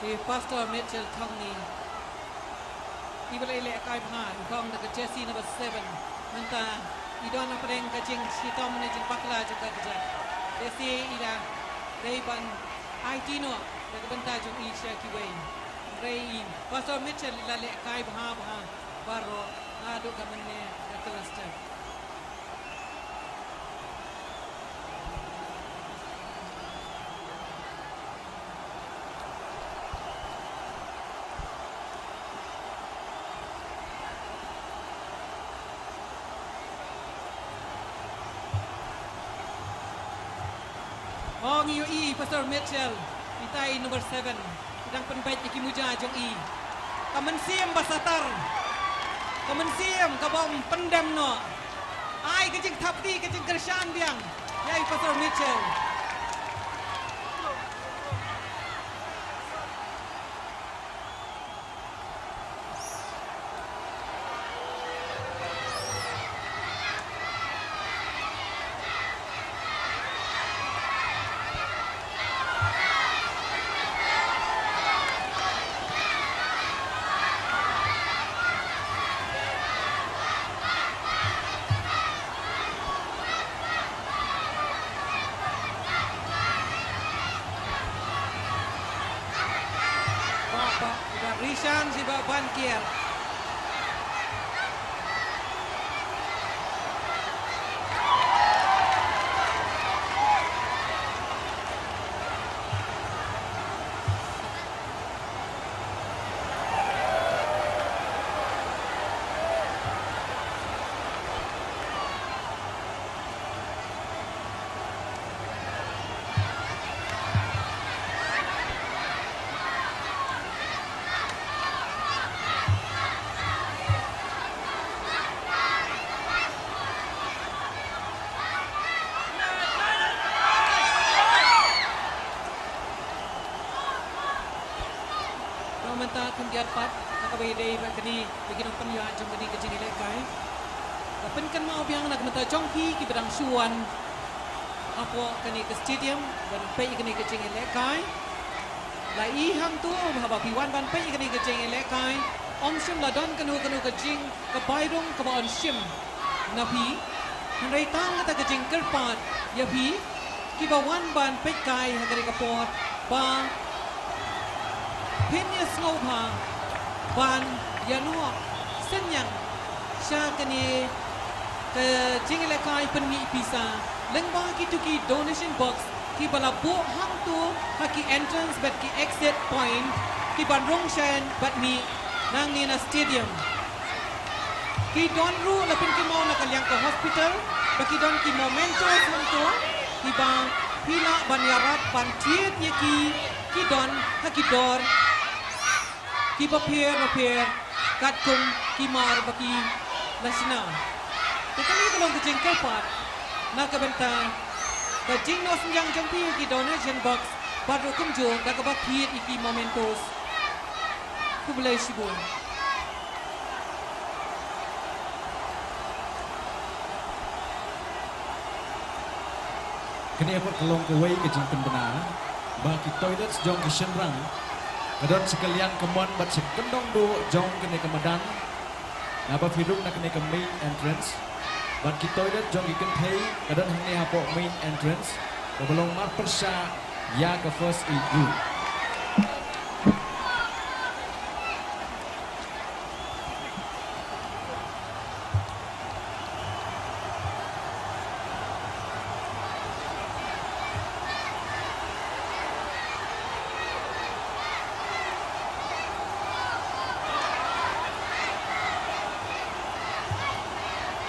I Pastor Mitchell Thongni. I ba la leh kai bha, i kong da ka jersey number seven. Mynta i don hapdeng ka jingshitom ne jingbakla jong ka kjat. Te shi i la dei ban aiti noh da ka bynta jong i sha kiwei. Hynrei i Pastor Mitchell i la leh kai bha bha baroh naduh ka mynne ka cluster. Oh, ngi ïohi Pastor Mitchell, itai number seven, i dang pynbeit ïa ki muja jong i. Ka mynsiem ba satar, ka mynsiem ka bym pyndem noh. Ai ka jingthap kti, ka jingkyrshan biang ïa i Pastor Mitchell. Ba, ba, ba, Rishan, si ba ban kier. Khyndiat pat, na kaba ïadei bad kane, ïa ki nongpynïaid jong kane ka jingïalehkai. Nga pynkynmaw biang na ka bynta jong phi kiba dang shu wan hapoh kane ka stadium ban peit ïa kane ka jingïalehkai. La i hangto ba haba phi wan ban peit ïa kane ka jingïalehkai, ym shym la don kano kano ka jing, ka bai rung kaba yn shim na phi. Hynrei tang kata ka jingkyrpad ïa phi kiba wan ban peit kai ha kane ka por ba phin ïasngewbha ban ïanoh synñiang sha kane ka jingïalehkai pynmih pisa lyngba kito ki donation box kiba la buh hangto ha ki entrance bad ki exit point kiban rung shen bad mih nangne na stadium. Ki don ruh, la pynkynmaw na ka liang ka hospital ba ki don ki mementos hangto kiba phi lah ban ïarap ban thied ïa ki, ki don ha ki dor kiba pher bapher katkum ki mar ba ki la shna. Te kane ka long ka jingkyrpad na ka bynta ka jingnoh synñiang jong phi ïa ki donation box bad ruh kumjuh da kaba thied ïa ki mementos. Khublei shibun. Kane pat ka long kawei ka jingpynbna ba ki toilets jong ki shynrang ka don sa ka liang ka mon bad sa ka kyndong duh jong kane ka madan. Naba phi rung na kane ka main entrance bad ki toilet jong ki kynthei ka don hangne hapoh main entrance kaba long marpyrshah ïa ka first aid group.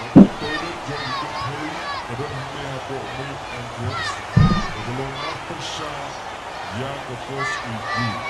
Ka toilet jong ki kynthei ka don hangne hapoh main entrance kaba long marpyrshah ïa ka first aid group.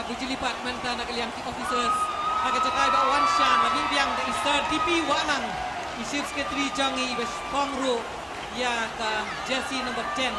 Jylliepat mynta na ka liang ki officers. Ha ka jaka ba wan sha la mih biang da i Sir D P Wahlang, i Chief Secretary jong ngi, ba shong ruh ïa ka jersey number ten.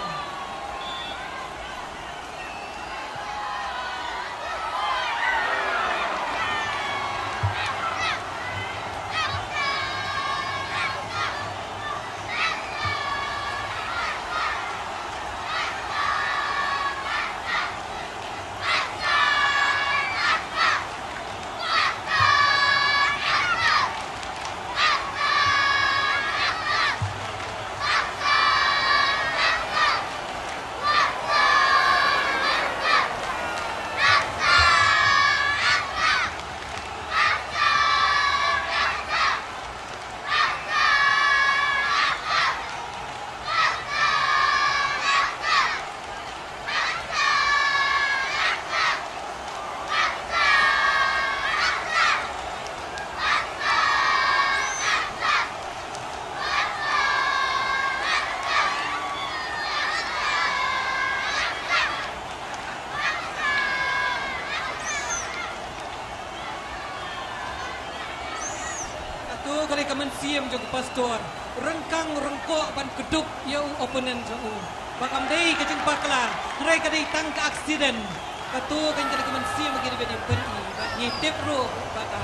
Kato ka dei ka mynsiem jong u pastor, ryngkang ryngkoh ban kdup ïa u opponent jong u. Ba kam dei ka jingbakla, hynrei ka dei tang ka accident. Kato ka dei ka mynsiem ba ngi dei ban ïa pyni. Ba ngi tip ruh ba ka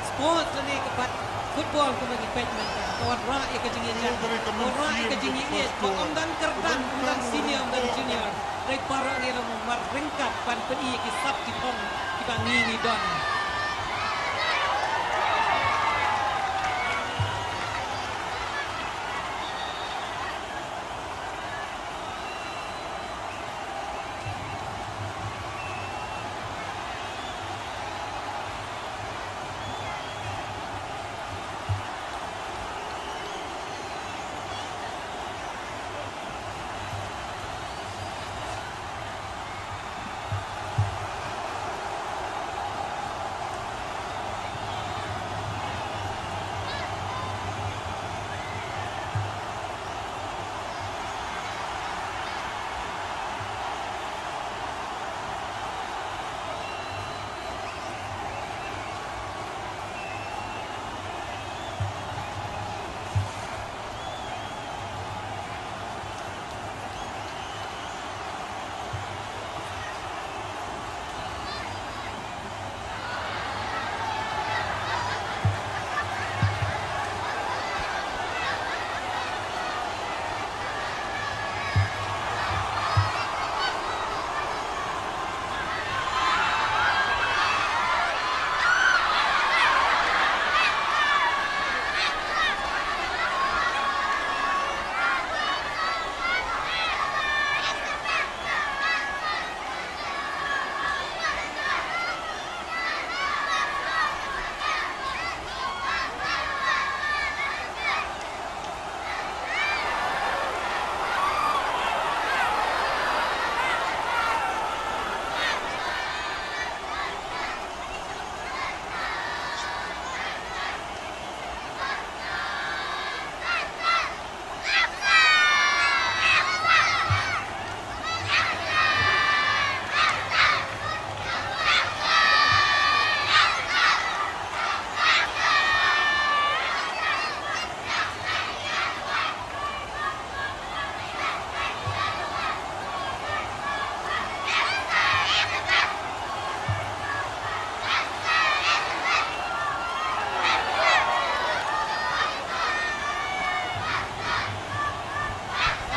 sports lane ka bat football kumba ngi peit mynta, ka wanrah ïa ka jingïajan, ka wanrah ïa ka jingïeit. Ba ym don kyrdan, ym don senior, ym don junior. Hynrei baroh ngi long mar ryngkat ban pyni ïa ki sap ki thong kiba ngi ngi don.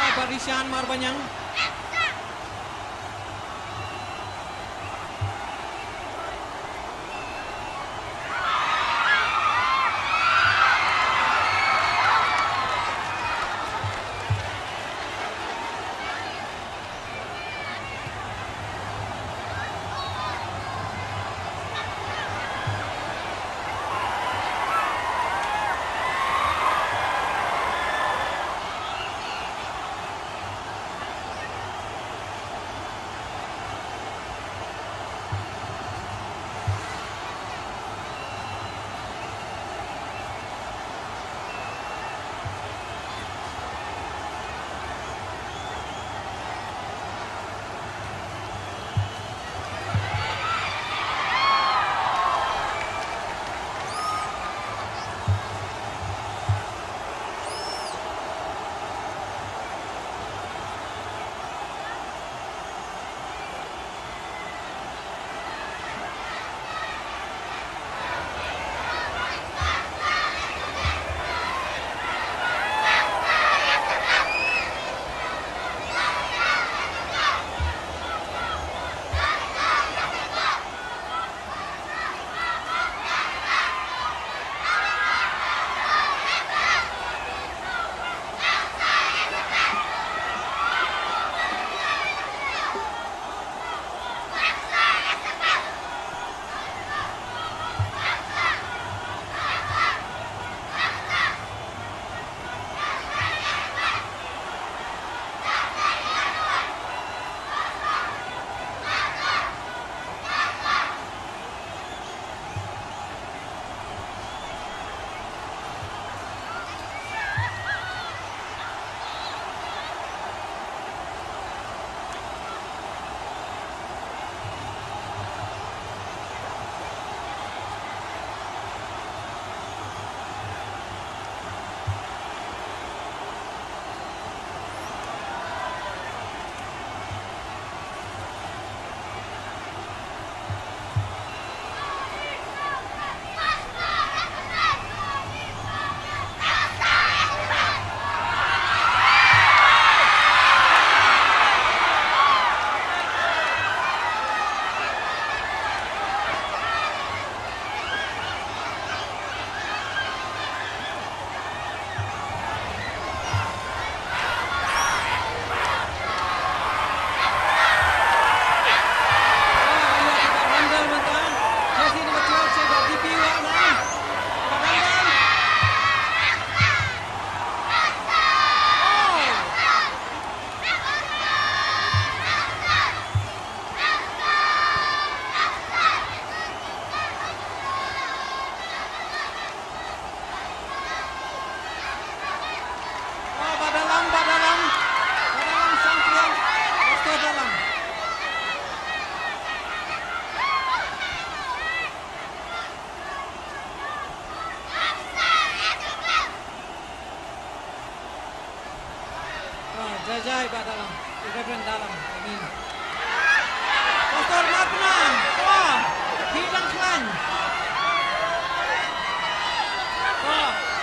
Ah, Barishan Marbaniang. Jai jai Bah Dalam, Reverend Dalam, amen. Pastor Marpnang, Toa, Hidang Klan. Toa.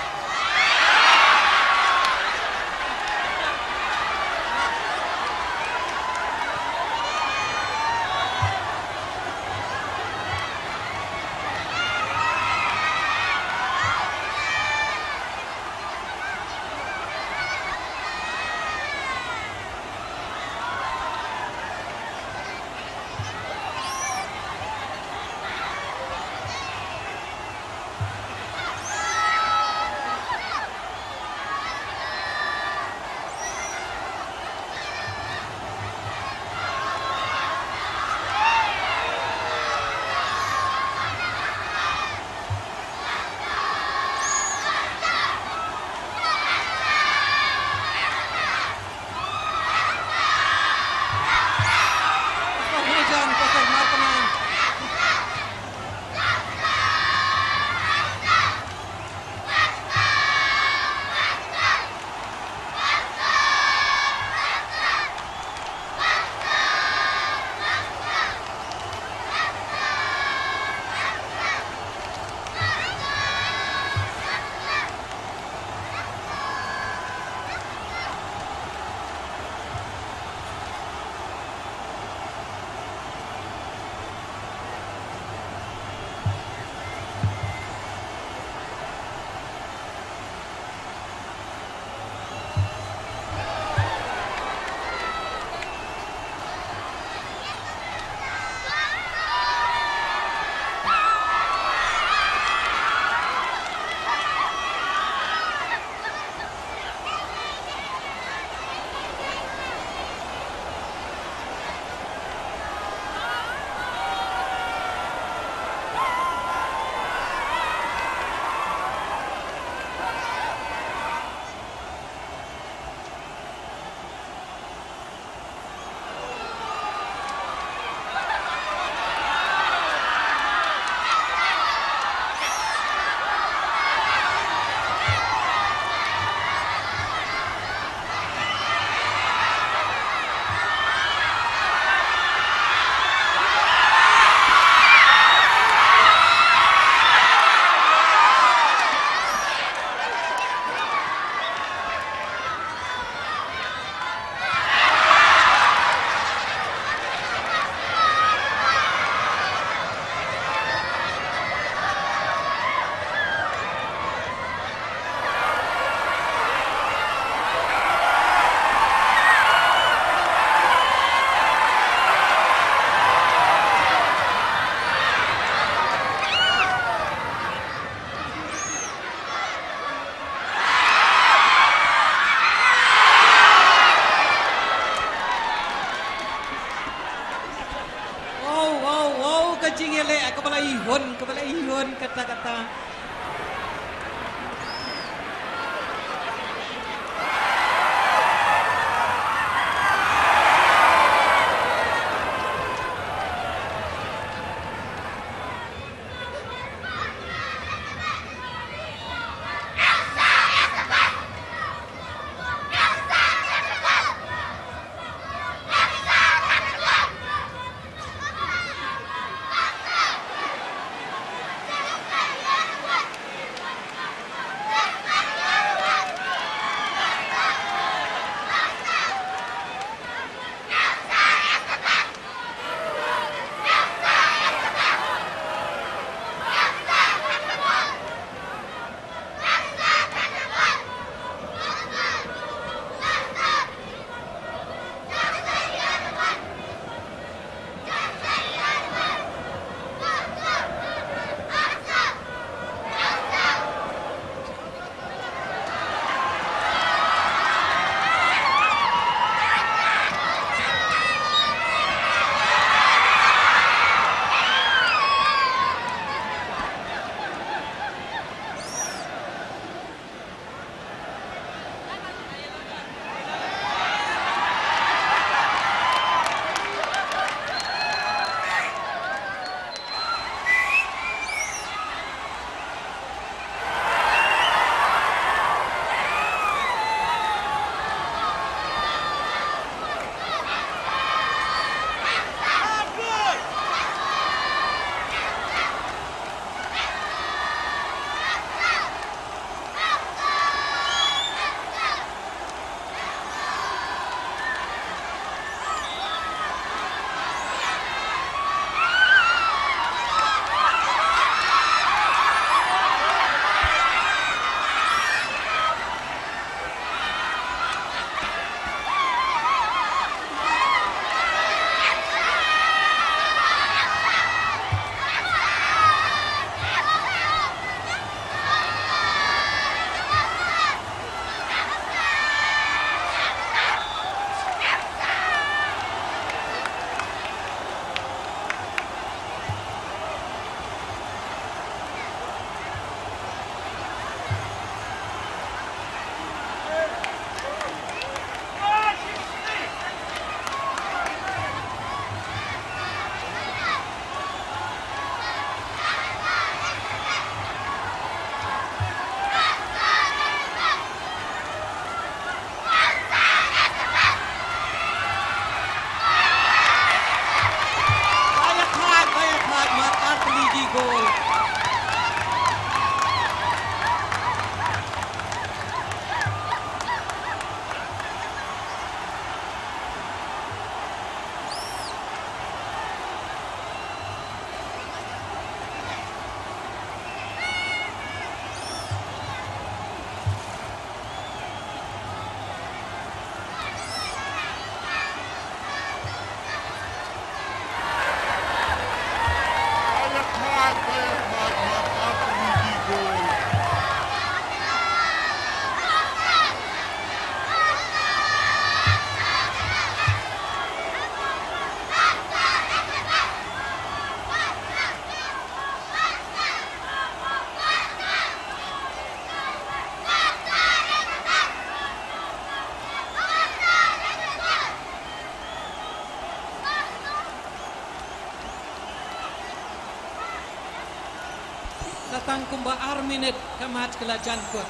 Kumba ar minit ka match ka la jan kut.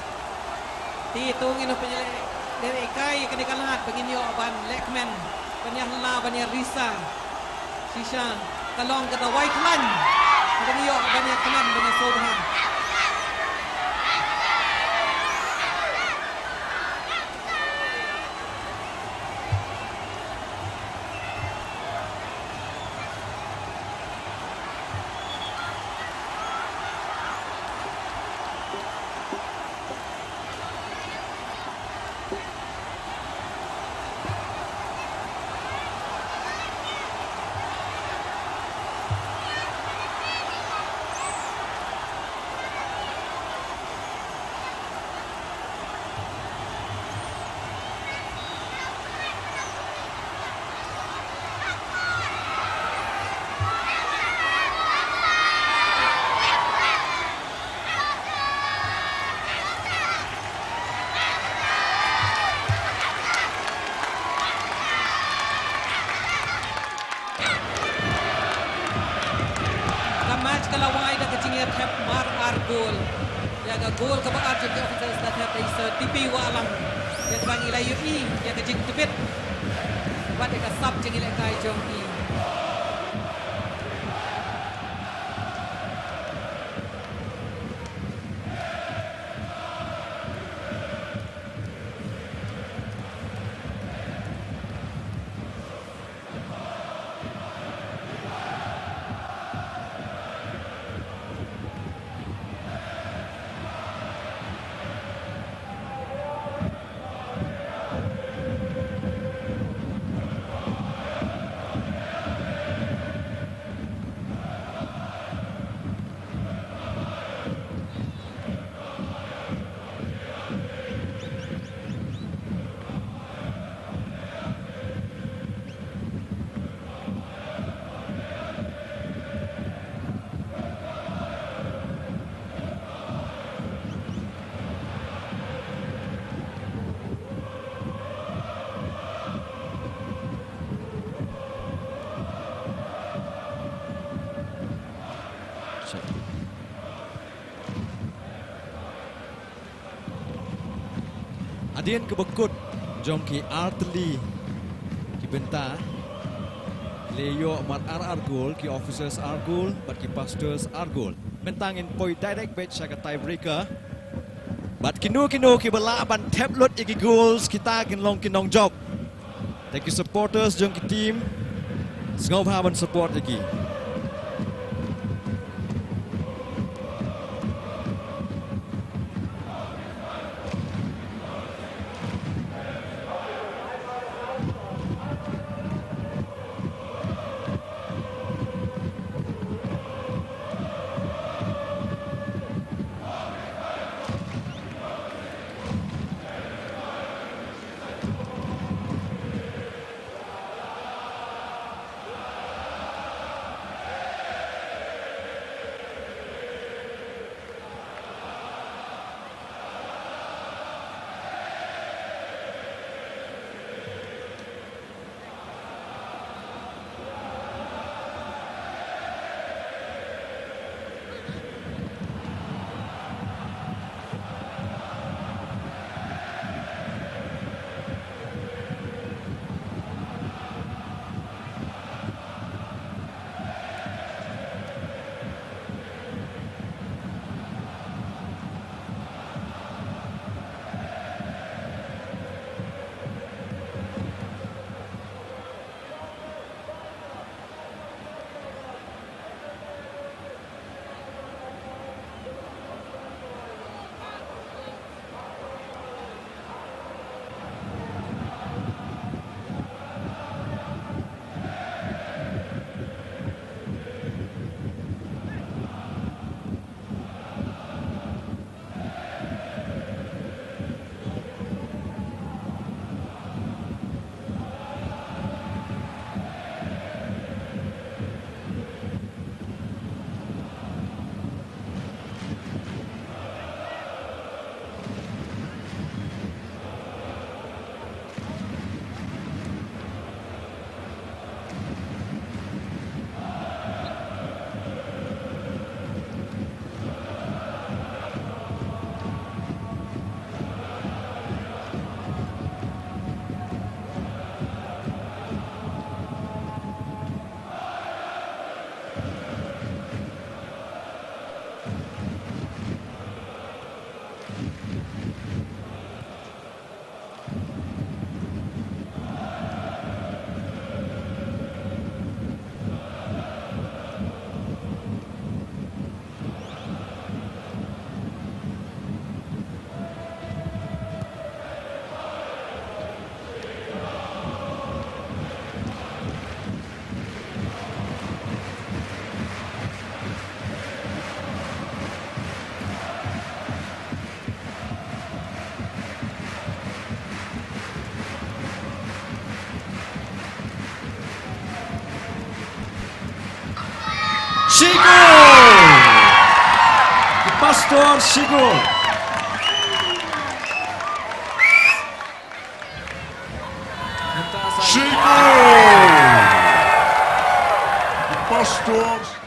Te to ngin ïa pynlehkai ïa kane ka lad ba ngin ïoh ban lehkmen, ban ïa la, ban ïa risa. Shisha ka long kata wai khlaiñ. Ka dang ïoh ban ïa kmen, ban ïa sngewbha. Ka match ka la wai da ka jingïathep mar ar gol. Ïa ka gol kaba ar jong ki Officers la thep da i Sir T P Wahlang. Ïa kaba ngi la ïohi ïa ka jingtbit bad ïa ka sap jingïalehkai jong i. Hadien kaba kut jong ki artylli ki bynta, la ïoh mar ar ar gol, ki Officers ar gol bad ki Pastors ar gol. Mynta ngin poi direct beit sha ka tiebreaker. Bad kino kino kiba lah ban thep lut ïa ki goals, kita kin long ki nongjop. Te ki supporters jong ki team, sngewbha ban support ïa ki. Shiko! Pastor Shiko! Shiko! Pastor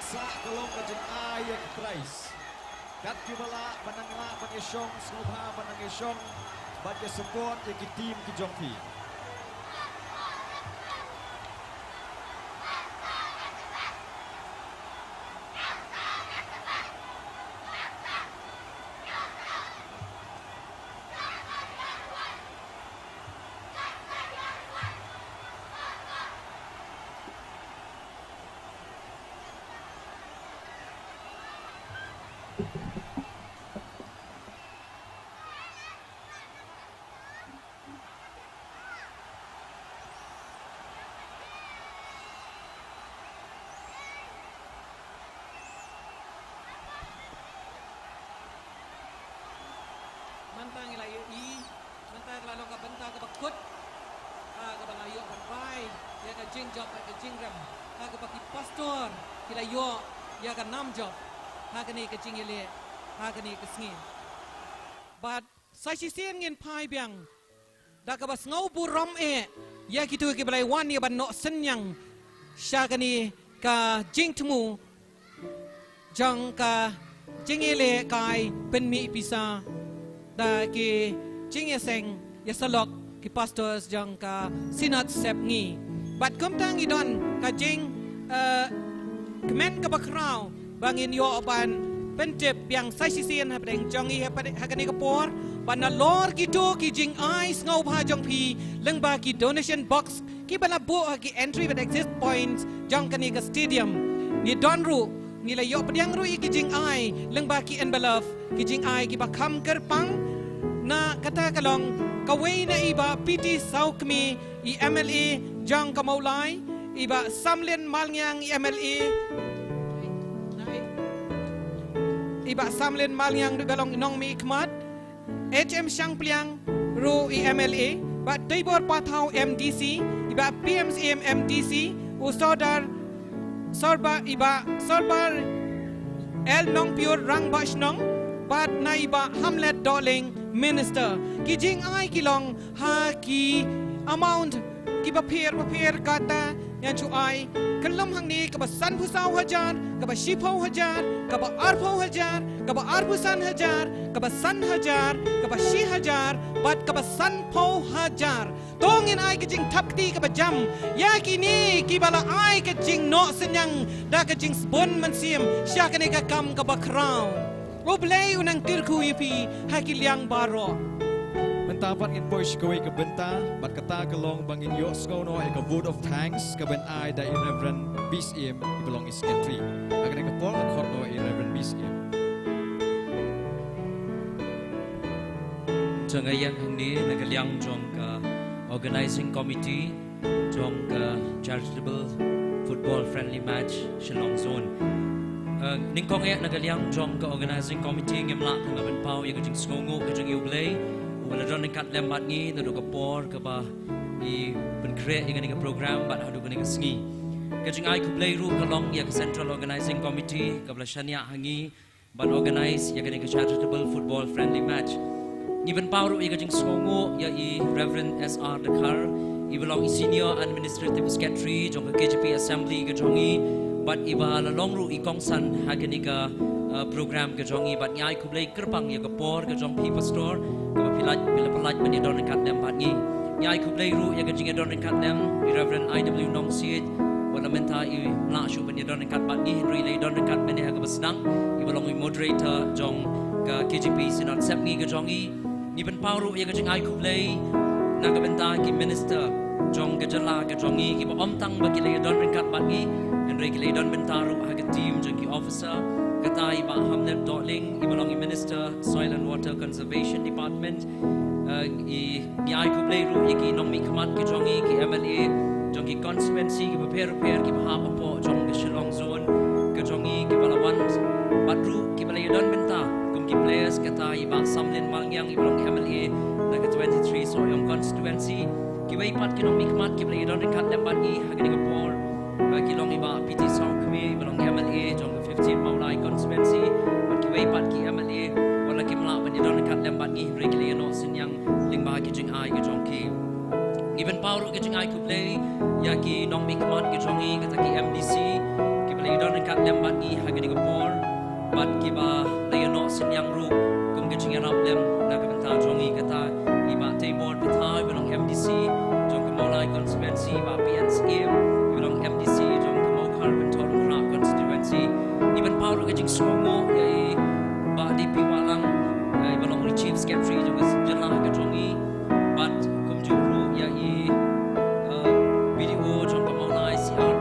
Sa ka long ka jingai ïa ka prize. Kat kiba lah ban nang lah ban ïashong, sngewbha ban nang ïashong bad ïa support ïa ki team ki jong phi. Mynta ngi la ïohi, mynta ka la long ka bynta kaba kut, ha kaba la ïoh ban bai ïa ka jingjop bad ka jingrem, ha kaba ki pastor ki la ïoh ïa ka nam jop ha kane ka jingïaleh ha kane ka sngi. Bad sa shisien ngin phai biang da kaba sngewburom eh ïa kito kiba la wan ïa ban noh synñiang sha kane ka jingthmu jong ka jingïalehkai pynmih pisa da ki jingïaseng ïasyllok ki pastors jong ka Synod Sepngi. Bad kumta ngi don ka jing, eh, kmen kaba khraw ba ngin ïoh ban pyntip biang sa shisien hapdeng jong ngi ha kane ka por, ba nalor kito ki jingai sngewbha jong phi lyngba ki donation box kiba la buh ha ki entry bad exit points jong kane ka stadium. Ngi don ruh, ngi la ïoh pdiang ruh ïa ki jingai lyngba ki envelope, ki jingai kiba kham kyrpang. Na kata ka long kawei na i Bah P T Sawkmie, i M L A jong ka Mawlai, i Bah Samlin Malngiang, i M L A, i Bah Samlin Malngiang ruh ba long nongmihkhmat, H M Shangpliang ruh i M L A, Bah Teibor Pathaw M D C, i Bah P M C M M D C, u Sordar Sorba, i Bah Sorbar L Nongpyur Rangbah Shnong, bad na i Bah Hamlet Dohling Minister. Ki jingai ki long ha ki amount kiba pher bapher, kata ngan shu ai kyllum hangne: kaba sanphew saw hajar, kaba shiphew hajar, kaba arphew hajar, kaba arphew san hajar, kaba san hajar, kaba shi hajar bad kaba sanphew hajar. To ngin ai ka jingthap kti kaba jam ïa kine kiba la ai ka jingnoh synñiang da ka jingsbun mynsiem sha kane ka kam kaba khraw. U Blei un nang kyrkhu ïa phi ha ki liang baroh. Mynta pat ngin poi sha kawei ka bynta, bad kata ka long ba ngin ïohsngew noh ïa ka vote of thanks kaban ai da i Reverend B C M, iba long i secretary. Ha kane ka por nga khot noh ïa i Reverend B C M. Te nga ïeng hangne na ka liang jong ka Organizing Committee jong ka Charitable Football Friendly Match Shillong Zone. Eh, nyngkong eh na ka liang jong ka Organizing Committee ngim lah ka nga ban paw ïa ka jingsngewnguh ka jong i U Blei uba la don ryngkat lem bad ngi naduh ka por kaba i pynkhreh ïa kane ka program bad haduh kane ka sngi. Ka jingai khublei ruh ka long ïa ka Central Organizing Committee kaba la shaniah ha ngi ban organize ïa kane ka Charitable Football Friendly Match. Ngi ban paw ruh ïa ka jingsngewnguh ïa i Reverend S R Dkhar, iba long i Senior Administrative Secretary jong ka K J P Assembly ka jong ngi, bad iba la long ruh i kongsan ha kane ka, uh, program ka jong ngi, bad ngi ai khublei kyrpang ïa ka por ka jong phi Pastor, kaba phi la, phi la pynlait ban ïadon ryngkat lem bad ngi. Ngi ai khublei ruh ïa ka jingïadon ryngkat lem i Reverend I W Nongsiej, wat la mynta im lah shuh ban ïadon ryngkat bad ngi, hynrei i la ïadon ryngkat mynne ha kaba sdang, iba long i moderator jong ka K J P Synod Sepngi ka jong ngi. Ngi ban paw ruh ïa ka jingai khublei na ka bynta ki minister jong ka jylla ka jong ngi, kiba ym tang ba ki la ïadon ryngkat bad ngi, hynrei ki la ïadon bynta ruh ha ka team jong ki officer, kata i Bah Hamlet Dohling, iba long i Minister Soil and Water Conservation Department. Eh, i, ngi ai khublei ruh ïa ki nongmihkhmat ki jong ngi, ki M L A jong ki constituency kiba pher pher kiba hap hapoh jong ka Shillong Zone ka jong ngi, kiba la wan bad ruh kiba la ïadon bynta kum ki players, kata i Bah Samlin Malngiang, iba long i M L A na ka twenty-three Sohiong constituency. Kiwei pat ki nongmihkhmat kiba la ïadon ryngkat lem bad ngi ha kane ka por, eh, ki long i Bah P T Sawkmie, iba long i M L A jong ka fifteen Mawlai constituency, bad kiwei pat ki M L A wat la kim lah ban ïadon ryngkat lem bad ngi, hynrei ki la ïanoh synñiang lyngba ki jingai ki jong ki. Ngi ban paw ruh ka jingai khublei ïa ki nongmihkhmat ki jong ngi, kata ki M D C kiba la ïadon kat lem bad ngi ha kane ka por, bad kiba la ïa noh synñiang ruh kum ka jingïarap lem na ka bynta jong ngi. Kata i Bah Taymor Pathaw, iba long M D C jong ka Mawlai constituency, Bah P N Syiem, iba long M D C jong ka Mawkhar Pynthorumkhrah constituency. Ngi pynpaw ruh ka jingsngewnguh ïa i Bah D P Wahlang, eh, iba long i Chief Secretary jong ka jylla ka jong ngi, bad kumjuh ruh ïa i, eh, B D O jong ka Mawlai C R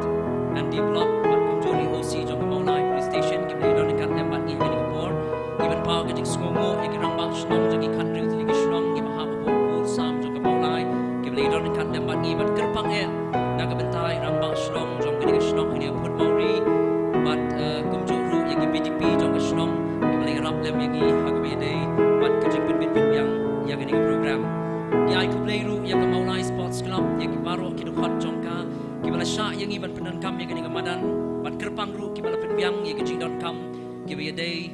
and D Block, bad kumjuh ruh i O C jong ka Mawlai Police Station, kiba la ïa don ryngkat lem bad ngi ha kane ka por. Ngi pynpaw ka jingsngewnguh ïa ki rangbah shnong jong ki khathynriew tylli ki shnong, kiba hap hapoh u sam jong ka Mawlai, kiba la ïa don ryngkat lem bad ngi, bad kyrpang eh na ka bynta i rangbah shnong jong kane ka shnong, kane ka Phutmawri, bad, eh, kumjuh ruh ïa ki B D P jong ka shnong, kiba la ïarap lem ïa ngi ha kaba ïadei bad ka jingpynbit pynbiang ïa kane ka program. Ngi ai khublei ruh ïa ka Mawlai Sports Club, ïa ki baroh ki dkhot jong ka, kiba la shah ïa ngi ban pyndonkam ïa kane ka madan, bad kyrpang ruh kiba la pynbiang ïa ka jingdonkam kiba ïadei,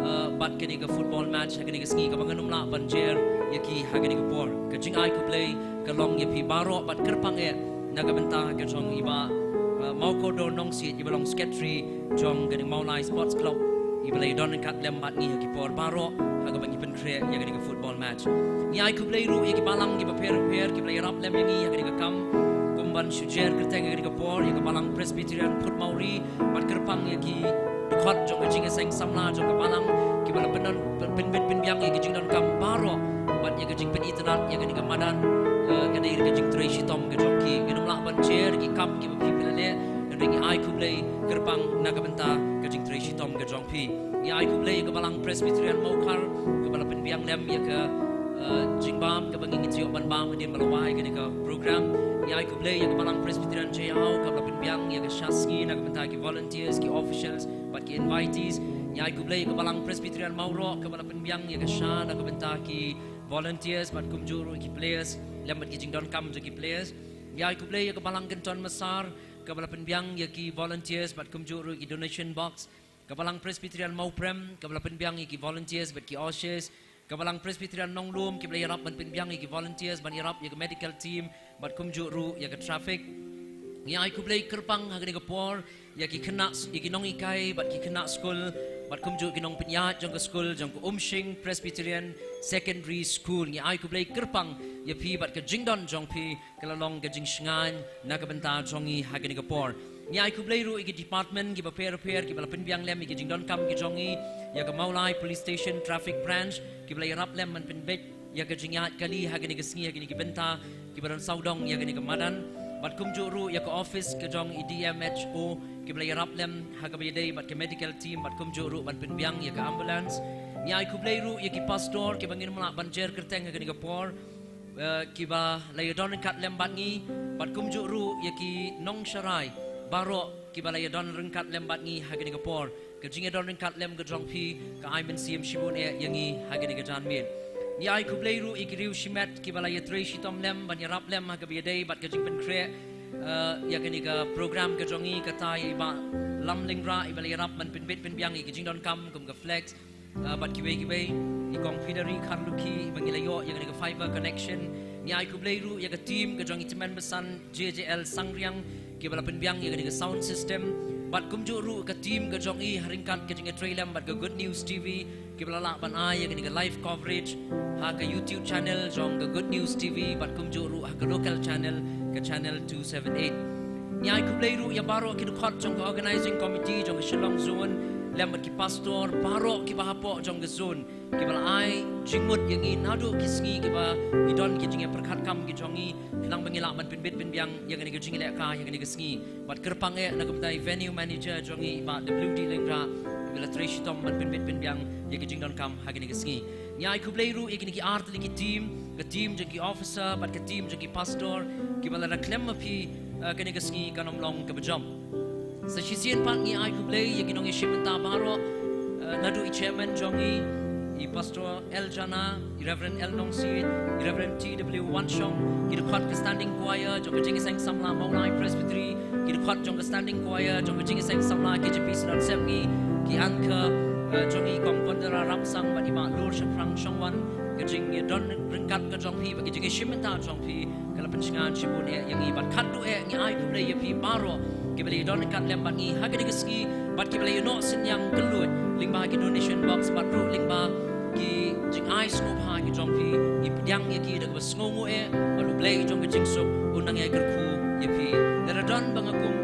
eh, bad kane ka football match ha kane ka sngi, kaba ngan ym lah ban jer ïa ki ha kane ka por. Ka jingai khublei ka long ïa phi baroh, bad kyrpang eh na ka bynta ka jong i Bah, eh, Mawkordor Nongsiej, iba long secretary jong kane Mawlai Sports Club, iba la ïa don ryngkat lem bad ngi ha ki por baroh ha kaba ngi pynkhreh ïa kane ka football match. Ngi ai khublei ruh ïa ki balang kiba pher pher kiba la ïarap lem ïa ngi ha kane ka kam, kum ban shu jer kyrteng ha kane ka por, ïa ka Balang Presbyterian Phutmawri, bad kyrpang ïa ki dkhot jong ka jingïaseng samla jong ka balang, kiba la pyndon, pynbit pynbiang ïa ka jingdonkam baroh, bad ïa ka jingpynitynnad ïa kane ka madan, eh, ka dei ka jingtrei shitom ka jong ki. Ngin ym lah ban jer ki kam kiba phi phi la leh, hynrei ngi ai khublei kyrpang na ka bynta ka jingtrei shitom ka jong phi. Ngi ai khublei ïa ka Balang Presbyterian Mawkhar, kaba la pynbiang lem ïa ka, eh, jingbam kaba ngi ngin sa ïoh ban bam hadien ba la wai kane ka program. Ngi ai khublei ïa ka Balang Presbyterian Jaiaw, kaba la pynbiang ïa ka sha sngi na ka bynta ki volunteers, ki officials bad ki invitees. Ngi ai khublei ïa ka Balang Presbyterian Mawroh, kaba la pynbiang ïa ka sha na ka bynta ki volunteers bad kumjuh ruh ki players lem bad ki jingdonkam jong ki players. Ngi ai khublei ïa ka Balang Kynton Massar, kaba la pynbiang ïa ki volunteers bad kumjuh ruh ki donation box. Ka Balang Presbyterian Mawprem, kaba la pynbiang ïa ki volunteers bad ki ushers. Ka Balang Presbyterian Nonglum, kiba la ïarap ban pynbiang ïa ki volunteers ban ïarap ïa ka medical team bad kumjuh ruh ïa ka traffic. Ngi ai khublei kyrpang ha kane ka por ïa ki khynnah, ïa ki nonghikai bad ki khynnah skul bad kumjuh ki nongpynïaid jong ka skul jong ka Umshing Presbyterian Secondary School. Ngi ai khublei kyrpang ïa phi bad ka jingdon jong phi ka la long ka jingshngaiñ na ka bynta jong ngi ha kane ka por. Ngi ai khublei ruh ïa ki department kiba pher pher kiba la pynbiang lem ïa ki jingdonkam ki jong ngi, ïa ka Mawlai Police Station Traffic Branch, kiba la ïarap lem ban pynbeit ïa ka jingïaid kali ha kane ka sngi, ha kine ki bynta kiba don sawdong ïa kane ka madan. Bad kumjuh ruh ïa ka office ka jong i D M H O, kiba la ïarap lem ha kaba ïadei bad ka medical team, bad kumjuh ruh ban pynbiang ïa ka ambulance. Ngi ai khublei ruh ïa ki pastor kiba ngin ym lah ban jer kyrteng ha kane ka por, eh, kiba la ïa don ryngkat lem bad ngi, bad kumjuh ruh ïa ki nongsharai baroh kiba la ïa don ryngkat lem bad ngi ha kane ka por. Ka jingïadon ryngkat lem ka jong phi ka ai mynsiem shibun eh ïa ngi ha kane ka janmiet. Ngi ai khublei ruh ïa ki riew shimet kiba la ïatrei shitom lem ban ïarap lem ha kaba ïadei bad ka jingpynkhreh, eh, ïa kane ka program ka jong ngi, kata ïa i Bah Lamlyngra, iba la ïarap ban pynbeit pynbiang ïa ki jingdonkam kum ka flex, ah, bad kiwei kiwei, i Kong Phidari Kharlukhi, iba ngi la ïoh ïa kane ka fiber connection. Ngi ai khublei ruh ïa ka team ka jong i Tymmen Basan J J L Sangriang, kiba la pynbiang ïa kane ka sound system. Bad kumjuh ruh ka team ka jong i ha ryngkat ka jingïatrei lem bad ka Good News T V, kiba la lah ban ai ïa kane ka live coverage ha ka YouTube channel jong ka Good News T V, bad kumjuh ruh ha ka local channel, ka channel two seven eight. Ngi ai khublei ruh ïa baroh ki dkhot jong ka organizing committee jong ka Shillong Zone, lem bad ki pastor baroh kiba hapoh jong ka zone, kiba la ai jingmut ïa ngi naduh ki sngi kiba ngi don ki jingïapyrkhat kam ki jong ngi, khnang ba ngi lah ban pynbeit pynbiang ïa kane ka jingïalehkai ha kane ka sngi. Bad kyrpang eh na ka bynta i venue manager jong ngi, i Bah W D Lyngdoh, kiba la trei shitom ban pynbeit pynbiang ïa ka jingdonkam ha kane ka sngi. Ngi ai khublei ruh ïa kine ki ar tylli ki team, ka team jong ki officer bad ka team jong ki pastor, kiba lada khlem ma phi, eh, kane ka sngi kan ym long kaba jop. Sa shisien pat ngi ai khublei ïa ki nongïashim bynta baroh, eh, naduh i chairman jong ngi, i Pastor L Jana, i Reverend L Nongsiej, i Reverend T W Wanshong, ki dkhot ka standing choir jong ka Jingïaseng Samla Mawlai Presbytery, ki dkhot jong ka standing choir jong ka Jingïaseng Samla K J P Synod Sepngi, ki anchor, eh, jong ngi, i Kong Wondera Ramsang bad i Bah Lur Shaphrang Shongwan. Ka jingïadon ryngkat ka jong phi bad ka jingïashim bynta jong phi ka la pynshngaiñ shibun eh ïa ngi, bad khatduh eh ngi ai khublei ïa phi baroh kiba la ïadon ryngkat lem bad ngi ha kane ka sngi, bad kiba la ïanoh synñiang kylluid lyngba ki donation box bad ruh lyngba ki jingai sngewbha ki jong phi. Ngi pdiang ïa ki da kaba sngewnguh eh, bad U Blei jong ka jingsuk un nang ïai kyrkhu ïa phi. Lada don ba nga kum,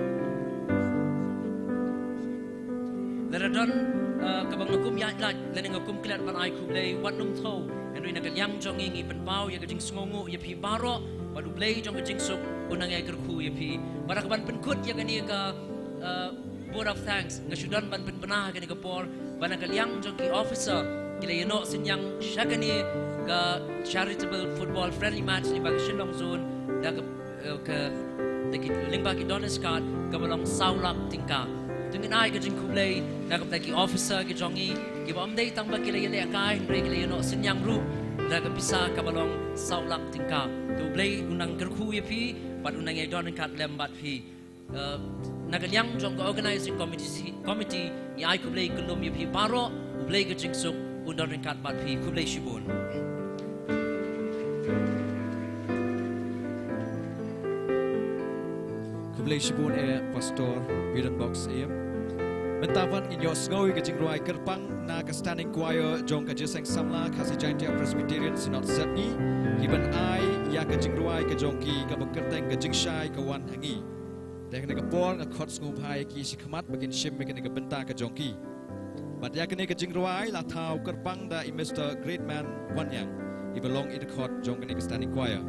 lada don, eh, kaba nga kum ïaid lait lane nga kum klet ban ai khublei, wat nym thew. Hynrei na ka liang jong ngi, ngi pynpaw ïa ka jingsngewnguh ïa phi baroh, bad U Blei jong ka jingsuk un nang ïai kyrkhu ïa phi. Bad ha kaban pynkut ïa kane ka, eh, vote of thanks, nga shu don ban pynbna ha kane ka por ba na ka liang jong ki officer ki la ïanoh synñiang sha kane ka charitable football friendly match lyngba ka Shillong Zone da ka, eh, ka, da ki, lyngba ki donors card kaba long saw lak tyngka. Te ngin ai ka jingkhublei na ka bynta ki officer ki jong ngi kiba ym dei tang ba ki la ïalehkai, hynrei ki la ïanoh synñiang ruh da ka pisa kaba long saw lak tyngka. Te U Blei un nang kyrkhu ïa phi bad un nang ïai don ryngkat lem bad phi. Eh, na ka liang jong ka organizing committee, committee, ngi ai khublei kyllum ïa phi baroh, U Blei ka jingsuk un don ryngkat bad phi. Khublei shibun. Khublei shibun eh Pastor Birenbox Syiem. Mynta pat ngin ïohsngew ïa ka jingrwai kyrpang na ka Standing Choir jong ka Jingïaseng Samla Khasi Jaintia Presbyterian Synod Sepngi, kiban ai ïa ka jingrwai ka jong ki kaba kyrteng Ka Jingshai Ka Wan Ha Ngi. Te ha kane ka por nga khot sngewbha ïa ki shakhmat ba kin shim ïa kane ka bynta ka jong ki. Bad ïa kane ka jingrwai la thaw kyrpang da i Mister Greatman Wanniang, iba long i dkhot jong kane ka Standing Choir.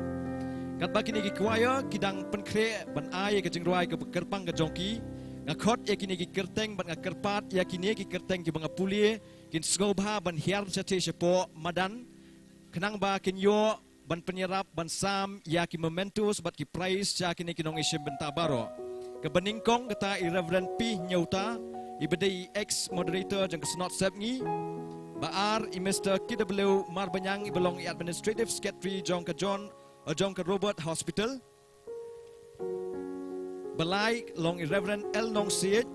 Katba kine ki choir ki dang pynkhreh ban ai ïa ka jingrwai kaba kyrpang ka jong ki, nga khot ïa kine ki kyrteng bad nga kyrpad ïa kine ki kyrteng kiba nga pule kin sngewbha ban hiar shathie shapoh madan, khnang ba kin ïoh ban pynïarap ban sam ïa ki mementos bad ki prize sha kine ki nongïashim bynta baroh. Kaba nyngkong kata i Reverend P Hynñiewta, iba dei i ex moderator jong ka Synod Sepngi. Ba ar i Mister K W Marbaniang, iba long i Administrative Secretary jong ka John, eh, jong ka Robert Hospital. Ba lai long i Reverend L Nongsiej.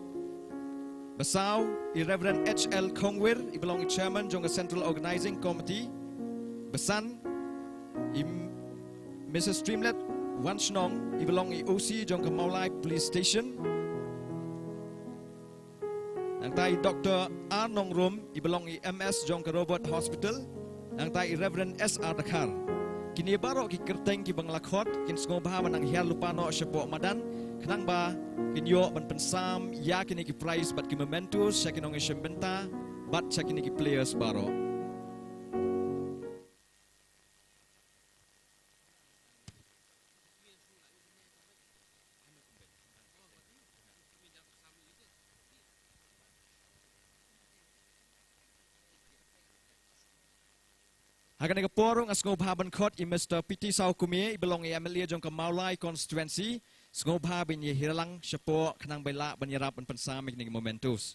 Ba saw i Reverend H L Khongwir, iba long i Chairman jong ka Central Organizing Committee. Ba san i M-, Missus Streamlet Wanshnong, iba long i O C jong ka Mawlai Police Station. Nangta i Doktor R Nongrum, iba long i M S jong ka Robert Hospital. Nangta i Reverend S R Dkhar. Kine baroh ki kyrteng kiba nga la khot kin sngewbha ban nang hiar lypa noh shapoh madan, khnang ba kin ïoh ban pynsam ïa kine ki prize bad ki mementos sha ki nongïashim bynta bad sha kine ki players baroh. Ha kane ka por nga sngewbha ban khot i Mister P T Sawkmie, iba long i M L A jong ka Mawlai constituency, sngewbha ban ïahiar lang shapoh khnang ba lah ban ïarap ban pynsam ïa kine ki mementos.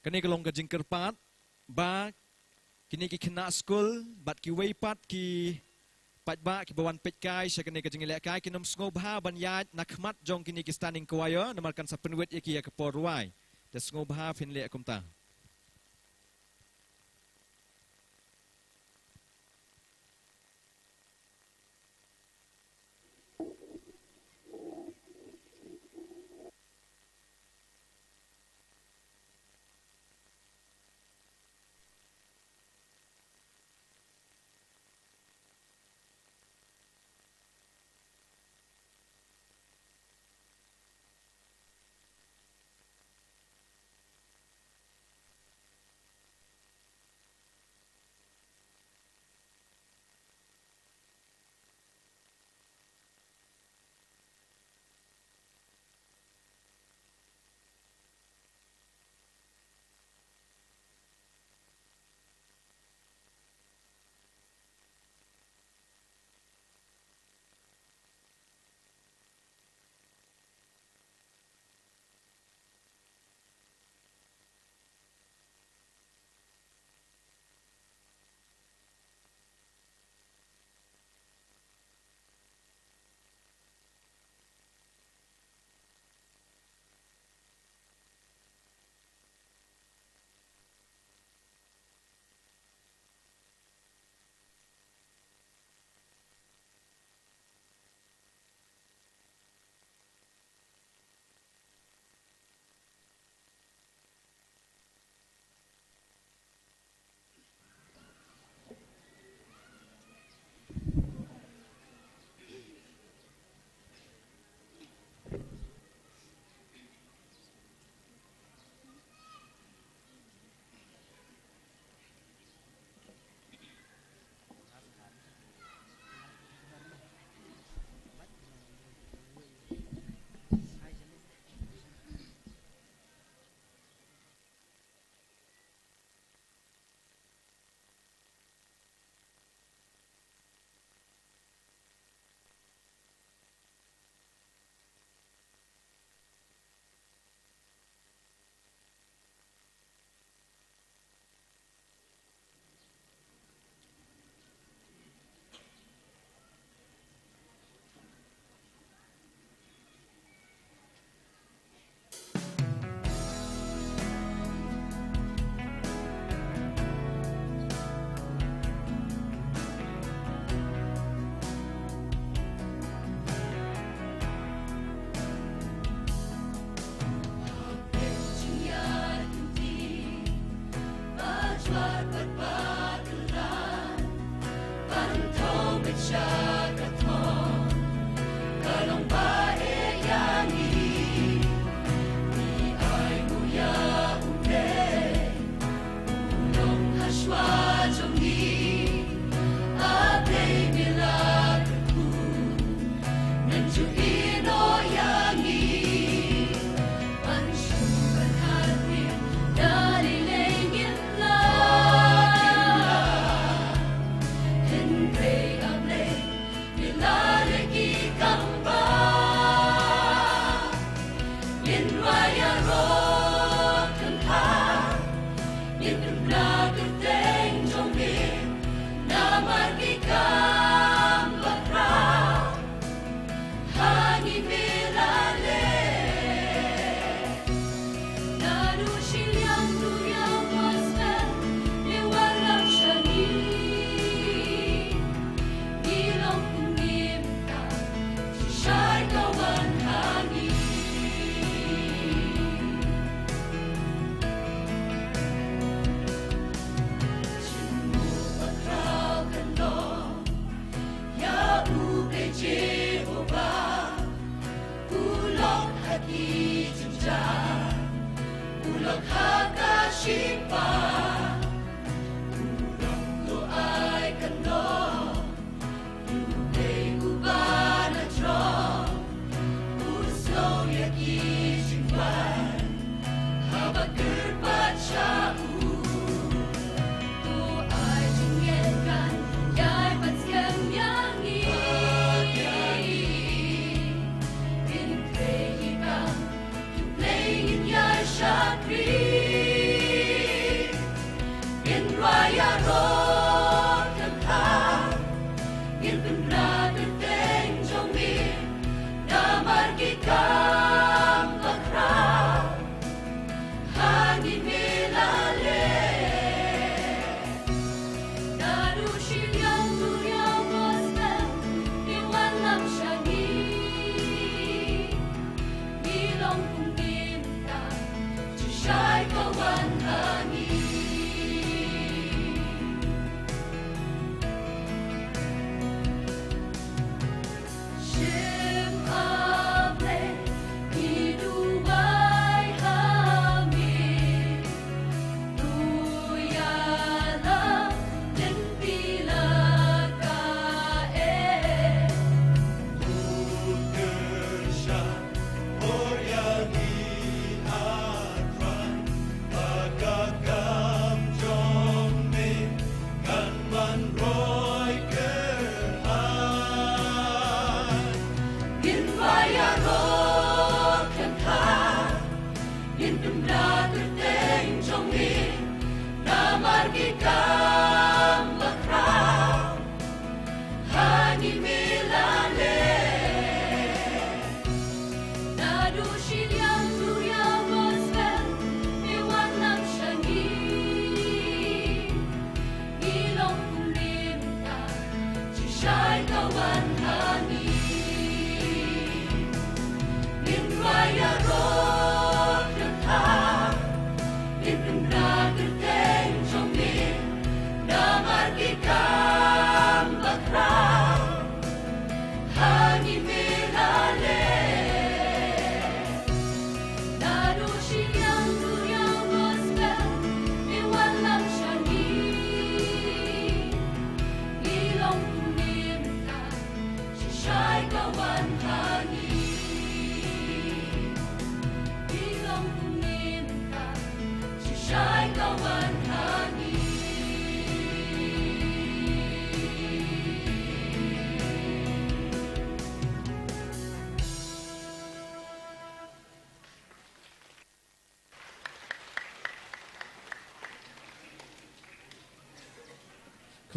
Kane ka long ka jingkyrpad ba Kine ki khynnah skul bad kiwei pat ki paidbah kiba wan peitkai sha kane ka jingïalehkai kin ym sngewbha ban ïaid na khmat jong kine ki standing choir namar kan sa pynwit ïa ki ïa ka por rwai. Te sngewbha phin leh kumta.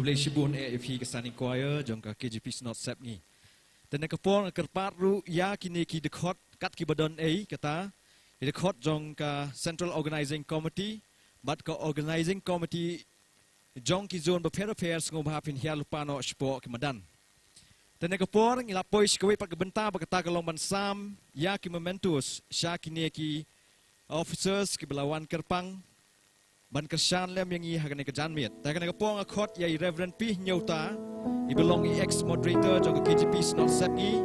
Khublei shibun eh ïa phi ka Standing Choir jong ka K J P Synod Sepngi. Te na ka por nga kyrpad ruh ïa kine ki dkhot kat kiba don ei, kata i dkhot jong ka Central Organizing Committee bad ka Organizing Committee jong ki zone bapher bapher, sngewbha phin hiar lypa noh shapoh ki madan. Te na ka por ngi la poi sha kawei pat ka bynta ba kata ka long ban sam ïa ki mementos sha kine ki officers kiba la wan kyrpang ban kyrshan lem ïa ngi ha kane ka janmiet. Te ha kane ka por nga khot ïa i Reverend P Hynñiewta, iba long i ex moderator jong ka K J P Synod Sepngi,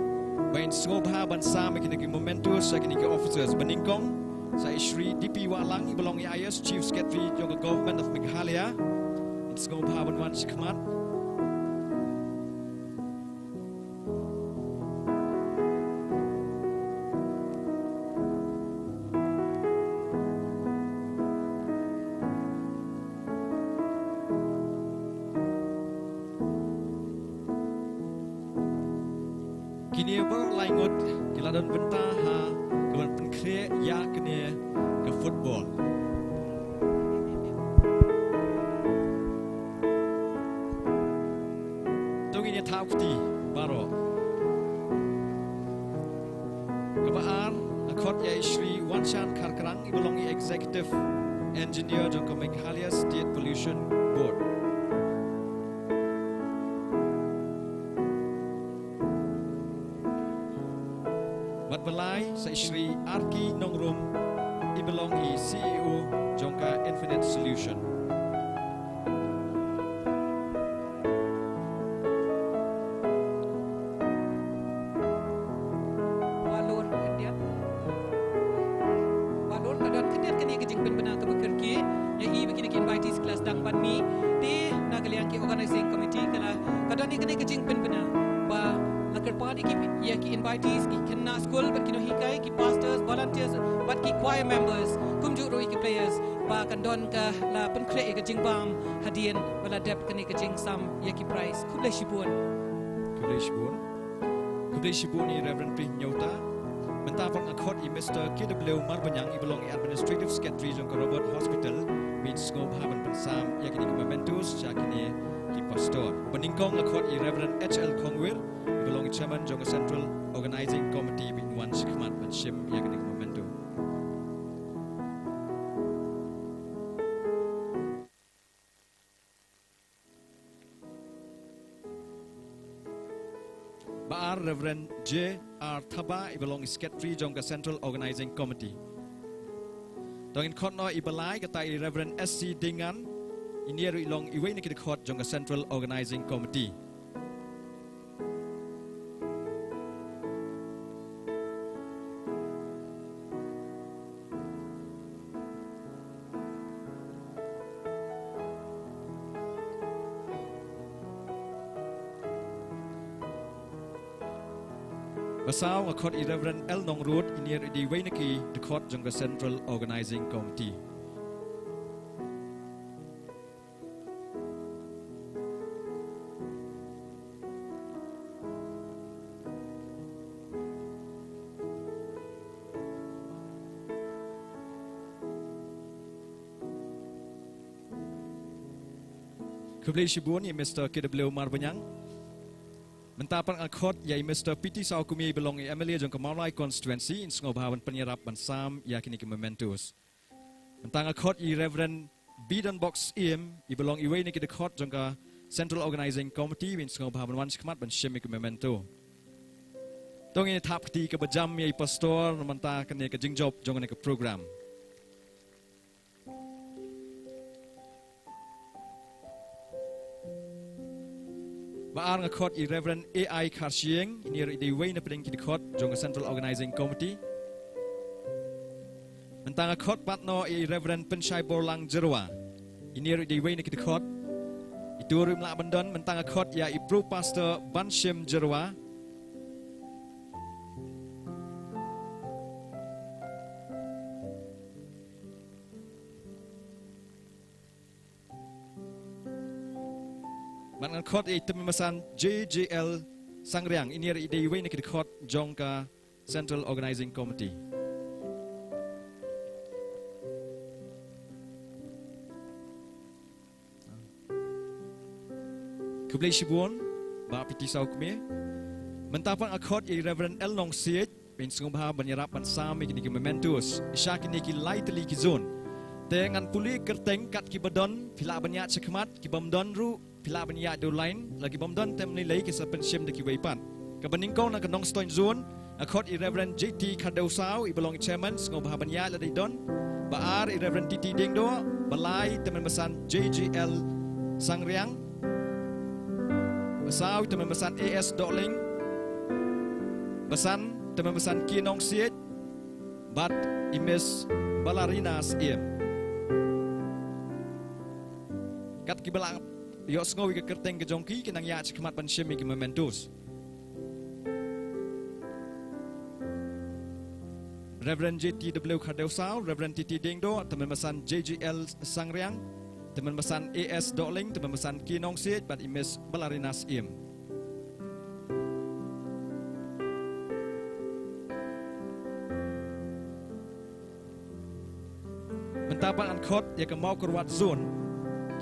ba in sngewbha ban sam ïa kine ki mementos sha kine ki officers. Ba nyngkong sa i Shri D P Wahlang, iba long i I A S Chief Secretary jong ka Government of Meghalaya, in sngewbha ban wan sha khmat. Kine baroh lai ngut ki la don bynta ha kaban pynkhreh ïa kane ka football. To ngin ïa thap kti baroh. Kaba ar, nga khot ïa i Shri Wanshan Kharkrang, iba long i Executive Engineer jong ka Meghalaya State Pollution Board. Bad ba lai sa i Shri Arki Nongrum, iba long i C E O jong ka Infinite Solution. Walor khyndiat. Walor ka don khyndiat kane ka jingpynbna kaba kyrkieh. Ïa i ba kine ki invitees ki la sdang ban mih. Te na ka liang ki organizing committee ka la ka don ïa kane ka jingpynbna. Ba la kyrpad ïa ki, ïa ki invitees, ki khynnah skul bad ki nonghikai, ki pastors, volunteers bad ki choir members, kumjuh ruh ïa ki players, ba kan don ka la pynkhreh ïa ka jingbam hadien ba la dep kane ka jingsam ïa ki prize. Khublei shibun. Khublei shibun. Khublei shibun i Reverend P Hynñiewta. Mynta pat nga khot i Mister K W Marbaniang, iba long i Administrative Secretary jong ka Robert Hospital, ba in sngewbha ban pynsam ïa kine ki mementos sha kine ki pastor. Ba nyngkong nga khot i Reverend H L Khongwir, iba long i Chairman jong ka Central Organizing Committee, ba in wan sha khmat ban shim ïa kine ki memento. Ba ar, Reverend J R Thaba, iba long i Secretary jong ka Central Organizing Committee. To ngin khot noh iba lai, kata i Reverend S C Deingan, ine ruh i long iwei na ki dkhot jong ka Central Organizing Committee. Ba saw nga khot i Reverend L Nongrut, ine ruh i dei iwei na ki dkhot jong ka Central Organizing Committee. Khublei shibun ïa i Mister K W Marbaniang. Mynta pat nga khot ïa i Mister P T Sawkmie, iba long i M L A jong ka Mawlai constituency, in sngewbha ban pynïarap ban sam ïa kine ki mementos. Mynta nga khot i Reverend B Donbok Syiem, iba long iwei na ki dkhot jong ka Central Organizing Committee, ba in sngewbha ban wan sha khmat ban shim ïa ki memento. To ngin ïa thap kti kaba jam ïa i pastor na mynta kane ka jingjop jong kane ka program. Ba ar nga khot i Reverend A I Kharshiing, ine ruh i dei iwei na pdeng ki dkhot jong ka Central Organizing Committee. Mynta nga khot pat noh i Reverend Pynshai Borlang Jyrwa, ine ruh i dei iwei na ki dkhot. Ito ruh im lah ban don. Mynta nga khot ïa i Pro Pastor Banshim Jyrwa. Bad ngan khot ïa i Tymmen Basan J J L Sangriang, ine ruh i dei iwei na ki dkhot jong ka Central Organizing Committee. Khublei shibun, Bah P T Sawkmie. Mynta pat nga khot ïa i Reverend L Nongsiej, ban sngewbha ban ïarap ban sam ïa kine ki mementos sha kine ki lai tylli ki zone. Te ngan pule kyrteng kat kiba don, phi lah ban ïaid shakhmat, ki bym don ruh phi lah ban ïaid da u line, la ki bym don te ym lei lei ki sa pynshim da kiwei pat. Kaba nyngkong na ka Nongstoiñ zone, nga khot i Reverend J T Khardewsaw, iba long i chairman, sngewbha ban ïaid lada i don. Ba ar i Reverend T T Diengdoh, ba lai Tymmen Basan J G L Sangriang, ba saw Tymmen Basan A S Dohling, ba san Tymmen Basan K Nongsiej, bad i Miss Balarina Syiem. Kat kiba la ïohsngew ïa ka kyrteng ka jong ki, ki nang ïaid shakhmat ban shim ïa ki mementos. Reverend J T W Khardewsaw, Reverend T T Diengdoh, Tymmen Basan J G L Sangriang, Tymmen Basan A S Dohling, Tymmen Basan K Nongsiej, bad i Miss Balarina Syiem. Mynta pat ngan khot ïa ka Mawkyrwat zone.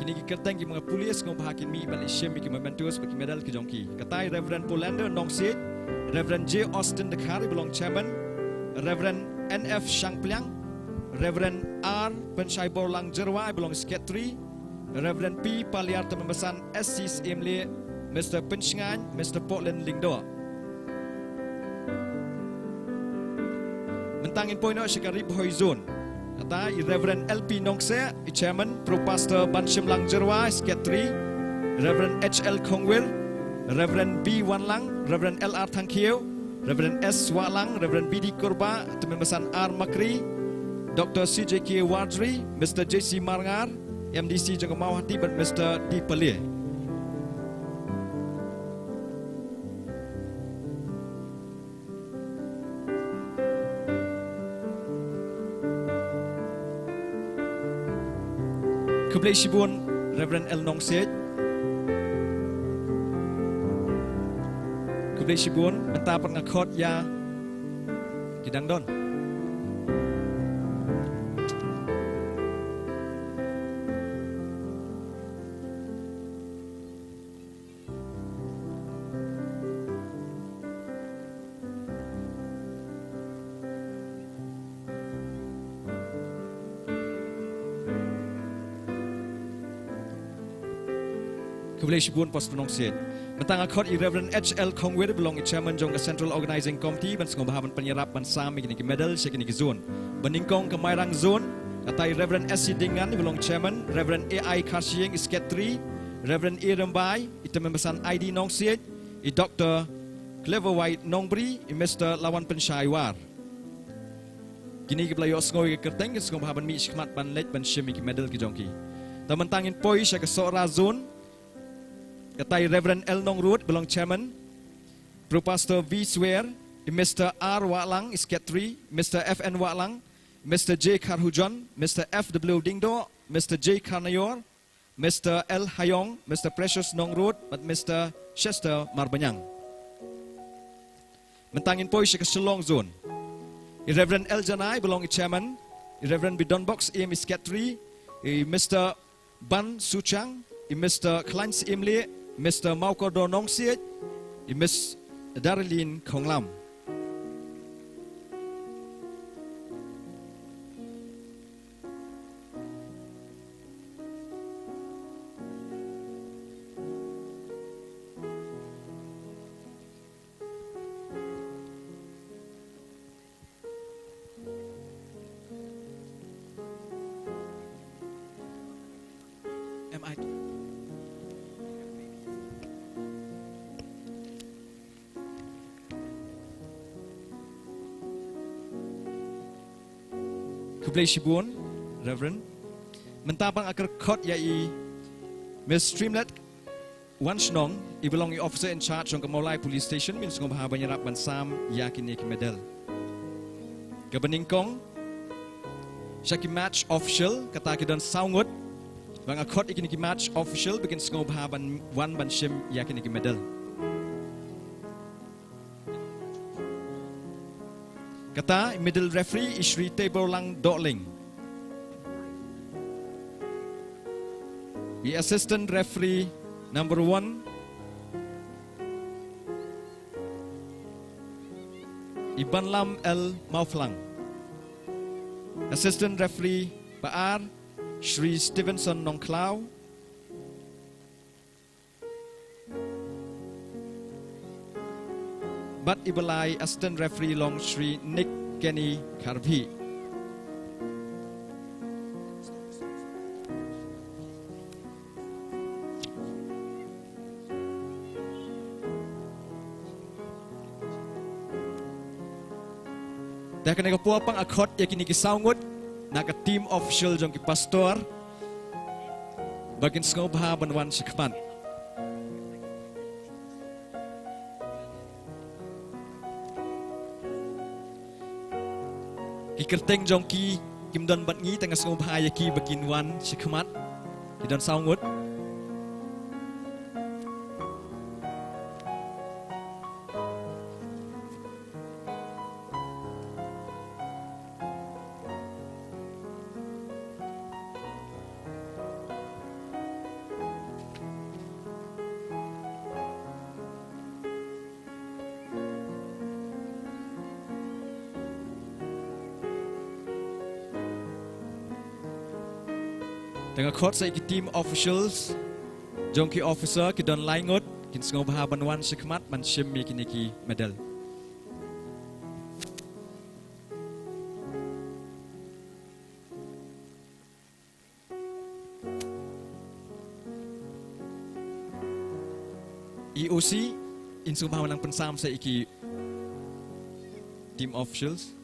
Kine ki kyrteng kiba nga pule, sngewbha kin mih ban leit shim ïa ki mementos bad ki medal ki jong ki. Kata i Reverend Polender Nongsiej, Reverend J Austin Dkhar, iba long chairman, Reverend N F Shangpliang, Reverend R Pynshaiborlang Jyrwa, iba long secretary, Reverend P Paliar Tymmen Basan S C Syiemlieh, Mister Pynshngain, Mister Portland Lyngdoh. Mynta ngin poi noh sha ka Ri Bhoi zone. Kata i Reverend L P Nongseh, i chairman, Pro Pastor Banshimlang Jyrwa, secretary, Reverend H L Khongwir, Reverend B Wanlang, Reverend L R Thangkhiew, Reverend S Wahlang, Reverend B D Kurbah, Tymmen Basan R Makri, Doctor C J K Wardri, Mister J C Marngar, M D C jong ka Mawhati, bad Mister T Pale. Khublei shibun, Reverend L Nongsiej. Khublei shibun, mynta pat nga khot ïa ki dang don. Khublei shibun Pastor Nongsiej. Mynta nga khot i Reverend H L Khongwir, ba long i chairman jong ka Central Organizing Committee, ban sngewbha ban pynïarap ban sam ïa kine ki medal sha kine ki zone. Ba nyngkong ka Mairang zone, kata i Reverend S C Diengngan, ba long chairman, Reverend A I Kharshiing, secretary, Reverend A Rymbai, i Tymmen Basan I D Nongsiej, i Doctor Clever White Nongbri, i Mister Lawan Pynshai War. Kine kiba la ïohsngew ïa ka kyrteng, kin sngewbha ban mih shakhmat ban leit ban shim ïa ki medal ki jong ki. Te mynta ngin poi sha ka Sohra zone. Kata i Reverend L Nongrut, ba long chairman, Pro Pastor V Swer, i Mister R Wahlang, i secretary, Mister F N Wahlang, Mister J Kharhujon, Mister F W Diengdoh, Mister J Kharnayor, Mister L Hayong, Mister Precious Nongrut, bad Mister Chester Marbaniang. Mynta ngin poi sha ka Shillong zone. I Reverend L Janai, ba long i chairman, i Reverend Bidonbok Syiem, i secretary, i Mister Ban Suchang, i Mister Khlain Syiemlieh, Mister Mawkordor Nongsiej, i Miss Darilin Khonglam. Am I? Khublei shibun, Reverend. Mynta pat nga khot ïa i Miss Streamlet Wan Shnong, i ba long i officer in charge jong ka Mawlai Police Station, ban sngewbha ban ïarap ban sam ïa kine ki medal. Kaba nyngkong, sha ki match official, kata ki don saw ngut, ba nga khot ïa kine ki match official, ba kin sngewbha ban wan ban shim ïa kine ki medal. Kata, i middle referee, i Shri Teiborlang Dohling. I assistant referee number one, i Banlam L Mawphlang. Assistant referee ba ar, Shri Stevenson Nongkhlaw. Bad i ba lai assistant referee long Shri Nick Kenny Kharbhih. Te ha kane ka por pat nga khot ïa kine ki saw ngut na ka team official jong ki pastor ba kin sngewbha ban wan shakhmat. Ki kyrteng jong ki kim don bad ngi, te nga sngewbha ïa ki ba kin wan shakhmat. Ki don saw ngut. Te nga khot sa ïa ki team officials jong ki officer, ki don lai ngut, kin sngewbha ban wan shakhmat ban shim ïa kine ki medal. I O C, in sngewbha nang pynsam sa ïa ki team officials.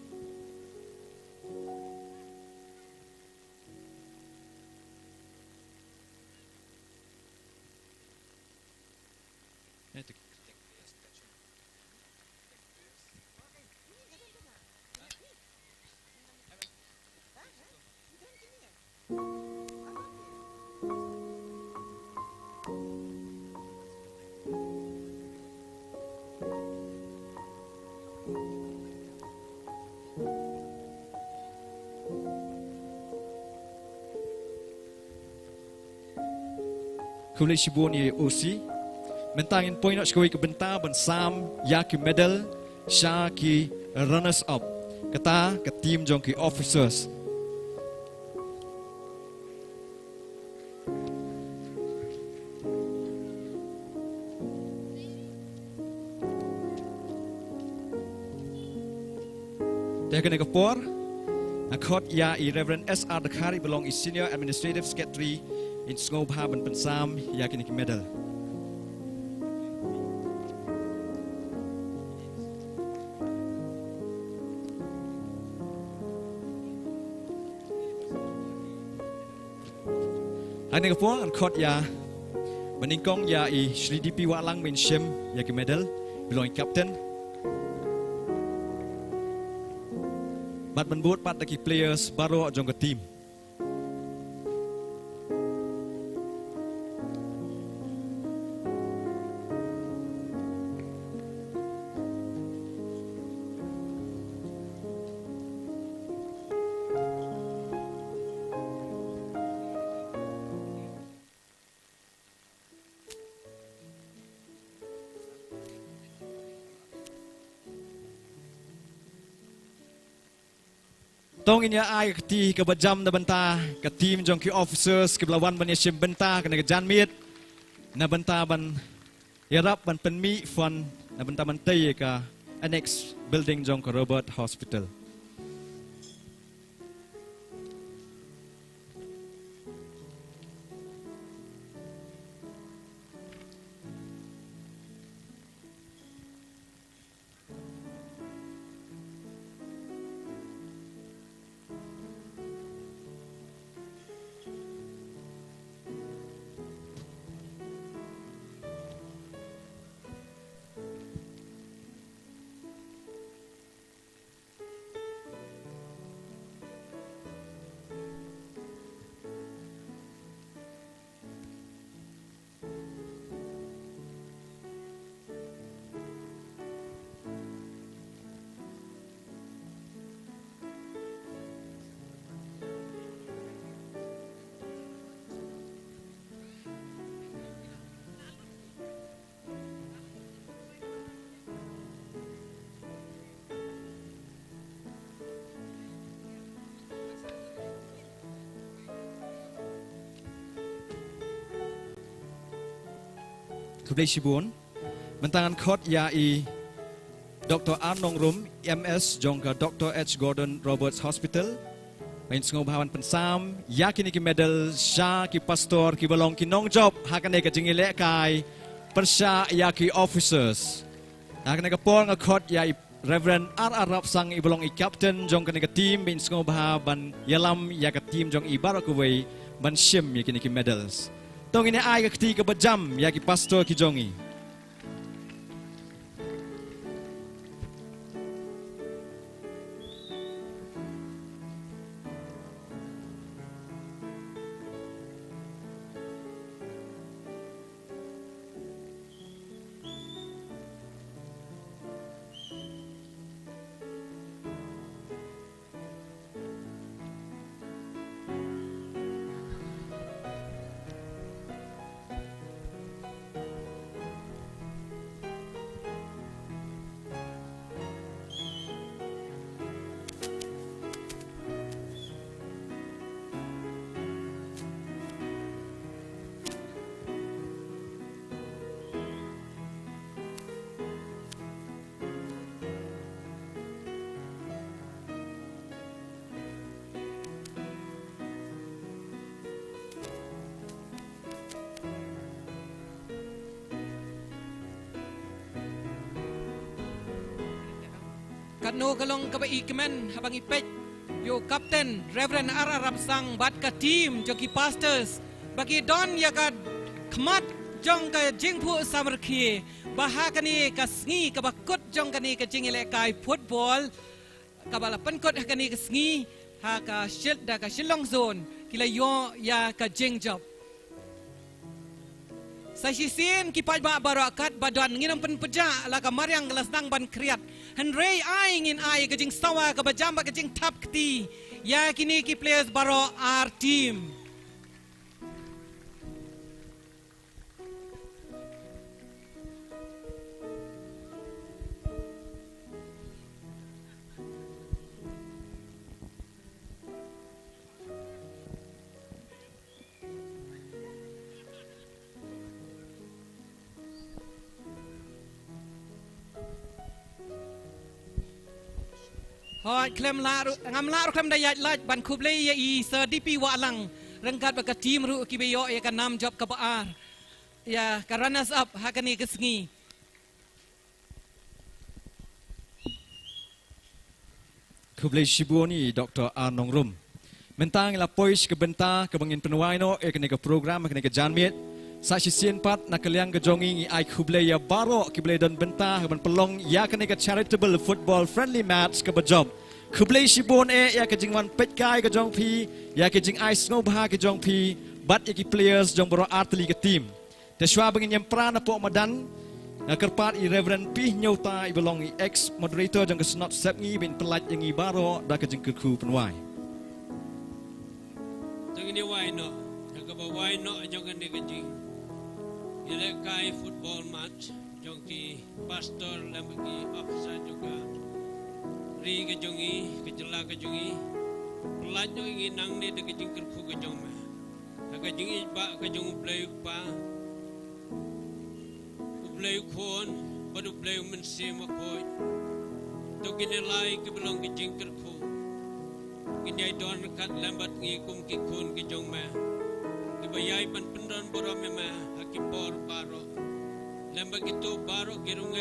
Khublei shibun ïa i O C. Mynta ngin poi noh sha kawei ka bynta ban sam ïa ki medal sha ki runners up, kata ka team jong ki officers. Te ha kane ka por nga khot ïa i Reverend S R Dkhar, i ba long i Senior Administrative Secretary, in sngewbha ban pynsam ïa kine ki medal. Ha kane ka por ngan khot ïa ba nyngkong ïa i Shri D P Wahlang ban shim ïa ki medal, ba long i captain. Bad ban bud pat da ki players baroh jong ka team. To ngin ïa ai ka kti kaba jam na bynta ka team jong ki officers kiba la wan ban ïashim bynta ha kane ka janmiet, na bynta ban ïarap ban pynmih fund na bynta ban tei ïa ka annex building jong ka Robert Hospital. Khublei shibun. Mynta ngan khot ïa i Doktor R Nongrum, M S jong ka Doktor H Gordon Roberts Hospital, ban sngewbha ban pynsam ïa kine ki medal sha ki pastor kiba long ki nongjop ha kane ka jingïalehkai pyrshah ïa ki officers. Ha kane ka por nga khot ïa i Reverend R R Rapsang iba long i captain jong kane ka team, ban sngewbha ban ïalam ïa ka team jong i baroh kawei ban shim ïa kine ki medals. To ngin ai ka kti kaba jam ïa ki pastor ki jong i. Katno ka long kaba i kmen haba ngi peit ïa u Captain Reverend R R Rapsang bad ka team jong ki pastors ba ki don ïa ka khmat jong ka jingphuh samrkhie ba ha kane ka sngi kaba kut jong kane ka jingïalehkai football kaba la pynkut ha kane ka sngi ha ka Shil-, da ka Shillong Zone ki la ïoh ïa ka jingjop. Sa shisien ki paidbah baroh katba don ngin ym pynpjah la ka mariang ka la sdang ban khriat. Hynrei ai ngin ai ka jingsawa kaba jam bad ka jingthap kti ïa kine ki players baroh ar team. Hooid, khlem lah ruh, ngam lah ruh khlem da ïaid lait ban khublei ïa i Sir D P Wahlang ryngkat bad ka team ruh kiba ïoh ïa ka nam jop kaba ar, ïa ka runners up ha kane ka sngi. Khublei shibun ïa i Doktor R Nongrum. Mynta ngi la poi sha ka bynta kaba ngin pynwai noh ïa kane ka program ha kane ka janmiet. Sa shisien pat na ka liang ka jong ngi ngi ai khublei ïa baroh kiba la don bynta ha ban pynlong ïa kane ka charitable football friendly match kaba jop. Khublei shibun eh ïa ka jingwan peitkai ka jong phi, ïa ka jingai sngewbha ka jong phi bad ïa ki players jong baroh artylli ka team. Te shuwa ba ngin ïam pra na poh madan, nga kyrpad ïa i Reverend P Hynñiewta iba long i ex moderator jong ka Synod Sepngi ban pyllait ïa ngi baroh da ka jingkyrkhu pynwai. To ngin ïa wai noh, ha kaba wai noh jong kane ka jingïalehkai football match jong ki pastor lem bad ki officer jong ka ri ka jong ngi, ka jylla ka jong ngi. Pyllait noh ïa ngi nangne da ka jingkyrkhu ka jong me. Ha ka jingïeit ba ka jong U Blei U Kpa, U Blei U Khun bad U Blei U Mynsiem Bakhuid. To kine lai kiba long ka jingkyrkhu kin ïai don ryngkat lem bad ngi kum ki khun ki jong me, kiba ïai ban pyndonburom ïa me ha ki por baroh. Lem bad kito baroh ki ryngai